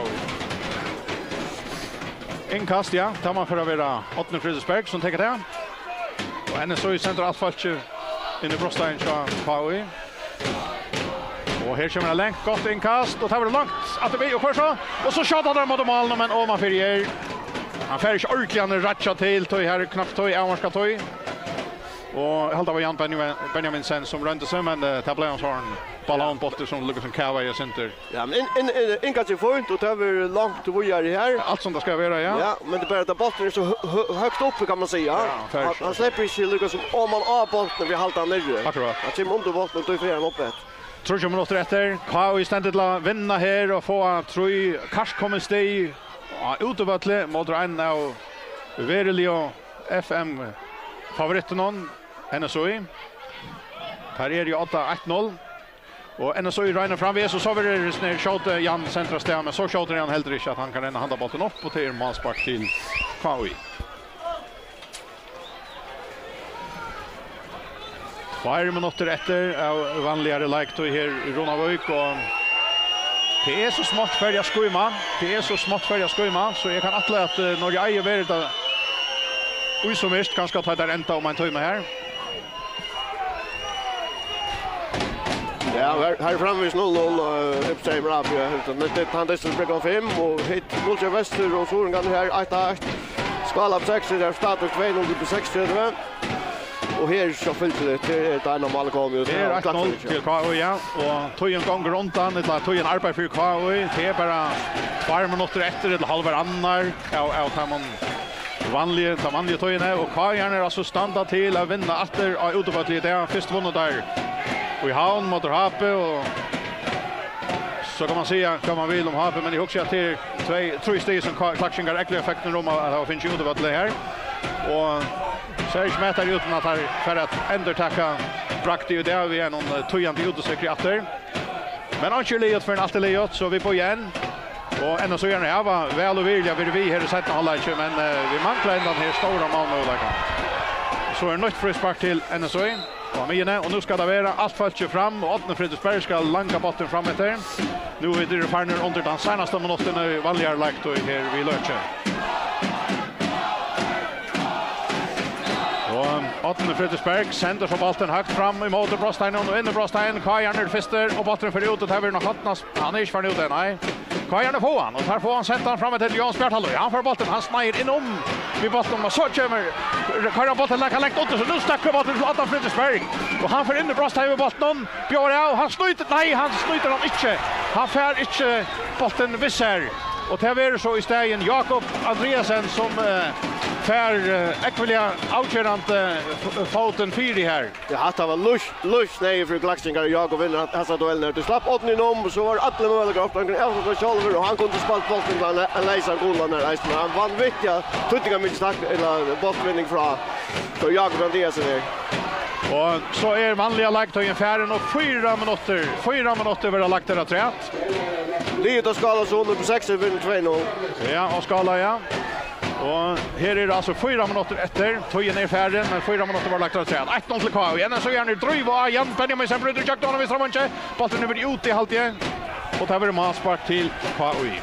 Innkast, ja. Tað man fyri at vera Árni Friðriksberg, sum tekur tað. Og N S Í sendir alt fólkið inn í brotsteigin hjá K Í. Og her kemur hann langt, gott innkast, og tað verður langt aftur við, og hvør so? Og so skjóta teir móti málinum, men omanfyri er. Hann fær ikki ordiliga hann rætta til, tí her er knappt tí, avmarkað tí. Og eg haldi, tað var Jan Benjamin, Benjaminsen, sum royndi seg, men, eh, tað bleiv ein sovorðin ballonbóltur, sum líkasum kavaði eitt sindur. Ja, men inn, inn, inn, innkastið er fínt, og tað verður langt víðari her. Alt sum tað skal vera, ja. Ja, men tað er bara at bólturin er so hø-, hø-, høgt uppi, kann man siga. Ja, hann fær ikki. Hann, hann sleppur ikki líkasum oman á bóltin við at halda hann niðri. Akkurát. Hann kemur undir bóltin, og tá fer hann upp eftir. Tríggjar minuttir eftir. K Í stendur til at vinna her og fáa trý kærkomin stig á útivølli móti einum av veruligu F M-favorittunum, N S Í. Her er jú odda eitt null. Og N S Í roynir framvegis, og so verður snert skjótt, Jan sentrar stað, men so skjótur er hann heldur ikki, at hann kann reyna at halda bóltin upp, og tað er málspark til K Í. Tveir minuttir eftir av vanligari leiktíð her í Runavík, og tað er so smátt farið at skýma. Tað er so smátt farið at skýma, so eg kann ætla, at, eh, Noregi eigur verður tað í sum fyrst, kanska tá tað enda um ein tíma her. Ja, her, her er framvegis null null, eh, Ipsheim Rafia. Tað, tað, hann dystir Bryggan fimm, og hitt null til Vestur, og Suringan her, eitt eitt. Skálholt seks, tað er status tvey null til B seksogtretivu. Og her, sjálvfylgiliga, her er tað eina málið komið, og tað er eitt null til K Í, ja. Og tíðin gongur undan, ella tíðin arbeiðir fyri K Í. Tað er bara tveir minuttir eftir, ella hálvar annar av, av teimum vanligu, ta vanligu tíðini, og K Í-arnir, altso, standa til at vinna aftur á útivølli í dag. Fyrst vunnu teir í Havn móti H B, og so kann man siga hvat man vil um H B, men eg hugsi, at tað er tvey, trý stig, sum Ka-, Klaksvíkingar eru ógvuliga fegnir um at, at hava fingið útivølli her. Og sær ikki mætari út, enn at teir fara at endurtaka bragdið í dag við einum, eh, týðandi útisigri aftur. Men einki er liðugt fyrr enn alt er liðugt, so vit bíða enn. Og N S Í-arnir hava væl og virðiliga verið við her í seinna hálvleiki, men, eh, vit mangla enn tann her stóra málmøguleikan. So er nýtt fríspark til N S Í. Á miðjuni, og nú skal tað vera alt fólkið fram, og Árni Fríðriksberg skal langa bóltin fram eftir. Nú eru farnir undir tann seinasta minuttin í vanligari leiktíð her við Løkið. Og Árni Fríðriksberg sendir so bóltin høgt fram ímóti brotsteininum og inn í brotstein. Kári er fyrstur, og bólturin fer út, og tað verður nú hornasp-, hann er ikki farin út enn, nei. Kári fær hann, og teir fáa hann sent hann fram til Jóanes Bjartalíð. Hann fær bóltin, hann sneiðir inn um við bóltin, og so kemur, koyrir hann bóltin langt, langt út, so nú stekkur bólturin til Árna Fríðriksberg. Og hann fer inn í brotstein við bóltin, bjóðar av, hann snýtir, nei, hann snýtir hann ikki. Hann fær ikki bóltin við sær. Og tað verður so í staðin Jákup Andreasen, sum, eh, fær, eh, ógvuliga avgerandi, eh, f-, fótin fyri her. Ja, hatta var lívs-, lívsneyðugt fyri Klaksvíkar, Jákup vinnur hasa duellin her. Tú slapp Árna inn um, so var allir møguleikar opnir. Hann kundi avslutta sjálvur, og hann kundi spælt bóltin til ein, ein leysan gula her eisini. Ein vanvittig týdningarmikil tak-, ella bóltvinning frá, frá Jákup Andreasen her. Og so er vanliga leiktíðin farin, og fýra minuttir, fýra minuttir verða lagdir afturat. Liðið á Skála, so null seks vinnur tvey null. Ja, á Skála, ja. Og her eru altso fýra minuttir eftir. Tíðin er farin, men fýra minuttir verða lagdir afturat. Eitt null til K Í. N S Í-arnir dríva á Jan Benjaminsen, brýtur ígjøgnum á vinstra veingi. Bólturin er úti, haldi eg. Og tað verður málspark til K Í.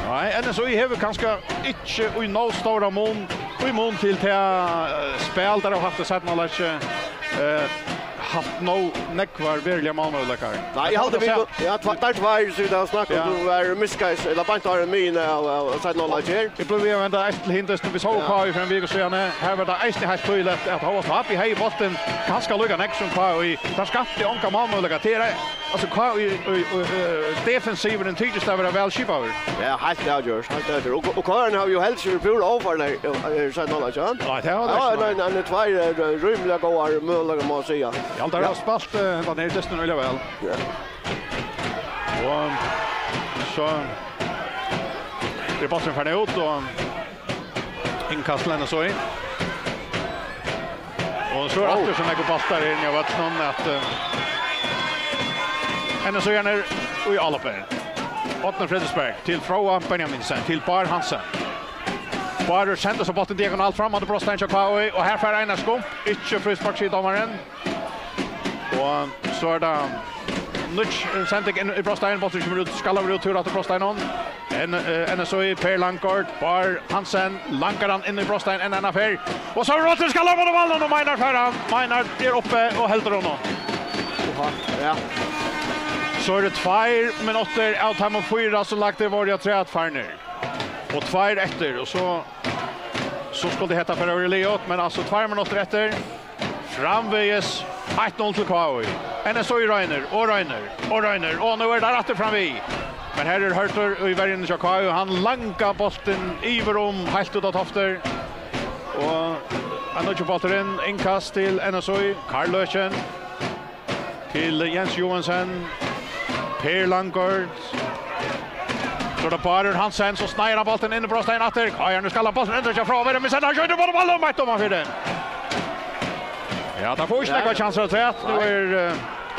Nei, N S Í hevur kanska ikki í nóg stóran mun, í mun til tað, eh, spæl, teir hava havt í seinna hálvleiki, eh, havt nóg nógvar veruligar málmøguleikar. Nei, eg haldi, vit, ja, tve-, teir tveir, sum vit hava snakkað um, ja, sum vóru miskaðir, ella beint áðrenn miðjuna av, av, av seinna hálvleiki her. Eg blívi við at venda eitt til hin dystin. Vit sóu, ja, K Í fyri eini viku síðani. Her var tað eisini heilt týðiligt, at hóast K Í hevði bóltin kanska líka nógv sum K Í, teir skaptu ongar málmøguleikar. Tað er, altso, K Í, í, í, eh, defensivurin tykist at vera væl skipaður. Ja, heilt avgjørt, heilt avgjørt. Og, og K Í-arnir hava jú helst verið púra ófarligir, eh, eh, seinna hálvleik, ja. Nei, tað hava teir ikki, nei. Ja, nei, nei, tveir, eh, rímiliga góðar møguleikar, má eg siga. Ja, teir hava spælt, eh, hendan her dystin øgiliga væl. Ja. Og so er bólturin farin út, og innkast til N S Í. Og so er aftur so nógvir bóltar her inni á vøllinum at, eh, N S Í-arnir í áloppi. Árni Fríðriksberg til Fróða Benjaminsen, til Bárð Hansen. Bárður sendir so bóltin diagonalt fram, hann er brotstein hjá K Í, og her fær Einar Skump, ikki fríspark, sigur dómarin. Og so er tað nýggj, eh, sending inn í brotstein, bólturin kemur út, skal vera út, túr aftur brotsteininum. N-, eh, N S Í, Per Langgaard, Bárður Hansen, langar hann inn í brotstein enn eina ferð. Og so er bólturin, skal hann vera á vøllinum, og Meinar fær hann. Meinar er uppi og heldur honum. Oha, ja. So eru tveir minuttir av teimum fýra, sum lagdir vóru afturat, farnir. Og tveir eftir, og so, so skuldi hetta fara at vera liðugt, men altso tveir minuttir eftir. Framvegis eitt null til K Í. N S Í roynir og roynir og roynir, og nú eru teir aftur framvið. Men her er Hørður í verjuni hjá K Í, og hann langar bóltin yvir um heilt út á Toftir. Og ein nýggjur bóltur inn, innkast til N S Í, Karl Løken. Til Jens Joensen. Per Langgaard. So er tað Bárður Hansen, so sneiðir hann bóltin inn í brotstein aftur. K Í-arnir, nú skal hann bóltin endurtaka frá at vera, men seinni hann skjýtur bara bóltin, meitt dómar fyri. Ja, teir fáa ikki nakrar kjansir afturat. Nú er, eh,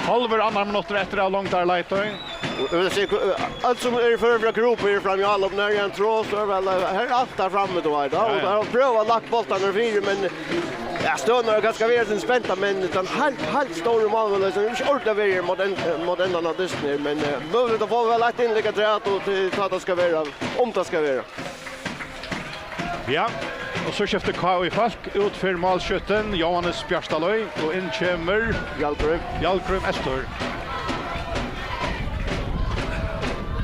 hálvur annar minuttur eftir av longdarleiktíð. Og eg vil siga, eh, alt sum er í føri fyri at grópa her fram í álopinum, her er ein tráð, so er væl, eh, her er alt har frammi, tú veit. Ja, ja. Og teir hava prøvað at lagt bóltarnar fyri, men Ja, støðurnar eru kanska verið sindur spentar, men tann heilt, heilt stóri málmøguleikin er ikki ordiliga verið móti en-, móti endanum á dystinum her, men, eh, møguligt at fáa væl eitt innlegg afturat og til, tá tað skal vera, um tað skal vera. Ja, og so skiftir K Í fólk, út fer málskyttin Jóhannes Bjartalíð, og inn kemur Hjalgrím. Hjalgrím Eltur.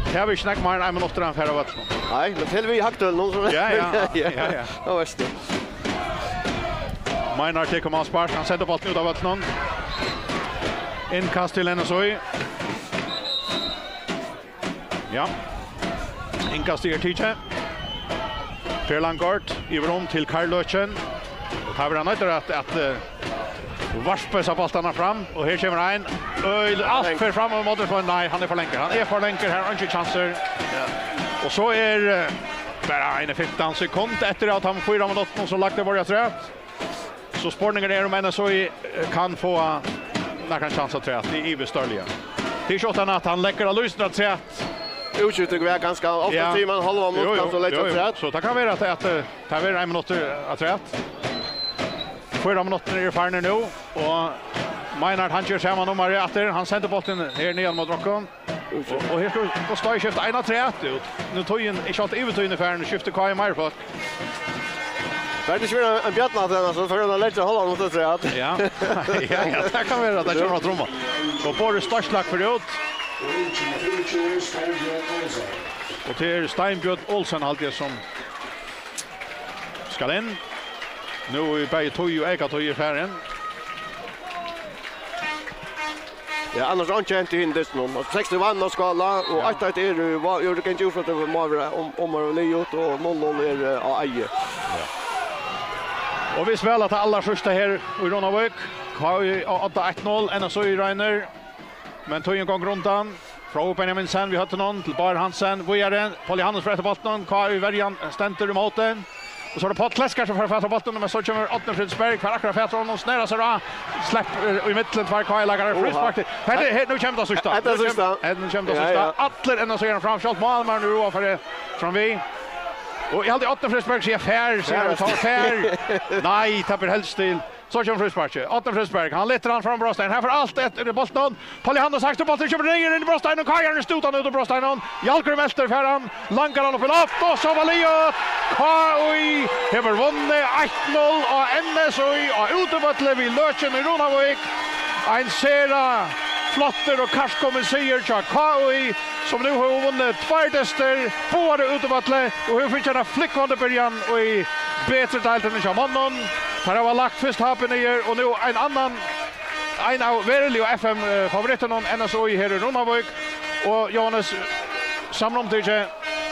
Tað er ikki nógv meir enn ein minuttur, hann fer av vøllinum. Nei, men til við hagtølunum, so. Ja, ja, ja, ja. Nú veitst tú. Meinar tekur málspark, hann sendir bóltin út av vøllinum. Innkast til N S Í. Ja. Innkastið er tikið. Per Langgaard, yvir um til Karl Løken. Og tá verður hann noyddur at, at, eh, varpa hesar bóltarnar fram. Og her kemur ein. Øl, alt fer fram og móti, men nei, hann er for langur. Hann er for langur, her er eingin kjansur. Ja. Og so er, eh, bara ein fimtan sekund eftir av teimum fýra minuttunum, sum lagdir vóru afturat. So spurningurin er, um N S Í, eh, kann fáa nakran kjans afturat. Tað er yvirstórliga. Tað er ikki uttan at hann leggur av lýsini afturat. Útskifting var kanska ofta, ja, sigur man, hálvan minutt, jú, jú, kanska leggja, jú, jú, afturat. So tað kann vera at, at, eh, tað verður ein minuttur afturat. Fýra minuttir eru farnir nú, og Meinhard, hann ger sama nummarið aftur. Hann sendir bóltin her niðan móti okkum. Og, og her skal, og støðskift ein afturat út. Nú tíðin, ikki alt yvirtíðin er farin, skifti K I meir fólk. Bara tað ikki verður ein bjørn at hendan, so fer hann at leggja hálvan minutta afturat. Ja. Ja, ja, tað kann vera, tað kemur at trumma. Og Boris Størslak fer út. Og til Steinbjørn Olsen, haldi eg, sum skal inn. Nú er bæði tíð og eykatíð er farin. Ja, annars er einki hent í hinum dystinum. Sextey vann á Skála, og Ja. eitt eitt er, eh, va-, jú, tað kann ikki útflýta, tað má vera um, um at vera liðugt, og null null er, eh, á Eiði. Og vit spæla tað allarsíðsta her í Runavík. K I á odda eitt null, N S I roynir. Men tíðin gongur undan. Frá Benjaminsen við høvdinum til Bár Hansen. Víðari. Paul Johannes fer eftir bóltinum. K I-verjan stendur ímóti. Og so er tað Páll Klesker sum fær fatt á bóltinum, men so kemur Árni Fríðberg, fær akkurát fatt á honum, snerrar seg á, sleppur í millum tveir K I-leikarar, Oha. Fríspark til. Hetta er, her, nú kemur tað síðsta. Hetta er Nú kemur, síðsta. Hetta, nú kemur tað Ja, síðsta. ja. Allir enn so er hann fram, sjálvt málmaðurin er á ferð fram við. Og eg haldi Árni Fríðberg sigur fær, sigur Fær. hann, tá fær. Nei, tað ber helst til. So kemur frísparkið. Árni Fríðberg, hann lyftir hann fram á brotstein. Her fer alt eftir bóltinum. Paul Johannes, hægri bóltur, kemur niður inn í brotsteinan. K I-arnir stúta hann út úr brotsteinan. Hjalkgrímur Elter fær hann. Langar hann upp í loft. Og so var liðugt. K I hevur vunnið eitt null á N S I á útivølli við Løkin í Runavík. Ein sera flottur og kærkomin sigur hjá K I, sum nú hevur vunnið tveir dystir, báðar á útivølli, og hevur fingið eina flúgvandi byrjan í B-deildini hjá monnum. Teir hava lagt fyrst H B niður, og nú ein annan, ein av veruligu F M-favorittunum, N S I her í Runavík. Og Jóhannes, samrumdi ikki,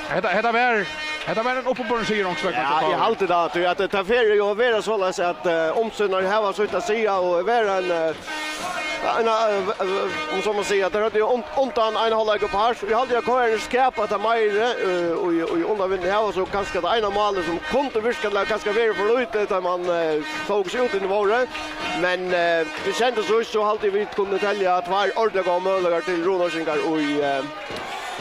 hetta, hetta var, hetta var ein uppiborin sigur, onkursvegna Ja, hjá K I. eg haldi tað, tí at tað fer jú at vera soleiðis at, eh, umsýnar hava sítt at siga og vera ein, eh, ein, eh, um so má siga, at tað er jú un-, undan ein hálvleik upp her. Eg haldi at K R skapa tað meira, eh, og, og í undanvinning hava so kanska tað eina málið sum kundi virka til at kanska vera for lítið, tá man, eh, tók seg út í vóru. Men, eh, vit kenda so, so haldi eg vit kunnu telja tveir ordiliga góðar møguleikar til Runavíkingar í, eh,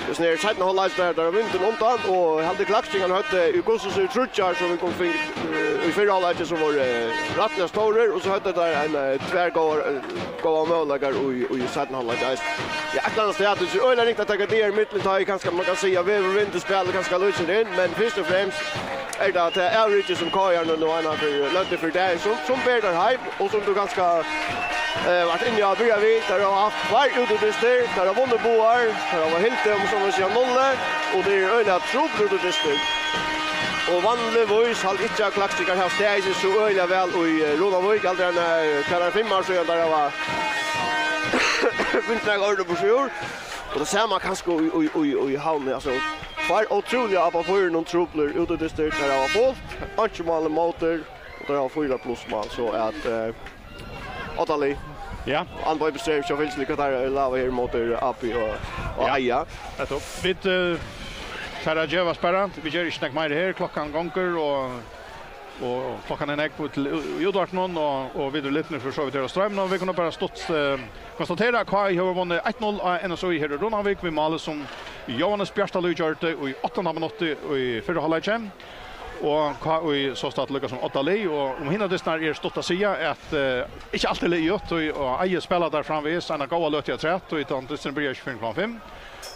Hesum her seinna hálvleiki, har, har vindin undan, og eg haldi Klaksvíkingar høvdu í hvussu so tríggjar, sum vit kunnu fingið, eh, í fyrra hálvleiki, sum vóru, eh, rættiliga stórir, og so høvdu teir ein, eh, tvær góðar, eh, góðar møguleikar í, í seinna hálvleiki eisini. Ja, eitt ella annað stað, tað er øgiliga ringt at taka tær í millum, tá ið kanska man kann siga, veður og vindur spælir kanska lítið inn, men fyrst og fremst er tað tað avrikið, sum K R nú, nú einaferð løgdu fyri dagin, sum, sum ber teir heim. Og sum tú kanska, eh, vart inni á at byrja við, teir hava havt tveir útidystir, teir hava vunnið báðar, teir hava hildið, um so má siga, nullið, og tað er øgiliga trupult útidystir. Og vanligvís haldi eg ikki at Klaksvíkingar hava staðið seg so øgiliga væl í, eh, Runavík, heldur enn, eh, hvat er tað, fimm ár síðan teir hava funnið nakað ordiliga burtur úr. Og tað sama kanska í, í, í, í Havn, altso, tveir ótrúliga, á pappírinum truplir útidystir, teir hava fult, einki mál ímóti, og teir hava fýra pluss mál, so at, eh, Odda lið. Ja. Anna Bø bestrævir seg á fylgdini, hvat teir lava her móti A B og, og Ja. Eiði. Nettopp. Vit, eh, fara at geva sperran. Vit gera ikki nógv meira her. Klokkan gongur, og, og klokkan er nógv til ú-, í útvarpinum, og, og vit eru lidnir fyri so vidt her á stroyminum. Vit kunnu bara stutt, eh, konstatera, at K I hevur vunnið eitt null á N S I her í Runavík við máli, sum Jóhannes Bjartalíð gjørdi í áttanda minutti í fyrra hálvleiki. Og K I sostatt líka sum Odda lið, og um hinar dystirnar er stutt at siga, at, eh, ikki alt er liðugt, og, og Eiði spæla teir framvegis eina góða løtu afturat, og tann dystin byrjar ikki fyrr enn klokkan fimm.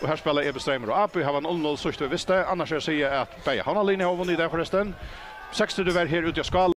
Og her spæla E B Streymur og A B, hava null null, síðst vit vistu, annars er at siga, at bæði Havnarliðini hava vunnið í dag, forrestin. Sextey var her úti á Skála.